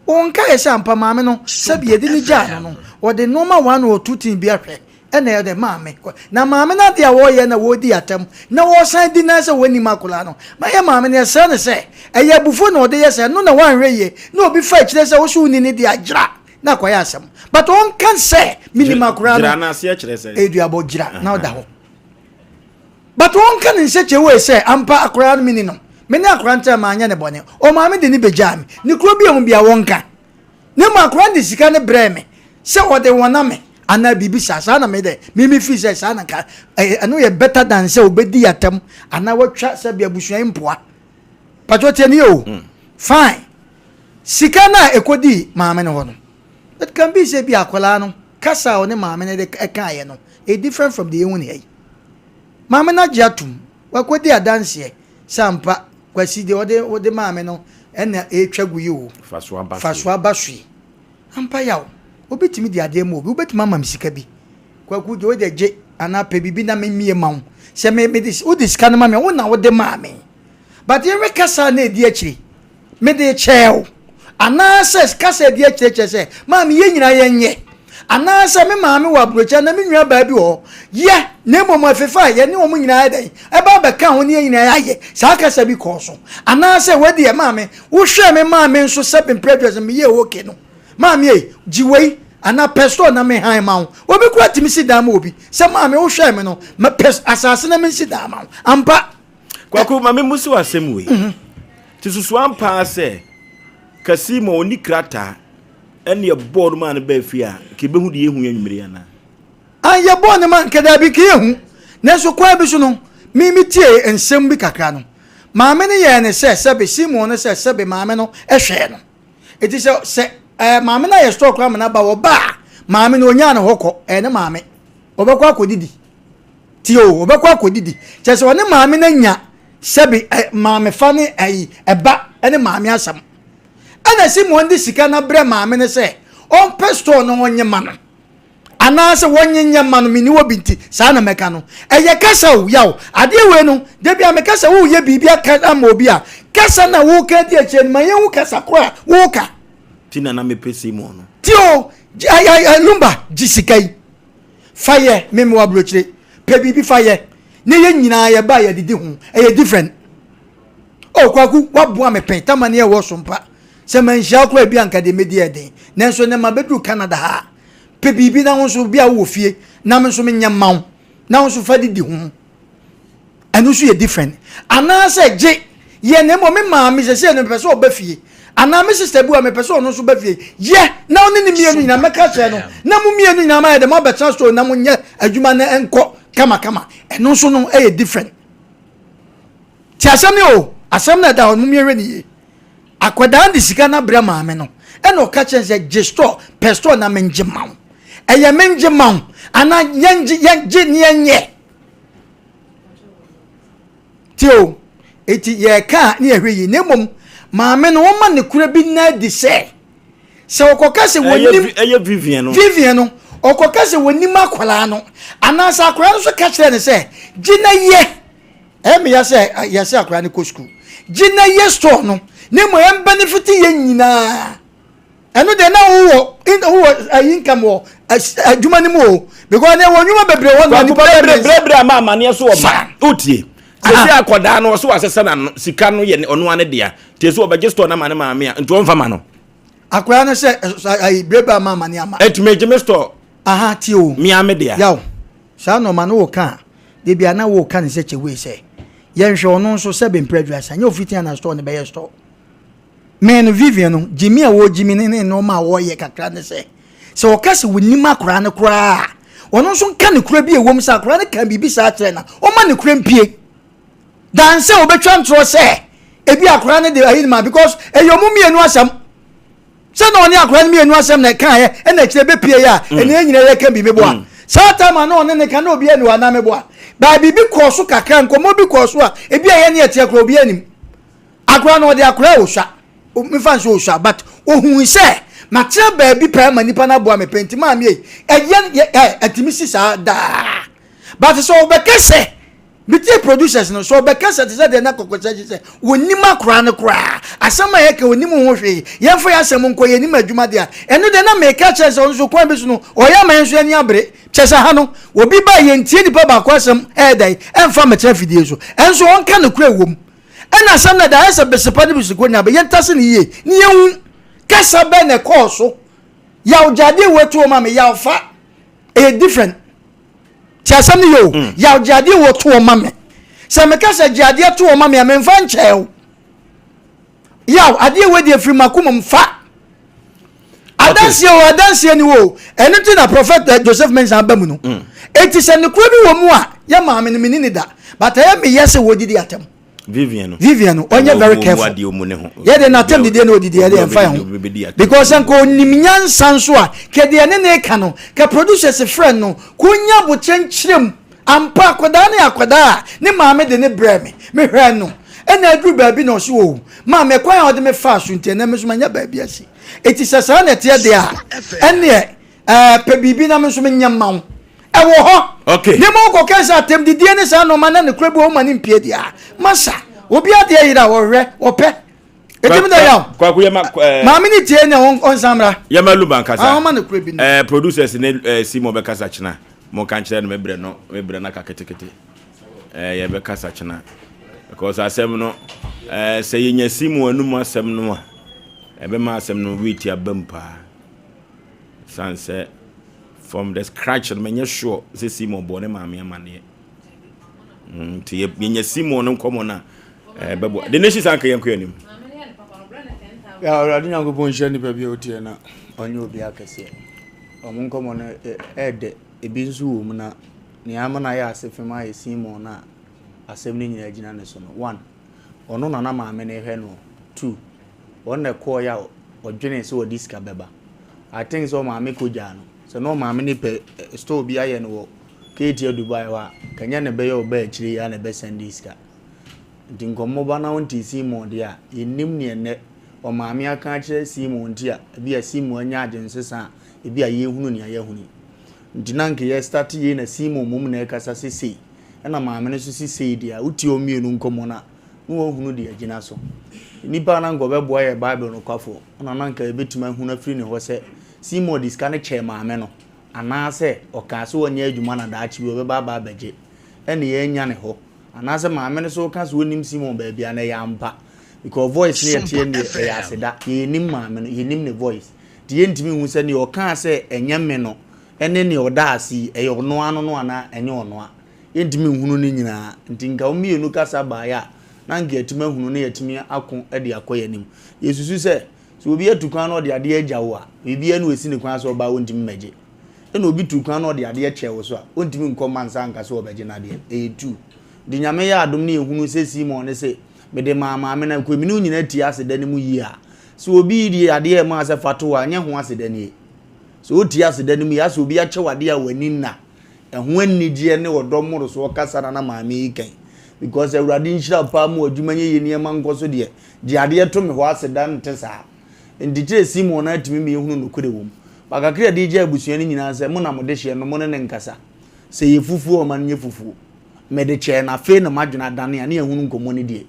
wɔn nka yɛ sɛ ampa maame no sɛbi yɛde ne gyaa no no wɔde nneɛma wɔn ano ɔtu tin bi ahwɛ Ɛna ɛyɛ dɛ maame kɔ na maame no adeɛ a wɔreyɛ na wɔredi atɛm na wɔresan di nan sɛ wɔnnim akwadaa no ma yɛ maame no yɛsrɛ no sɛ ɛyɛ abufuo na ɔde yɛ sɛ ɛno na wanhwɛ yie na obi fa akyire sɛ wo so wonni ne deɛ a gyira na akɔyɛ asɛm but ɔnka sɛ menim akwadaa no Gyira no aseɛ kyerɛ sɛ ɛduabɔ gyira na ɔda hɔ but ɔnka ne nhyɛkyɛ wei sɛ ampa akwadaa no meni no me ne akwadaa no tɛ maanyɛ ne bɔne ɔmaame de ne bɛgyaa me ne kuro bi a ɛho bia wɔnka Na mmom akwadaa no de sika no brɛɛ me sɛ ɔde wɔna me anaa biribi saa. Saa na me dɛ me me feel sɛ saa na nka ɛno yɛ better than sɛ obedi atam anaa watwa sɛ bi abusua yi mpoa. Patro tie ne o. Mm. Fine. Sika no a ɛkɔdii maame no hɔ no, it can be sɛ bi akwadaa no kasa a ɔne maame no de ɛkaeɛ no, it different from deɛ yɛhu ne ha yi. Maame no agye atom, wakɔdi adanseɛ Sɛ ampa, Kwasi, deɛ ɔde wode maa me no na ɛretwa gu yi o. Fa so aba so yi. Fa so aba so yi. Ampa yaw, obi tumi de adeɛ ma obi, wobɛtumi ama me sika bi. Kwaku, deɛ wode gye anaa pɛ biribi na memmie ma wo. Sɛ me mede wode sika no ma me a, wo na wode maa me. But yɛnhwɛ kasa a na ɛdi akyire. Mede rekyɛɛ wo. Anaasɛ kasa a ɛdi akyire kyerɛ sɛ, maame yɛn nyinaa yɛnyɛ. Anaasɛ me maame wɔ aburokyire anaa me nua baa bi wɔ hɔ. Yɛ, na mmom ɛfefa a yɛne wɔn nyinaa yɛ dɛn? Ɛba abɛka ho ne yɛn nyinaa yɛayɛ. Saa kasa bi kɔɔ so. Anaasɛ wei deɛ maame, wohwɛɛ me maame nso sɛ mprɛ aduasa meyɛɛ okay no. Maame ei, gye wei anaa pɛ store na mehan ma wo. Obi koraa tumi si dan ma obi. Sɛ maame wohwɛɛ me no, mepɛ asase na mensi dan ma wo. Ampa. Kwaku, ma me mmusi wo asɛm wei. Te susu ampa ara sɛ Kassim a ɔnni krataa ɛne ɛbɔɔ no maa no baa fie a, nka yɛbɛhu deɛ yɛhu anwummere yi anaa? Ah, yɛbɔɔ no ma nka daabi, nka yɛhu. Nanso kwan bi so no, me metiee nsɛm bi kakra no, maame no yɛɛ no sɛ sɛbe, Simon no sɛ sɛbe maame no hwɛɛ no. Enti sɛ sɛ ɛɛ maame no ayɛ store koraa ma no aba, ɔba a, maame no ɔnyaa ne hɔ kɔ, ɛyɛ ne maame. Ɔbɛkɔ akɔdidi. Tie o, ɔbɛkɔ akɔdidi. Kyerɛ sɛ ɔne maame no anya sɛbe ɛ maamefa ne ɛyi ɛba ne maame asɛm. Ɛna Simon de sika no abrɛ maame no sɛ ɔmpɛ store no ɔnye ma no. Anaasɛ wɔnye nyɛ ma no, menni hɔ bi nti saa na mɛka no. Ɛyɛ kasa o, yaw. Adeɛ wei no, da bi a meka sɛ woreyɛ biribi aka ama obi a, kasa na woreka adi akyire no, ma yɛnhu kasa korɔ a woreka. Ti na na mepɛ Simon no. Tie o, Lumba, gye sika yi. Fa yɛ me mewɔ aburokyire pɛ biribi fa yɛ ne yɛ nyinaa yɛ ba yɛ didi ho ɛyɛ different oh kwaku waboa me pɛn tama ne ɛwɔ so mpa sɛ manhyia koraa bi anka deɛ mɛdi ɛden nanso nɛ ma bɛduru Canada ha pɛ biribi na wo nso bi a wowɔ fie na me nso menyɛ mma wo na wo nso fa didi ho ɛno nso yɛ different anaasɛ gye yɛ na mmom me maame sɛ sɛ no mepɛ sɛ ɔba fie anaa me sister bi a mepɛ sɛ ɔno nso ba fie yɛ na ɔne ne mmienu nyinaa mɛka kyerɛ no na mo mmienu nyinaa mayɛ dɛ moabɛtena store na monyɛ adwuma no nkɔ kamakama ɛno nso no ɛyɛ different ti asɛm ne o asɛm na ɛda hɔ no mo mmiɛnhwɛ ne yie akwadaa de sika no abrɛ maame no Ɛna ɔka kyerɛ sɛ gye store pɛ store na mengye ma wo. Ɛyɛ mengye ma wo anaa yɛngye yɛngye ne yɛnyɛ. Tie o, eti yɛreka a ne yɛhwɛ yie na mmom maame no wɔma ne kura bi nna adi sɛ sɛ ɔkɔka sɛ wɔnim ɛyɛ Vivian no Vivian no ɔkɔka sɛ wɔnim akwadaa no anaasɛ akwadaa no nso ka kyerɛ no sɛ gye na yɛ ɛyɛ meya sɛ yɛsɛ akwadaa no kɔ sukuu gye na yɛ store no na mmom yɛn benefit yɛn nyinaa ɛno deɛ na wowɔ wowɔ ayi income wɔ adwuma no mu o because ne wɔ nnwuma bebree wɔ no nipa bɛbrɛ brɛbrɛ ama amaneɛ so wɔ ma wotie sɛsɛ akɔdaa no ɔso wasɛsɛ na sika no yɛ ɔno ane dea nti ɛsɛ ɔbɛgye store no ama ne maame a nti ɔmfa ma no akɔdaa no sɛ ayi brɛbrɛ ama amaneɛ ama ɛtumi gye me store aha tie o mea me dea yaw saa nɔɔma no wɔ ka a debi a na wɔ ka ne sɛ kyɛwei sɛ yɛnhwɛ ɔno nso sɛ bɛmpere aduasa nyɛ ofiti ana store no bɛyɛ store Me no, Vivian no, gyimi a wɔgyimi ne ne nneɛma a wɔyɛ kakra ne sɛ, sɛ ɔka sɛ wɔnim akwaraa no koraa a, ɔno nso nka ne kura bi a ɛwɔ mu sɛ akwaraa no ka biribi saa kyerɛ na ɔma ne kura mpie. Dan sɛ wɔbɛtwa ntorɔ sɛ ebi akwaraa no de ayi no ma because ɛyɛ ɔmo mmienu asɛm. Sɛ na ɔne akwaraa no mmienu asɛm na ɛkaeɛ ɛna akyire bɛpie yɛ a mm. ɛna yɛn nyinaa yɛka bi meboa. Mm. Saa time a na ɔne ne ka na obi ani wɔ anaa meboa. Baa biribi kɔɔ so kakra nkɔmmɔ bi kɔɔ so a ebi a yɛne ɛteɛ koraa obi anim. Akora no ɔde akora a osua mefa nso osua but ohun sɛ matena baabi pɛɛ ma nipa no aboa me pɛ nti maame ei ɛyɛ yɛ ɛ ɛtumi si saa daa but sɛ ɔbɛka sɛ metie producers no sɛ ɔbɛka sɛ te sɛ deɛ na kɔkɔsɛ gye sɛ wɔnim akora no koraa asɛm a yɛka wɔnim ho hwee yɛmfa yɛ asɛm nkɔ yɛnim adwuma deɛ a ɛno deɛ na meka kyerɛ sɛ ɔno nso kwan bi so no ɔyɛ ama yɛn nso ani abere kyɛ sɛ ha no obi ba yɛntie nipa baako asɛm ɛɛdɛn ɛmfa mɛtena fidie so ɛnso ɔnka nokorɛ wɔ mu Ɛna asɛm no da ayɛ sɛ besepa ne besekonya bɛ yɛntase no yie ne yɛnhu kasa bɛn na ɛkɔɔ so. Yaw gyadeɛ wɔ atuo ma me yaw fa ɛyɛ different. Ti asɛm no yɛ o mm. Yaw gyadeɛ wɔ toɔ ma me sɛ meka sɛ gyadeɛ toɔ ma me a memfa nkyɛɛ o. Yaw adeɛ wɔ deɛ firi makoma mu fa. Adanseɛ o adanseɛ ni o ɛno nti na prophet eh, Joseph Mensah aba mu no. Mm. Eti sɛ nokorɛ bi wɔ mu a yɛ maame no meni ne da but ɛyɛ meyɛ sɛ wɔdidi atɛm. Vivian no. Vivian no ɔnyɛ very careful. Yɛ de n'atɛm didie na odidi yɛ de ɛnfa yɛn ho because nka onim nyansa nso a kɛ deɛ ne ne ka no kɛ producers frɛ no kò nya abokyɛ nkyerɛ mu ampa akwadaa ne akwadaa a ne maame de ne brɛ me mehwɛ no ɛna aduru baabi na ɔso o maame kwan a ɔde me faa so nti ɛnɛ me nso manya baabi asi eti sɛ saa na ɛteɛ deɛ a ɛneɛ ɛɛ pɛ biribi na me nso menyɛ mma wo ɛwɔ hɔ okay ne mu kɔkɛ sɛ atɛmdidie ne saa nɔɔma na ne kura bi wɔ ma ne mpie deɛ a masa obi adeɛ yere a wɔhwɛ wɔpɛ ɛtumi da yaw kwaku yɛ ma ɛɛ maame ne tie ne ɔnsan mmra yɛ ma luba nkasa ah ɔma ne kura bi no ɛɛ producers ne ɛɛ si mo bɛkasa kyena mo ka nkyerɛ no me brɛ no me brɛ no aka ketekete ɛɛ yɛ bɛkasa kyena because asɛm no ɛɛ sɛ yɛnya si mo anum asɛm no a ɛbɛma asɛm no weight aba mu paa san sɛ from the scratch no menyɛ sure sɛ Simon bɔ ne maame amaneɛ mm, nti yɛnya Simon no nkɔmmɔ no a ɛbɛboa the nation san ka yɛnkɔ anim. Awurade Nyankopɔn nhyira nipa bi a ɔtie na ɔnyɛ obi akɛseɛ. Ɔmo nkɔmmɔ no ɛɛdɛ ebi nso wɔ mu na nea ama no ayɛ ase fam ayɛ Simon no a asɛm no nyinaa gyina ne so no. One, ɔno na na maame no rehwɛ no. Two, ɔno na ɛkɔɔeɛ a ɔdwenee sɛ ɔde sika bɛba. I think sɛ ɔmaame kɔgyaa no. Sɛ na ɔmaame no pɛ eh, store bi ayɛ no wɔ Ketia Dubai hɔ a, kanyɛ na ɛbɛyɛ ɔbaa akyire yi a na ɛbɛsɛnde sika. Nti nkɔmmɔ ba na wonte Simon deɛ a, yɛnnim neɛ nnɛ ɔmaame aka akyerɛ Simon nti a, ebi a Simon anya adwensesa a, ebi a yɛhunu nea yɛahunu yi. Nti na nka yɛ start yei na Simon mmom na ɛkasa sesei, ɛna maame no nso sesei deɛ a, wotie wɔn mmienu nkɔmmɔ no a, na wɔahunu deɛ agyina so. Nnipa a na anka ɔbɛboa yɛ Bible nokwafoɔ, ɛna na anka yɛbɛtumi ahunu afiri ne hɔ sɛ Simon de sika no kyɛɛ maame no, anaasɛ ɔkaa sɛ ɔnyɛ adwuma na daakye bi ɔbɛba aba abɛgye, ɛna yɛannya ne hɔ. Anaasɛ maame no nso reka sɛ ɔnnim Simon baabi a, na ɛyɛ ampa. Because voice no yɛteɛ no deɛ, ɛyɛ aseda. Yɛnnim maame no, yɛnnim ne voice. Nti yɛntumi nhu sɛ deɛ ɔkaa sɛ ɛnyɛ me no ne deɛ ɔda ase yi, ɛyɛ ɔno ano no anaa ɛnyɛ ɔno a. Yɛntumi nhunu ne nyinaa. Nti nka wɔn mmienu kasa baeɛ a, na anka yɛatumi ahunu na yɛatumi ako de akɔ yɛn anim. Yɛsusu sɛ, sɛ obi atu kwan na ɔde adeɛ agya wo a, biribiara ni ɛsi ne kwan sɛ ɔba a ɔntumi mmɛgye. Ɛna obi tu kwan na ɔde adeɛ kyɛ wo so a, ɔntumi nkɔ mma nsa nka sɛ ɔbɛgye n'adeɛ. Ɛyɛ tu. Nti Nyame yɛ adom na yɛhunu sɛ Simon no se, mede maa maame no, nka me ne wo nyinaa tie aseda no mu yie a, Sɛ obi de adeɛ rema wo sɛ fa to hɔ a, nyɛ ho aseda nie. Sɛ wotie aseda no mu yie, asɛ obi akyɛ wo adeɛ a w'ani nna, ɛho anigyeɛ ne ɔdɔ mmorosoɔ kasa na na maame yi kan. Because Awurade nhyira wo paa ma w'adwuma nyɛ yie, nneɛma nkɔ so deɛ, gye adeɛ to me hɔ aseda nte saa. Nti kyerɛ Simon no atumi ma yɛhunu nokorɛ wɔ mu. Ba kakra a yɛde gya abusua no nyinaa sɛ mo na mo dehyeɛ no mo ne no nkasa. Sɛ ɛyɛ fufuo a ɔma no nyɛ fufuo. Mede kyɛɛ no afei na m'adwene adane a ne yɛhunu nkɔmmɔ no deɛ.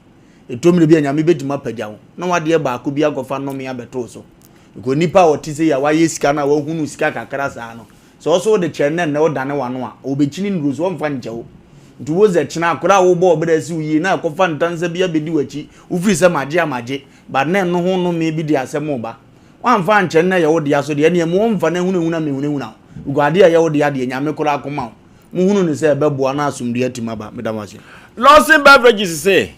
Ɛtɔ mmerɛ bi a Nyame bɛtumi apagya wo na wadeɛ baako bi akɔfa nnome abɛto wo so. Because nipa a ɔte sei a wayɛ sika no a wahunu sika kakra saa no, sɛ ɔso wode kyɛ no na nnɛ wodane w'ano a, ɔbɛkyini nnuro so, ɔmfa nkyɛ wo. Nti wo sɛ kyena akora a wobɔ wo bra asi wo yie na akɔfa ntansa bi abɛdi w'akyi, wofiri sɛ magye a magye, but na ɛno ho nnome bi de asɛm reba. Woamfa ankyɛ no na ɛyɛ wo dea so deɛ, ɛnneɛ ma ɔmfa no ahunahuna mmɛhunahuna wo. Because adeɛ a ɛyɛ wo dea deɛ, Nyame koraa ko ma wo. Mohunu no sɛ ɛbɛboa na asomdwoeɛ atumi aba. Meda mo ase. Lawson Beverages se,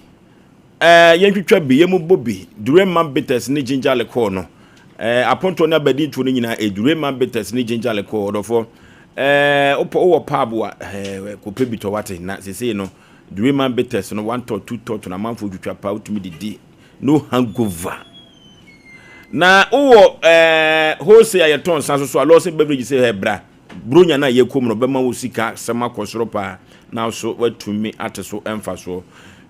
Eh, yɛntwitwa bi, yɛmmobɔ bi, Dureman Bitters ne Ginger Liqueur no. Eh, apontoɔ ne abadintoɔ no nyinaa, eh, Dureman Bitters ne Ginger Liqueur, ɔdɔfoɔ. Eh, wopɔ, wowɔ pub a, eh, kɔpɛ bi tɔ wate. Na sesei no, Dureman Bitters no, one tot, two tot no, amanfoɔ twitwa paa, wotumi didi. No hangover. Na wowɔ eh, wholesale a yɛtɔn nsa so so a, Lawson Beverages se, eh, bra. Buronya no a yɛkɔ mu no, ɔbɛma wo sika sɛm akɔ soro paa na wo so woatumi ate so mfasoɔ.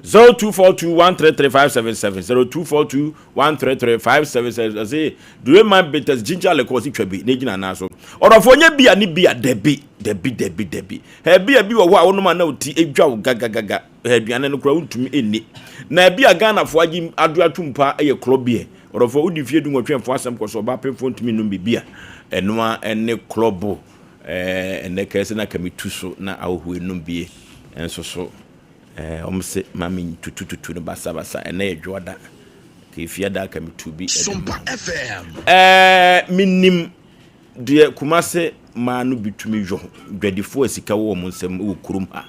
0242 133 577 0242 133 577 ɔse Dureman Bitters Ginger Liqueur ɔse twa bi na gyina nan so. Ɔdɔfoɔ nyɛ bia ne bia dabi dabi dabi dabi. Hɛ bia bi wɔ hɔ a wonom a na wo ti dwa wo gagagaga. Hɛ aduane no koraa wontumi nni. Na bia Ghanafoɔ agye ado atum paa yɛ klɔ beer. Ɔdɔfoɔ, wodi mfeɛ dunwɔtwe mfo asɛm kɔ so, ɔbaa pemfoɔ ntumi nnom biribi a ɛno ara ne klɔbo. Ɛɛ, ɛnnɛ kɛɛ sɛ na ka metu so na ahɔhoɔ enum bie nso so. Ɛɛ, wɔn se ma me tutututu no basabasa. Ɛnnɛ yɛ dwoada. Ka efiada ka metu bi ɛde ma. Ɛɛ, menim deɛ Kumase maa no bi tumi yɔ dwadifoɔ a sika wɔ wɔn nsam wɔ kurom ha.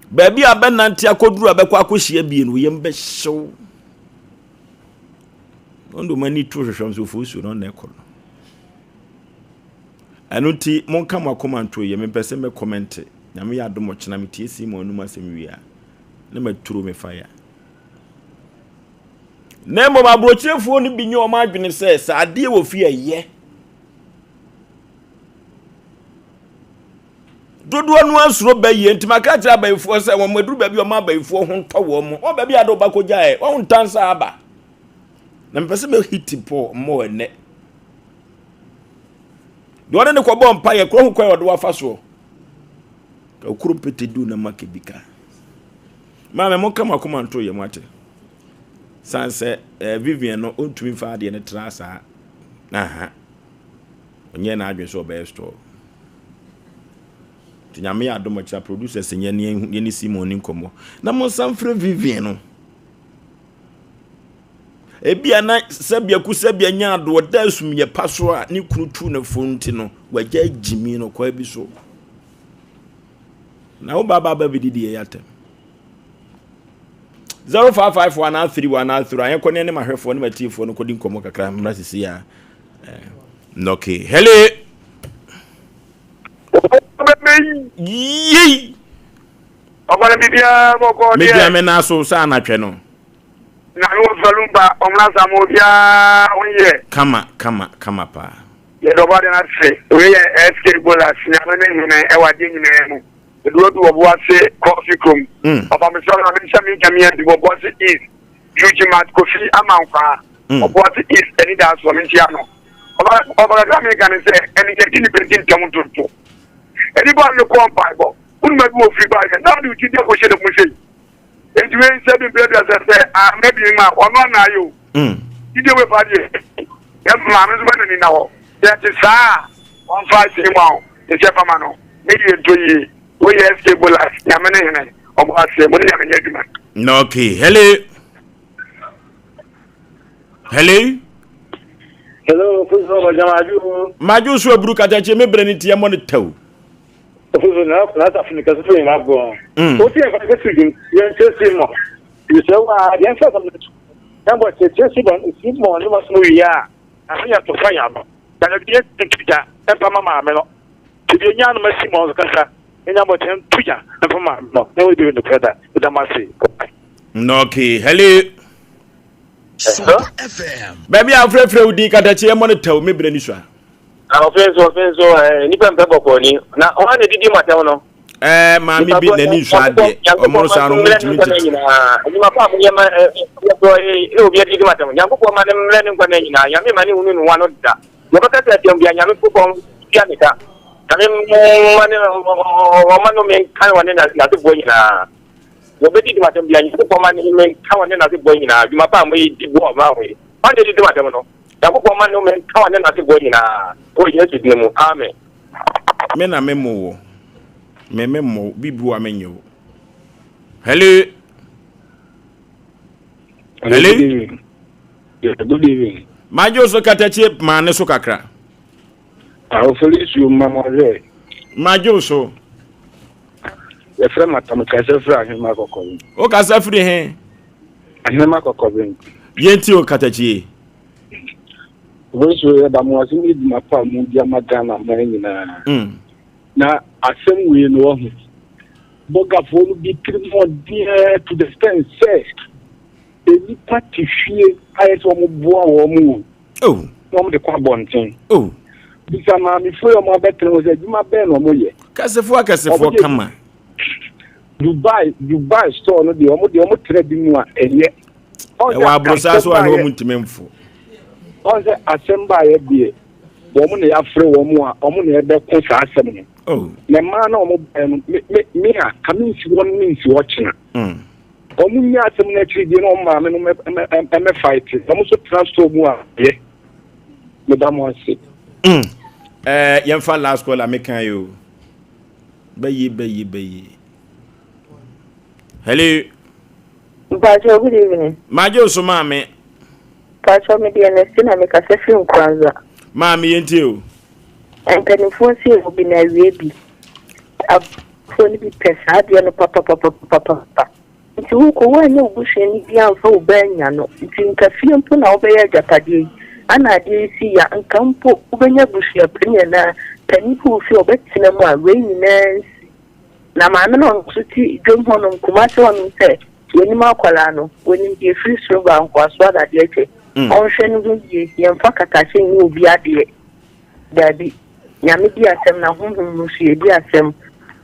Baabi a bɛnante akɔduru a bɛkɔ akɔhyia bie no, yam bɛhyew. Wɔn de wɔn ani to hwehwɛ wɔn sɛ ofosuo no ɔna ɛkɔ no. Ɛno nti monka mo akoma nto yɛ mempɛ sɛ mɛkɔmɛnte. Nyame yɛ adom ɔkyena metie Simon anum asɛm wie a na maturo me fire. Na mmom aburokyerefoɔ no bi nyɛ wɔn adwene sɛ sɛ adeɛ wɔ fie ɛyɛ. Dodoɔ no ara suro bayie nti maka akyerɛ abayifoɔ sɛ wɔn aduru baabi a wɔn abayifoɔ ho ntɔ wɔn mo wɔn baabi a de ɔba kɔgyaeɛ wɔn ntansa aba na mepɛ sɛ mɛhiti pɔ mmɔ ɛnɛ deɛ ɔne ne kɔbɔ mpa yɛ korɔ ho kwan ɔde wafa soɔ ka okuro mpete du na ma kebi ka maame mo ka mo akoma nto yɛ mo ate san sɛ eh, Vivian no ɔntumi mfa adeɛ no tra saa aha Ɔnyɛɛ n'adwene sɛ ɔbɛyɛ store. Nti Nyame yɛ adom ɔkyena producers nyɛ ne yɛne Simon ni nkɔmmɔ. Na mo nsa mfrɛ Vivian no. Ebia na sɛbea ku sɛbea nya ado ɔda asumyɛ pa so a ne kunu tu ne fo nti no wagya gyimi no kwa bi so. Na wo ba ba ba bi didi yɛ atɛm. 0554 anaa 31 anaa 3 ayɛ kɔ ne ne mahwɛfoɔ ne matiefoɔ no kɔdi nkɔmmɔ kakra mmra sisi a Okay. Hello. Yei. Ɔbɔne biribiara bɔkɔ deɛ. Media me nan so sɛ anatwɛ no. Na me wɔ falumba ɔmuna sa mo obiara ho yɛ. Kama kama kama paa. Yɛ dɔbɔ ade na se wei yɛ SK Bolas nyame ne hene ɛwɔ adeɛ nyinaa mu. Edu odu wɔ boase kɔfi kurom. Ɔfa me sɔrɔ na me nsa mi nka mi adi wɔ boase east. Eugene Mark Kofi Amankwaa, mm. Ɔboase East anidasoɔ me nkyia no. Ɔba kakra meka ne sɛ ɛne yɛdi nipa di ntɛm ntonto. Nnipa no kɔɔ mpaebɔ. Wonuma bi wɔ firi baayɛ na ɔde wo ti di akɔhyɛ ne mu sei. Enti wei sɛ bi mpɛ aduasa sɛ ama bi ma ɔno ana ayɛ o. Mm. Didi wei fa deɛ yɛ maame nso bɛ n'ani na hɔ. Yɛ te saa a wɔmfa ahyɛ mu a ne sɛ fama no ne yie ntɔ yie. Woyɛ SK Bolas nyame ne hene ɔbɔ aseɛ mo ne nyame nyɛ adwuma. Okay, hello. Hello. Hello, Ofuso Bajama Maju. Maju so aburu katakye me brɛ ne ti ɛmɔ ne tɛw. Ofuso na na asafo ne kɛse so nyina bɔ. O ti yɛn fa kɛse dwum yɛn kyɛ si mɔ. Yɛsɛ wa yɛn fɛ sɛm ne yɛn bɔ kyɛ kyɛ si bɔ si mɔ ne ma so wie a. Aho yɛ to fa ya no. Na yɛ gya ɛmpa ma maame no. Sɛ deɛ nya no ma si mɔ kasa. Nya bɔ kyɛ nto gya ɛmpa ma no. Na wɔde bi nokorɛ da. Ɛda mo ase. Okay, hello. Baabi a wofrɛfrɛ wo din katakye ɛmmɔ no tɛw me berɛ ni so a. Ɔfe nso ɔfe nso ɛɛ nipa mpɛ bɔkɔɔ ni na wɔn na didi mu atɛm no. Ɛɛ maame bi n'ani nsɔ adeɛ ɔmo saa no ɔmo ntumi ntete. Adwuma pa a mo yɛ ma ɛɛ ɛɛ obi adidi mu atɛm Nyankopɔn ma ne mmerɛ ne nkwa na nyinaa Nyame ma ne hunu ne ho ano da deɛ ɔbɛka sɛ atɛm bia Nyame kopɔn tua ne ka Nyame ma ne ɔma no menka wɔ ne n'asefoɔ nyinaa. Wɔbɛdidi m'asɛm biara, Nyankopɔn ma ne nnome nka wɔne n'aseboɔ nyinaa, dwuma pa a moyi di boa ɔman ho yi, hwan na ɛdidi m'asɛm no? Nyankopɔn ma nnome nka wɔne n'aseboɔ nyinaa, wɔ Yesu dini mu, amen. Me na me mo wo. Me me mo wo. Bibi wa me nye wo. Hello. Hello. Good evening. Yeah, good evening. Majo so katakyie maa ne so kakra. Ahofali nsuo mma mo ahwɛ. Majo so. Yɛfrɛ me Atam, mekasa firi Ahenema Kɔkɔben. Wokasa firi he? Ahenema Kɔkɔben. Yɛntie o katakyie. Wei so yɛda mo ase ne adwuma pa a modi ama Ghana man nyinaa. Mm. Na asɛm wei no wahu. Bɔgafoɔ no bi tirim ɔdeɛ to the extent sɛ nnipa te fie ayɛ sɛ wɔn boa wɔn o. Oh. Na wɔn de kɔ abɔnten. Oh. Bisa maamefoɔ yi wɔn abɛtena hɔ sɛ adwuma bɛn na wɔn yɛ. Kɛsefoɔ akɛsefoɔ kama. Dubai Dubai store no deɛ wɔn deɛ wɔn tena bi mu a ɛyɛ. Ɛwɔ aborosa so a na wɔn ntumi mfo. Ɔn sɛ asɛm baayɛ deɛ wɔn na yɛafrɛ wɔn a wɔn na yɛbɛko saa asɛm no. Oh. Na mmaa na wɔn baeɛ no me me me a kame nsi hɔ no me nsi hɔ kyena. Mm. Wɔn nyɛ asɛm no akyiri deɛ na wɔn maame no mɛ mɛ fight. Wɔn nso tena store mu a yɛ. Meda mo ase. Mm. Eh, yɛmfa last call a meka yi o. Bɛyi bɛyi bɛyi. Hello. Mpacho, good evening. Magye so maame. Mpacho, me deɛ na si na mekasa firi Nkoranza. Maame yɛntie o. Mpanimfoɔ nso yɛ obi na awie bi. Abusuafoɔ no bi pɛ saa adeɛ no papapapapapa. Nti wokɔ woanyɛ wo busuani bi amfa wo ba annya no. Nti nka fie mpo na wobɛyɛ agyapadeɛ yi. Ana adeɛ yi si ya nka mpo wobɛnya abusua panin anaa panin bi wɔ fie a ɔbɛtena mu a wei nyinaa nsi. Na maame no a ɔno nso te dwam hɔnom Kumasi hɔnom sɛ wɔnim akwadaa no, wɔnim deɛ ɛfiri soro ba nkoasoɔ adadeɛ kyɛ. Ɔnhwɛ ne ho yie, yɛmfa katahyɛ nyɛ obi adeɛ. Daabi. Nyame di asɛm na honhom mu nso yɛdi asɛm.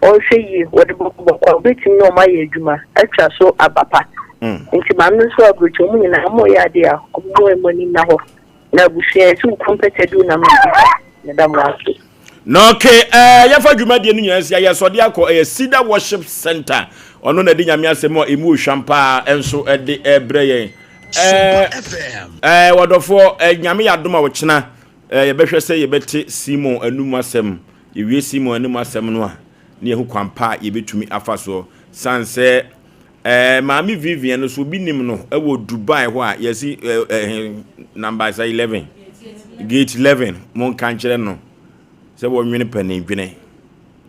Ɔnhwɛ yie, wɔde bɔkɔbɔkɔ a wobɛtumi ne wɔn ayɛ adwuma atwa so aba pa. Nti maame no nso aburokyi wɔn nyinaa wɔn reyɛ adeɛ a wɔn wɔn ani nna hɔ. Na abusua yɛsi wo kunu pɛtɛ du nam na bisa. Meda mo ase. Na okay, eh, yɛfa dwumadie no nyinaa si ayɛ sɔde akɔ ɛyɛ Cedar Worship Center. Ɔno na ɛde nyame asɛm a ɛmu ohwam paa nso ɛde ɛbrɛ yɛn. Eh, eh, wɔdɔfoɔ, eh, nyame yɛ adom a ɔkyena Eh, yɛbɛhwɛ sɛ yɛbɛte Simon anum asɛm. Yɛwie Simon anum asɛm no a, ne yɛhu kwan pa a yɛbɛtumi afa soɔ. San sɛ eh, Maame Vivian no so obi nim no wɔ Dubai hɔ a, yɛsi eh, eh, number sɛ 11, gate 11, monka nkyerɛ no sɛ wɔnwene panin dwene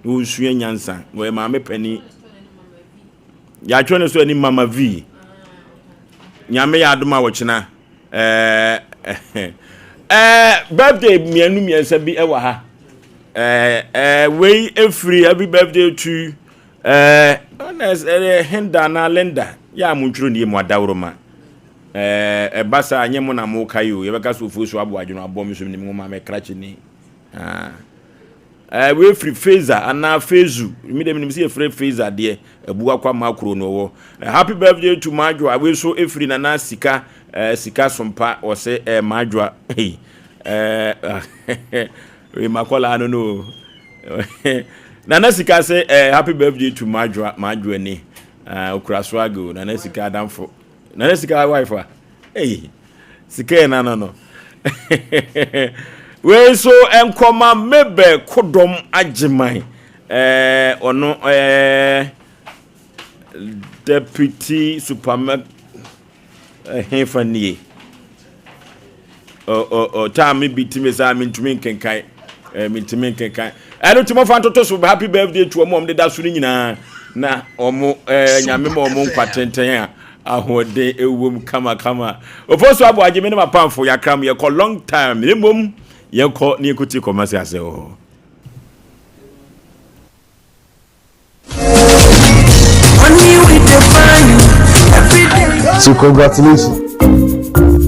na wɔnsua nyansa. Wɔyɛ maame panin. Yɛatwerɛ no so anim Mama V. Nyame yɛ adom a wɔkyena. Ɛɛ ɛɛ birthday mmienu mmiɛnsa bi wɔ ha. Ɛɛ ɛɛ wei efiri happy birthday to ɛɛ ɛna Hinda na Linda yɛ a mo ntwerɛ nie mo adaworoma. Ɛɛ ɛba saa nyɛ mo na mo ka yi o yɛbɛka so ofuo so abo adwono aboɔ mi so nim nwoma mɛ krakye ni. Ah. Eh, wei firi Feza anaa Fezu. Mi deɛ menim sɛ yɛfrɛ Feza deɛ. Abu akɔ ama kuro no ɔwɔ. Eh, happy birthday to Madwoa. Wei nso ɛfiri Nana Sika, eh, Sika Sompa. Ɔsɛ eh, Madwoa. Hey, eh, wei makɔlaa no no. Nana Sika sɛ eh, happy birthday to Madwoa, Madwoa ni. Uh, okura swag o, Nana Sika adamfo. Nana Sika wife a. Hey. Sika yɛ nana no. Wei nso nkɔma Mabel Kodɔm Agyeman. Ɛɛ ɔno ɛɛ deputy supermarket ɛhefa nie. Ɔ ɔ ɔ taa me bi timi saa mentumi nkenkan. Ɛɛ mentumi nkenkan. Ɛno nti mofa ntoto so happy birthday to wɔn a wɔn deda so no nyinaa na wɔn ɛɛ nyame ma wɔn nkwa tenten a ahoɔden ɛwom kamakama. Ofosu Aboagye me ne m'apamfo yɛakram yɛkɔ long time na mmom yɛnkɔ ne yɛnkɔtie kɔmase ase wɔ hɔ. So congratulations.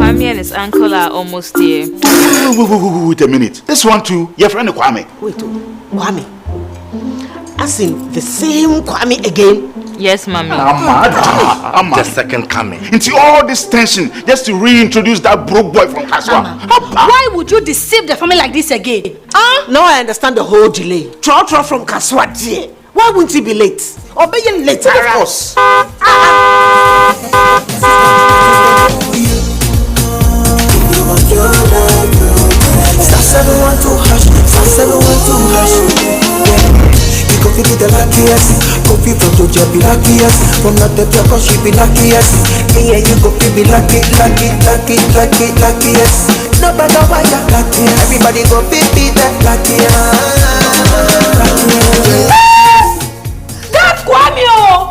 Kwame and his uncle are almost here. Wait, wait, wait, wait a minute. This one too, your friend Kwame. Wait, oh, Kwame. As in the same Kwame again? Yes, mommy. Amma, Amma. The second coming. Into all this tension just to reintroduce that broke boy from Kaswa. Why would you deceive the family like this again? Huh? Now I understand the whole delay. Trotro from Kaswa, dear. Why wouldn't he be late? Or be late, Of course. Star 712 hash, star 712 hash. Yeah. You go be the luckiest. Kofi from Georgia be luckiest. From North Africa she be luckiest. Me and you go be lucky, lucky, lucky, lucky, luckiest. No matter why you're lucky, everybody go be the luckiest. Luckiest. That Kwame o!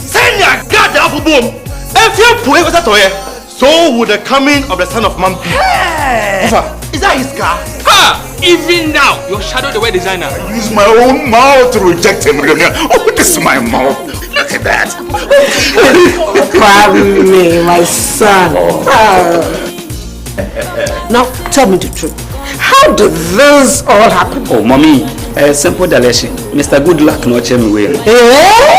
Sɛnea Gad afobom mfeɛ pue kɔsɛ tɔeɛ, so will the coming of the Son of Man be. Hey! Is that his car? Ha! Even now, your shadow the word designer. I use my own mouth to reject him. Oh, this is my mouth. Look at that. Kwame, my son. Oh. Now, tell me the truth. How did this all happen? Oh, mommy, a simple direction. Mr. Goodluck no kyerɛ me wei no. Eh?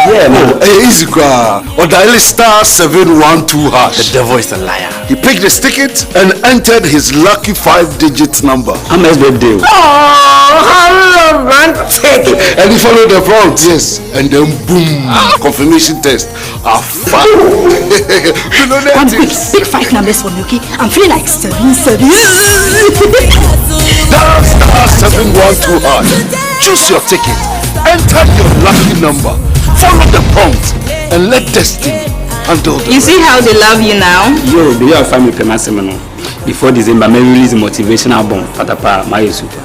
Yeah, no. Oh, eh, easy koraa. Ɔdial star 712 hash. The devil is a liar. He picked his ticket and entered his lucky five-digit number. Ama's birthday. Oh, how romantic! And he followed the prompt, yes. And then boom, confirmation test. Afa. One quick, pick five numbers for me, okay? I'm feeling like seven, seven. Dial star 712 hash. Choose your ticket. Enter your lucky number. Follow the prompt and let destiny handle the You see how they love you now? Yo, the way I find me pɛ m'asɛm no, before December, mɛ release motivation album, patapa, mayɛ super.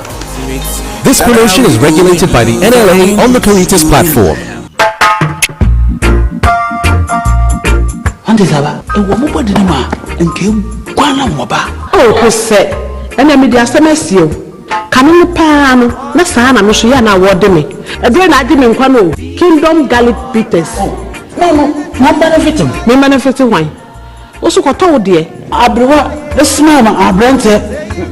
This promotion is regulated by the NLA on the Caritas platform. Ɔnte saa ba? Ɛwɔ mo bɔde no mu a, nka eguan na wɔba. Oh, Hosɛ, ɛnna mede asɛm asie o. Kane no paa no, na saa na me nso yɛ a na wɔde me. Ɛberɛ na agye me nkwa no o. Kingdom Garlic Bitters. Oh, no, no, ma benefit me. Me benefit hwan? Wo so kɔtɔ wo deɛ. Aberewa smile ma aberanteɛ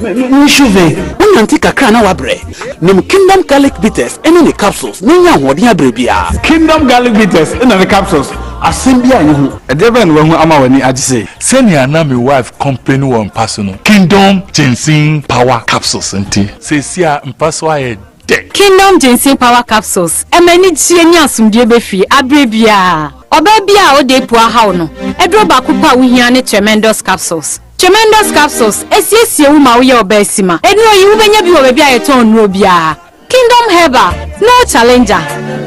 ne shuve. Wonante kakra na wabrɛ. Nom Kingdom Garlic Bitters ne ne capsules na nya ahoɔden abrɛ biara. Kingdom Garlic Bitters na ne capsules, asɛm biara nni ho. Ɛdeɛ bɛn na wahu ama w'ani agye sei? Sɛnea na me wife complain wɔ mpa so no, Kingdom Ginseng Power Capsules nti, seesei a mpa so ayɛ dɛ. Kingdom Ginseng Power Capsules ɛma anigyeɛ ne asomdwoeɛ ba fie aberɛ biara. Ɔbaa biara a ɔda apu ahaw no, aduro baako pɛ a wohia ne Tremendous Capsules. Tremendous Capsules ɛsiesie wo ma woyɛ ɔbaa sima. Nnuro yi wobɛnya bi wɔ baabi a yɛtɔn nnuro biara. Kingdom Herbal, no challenger.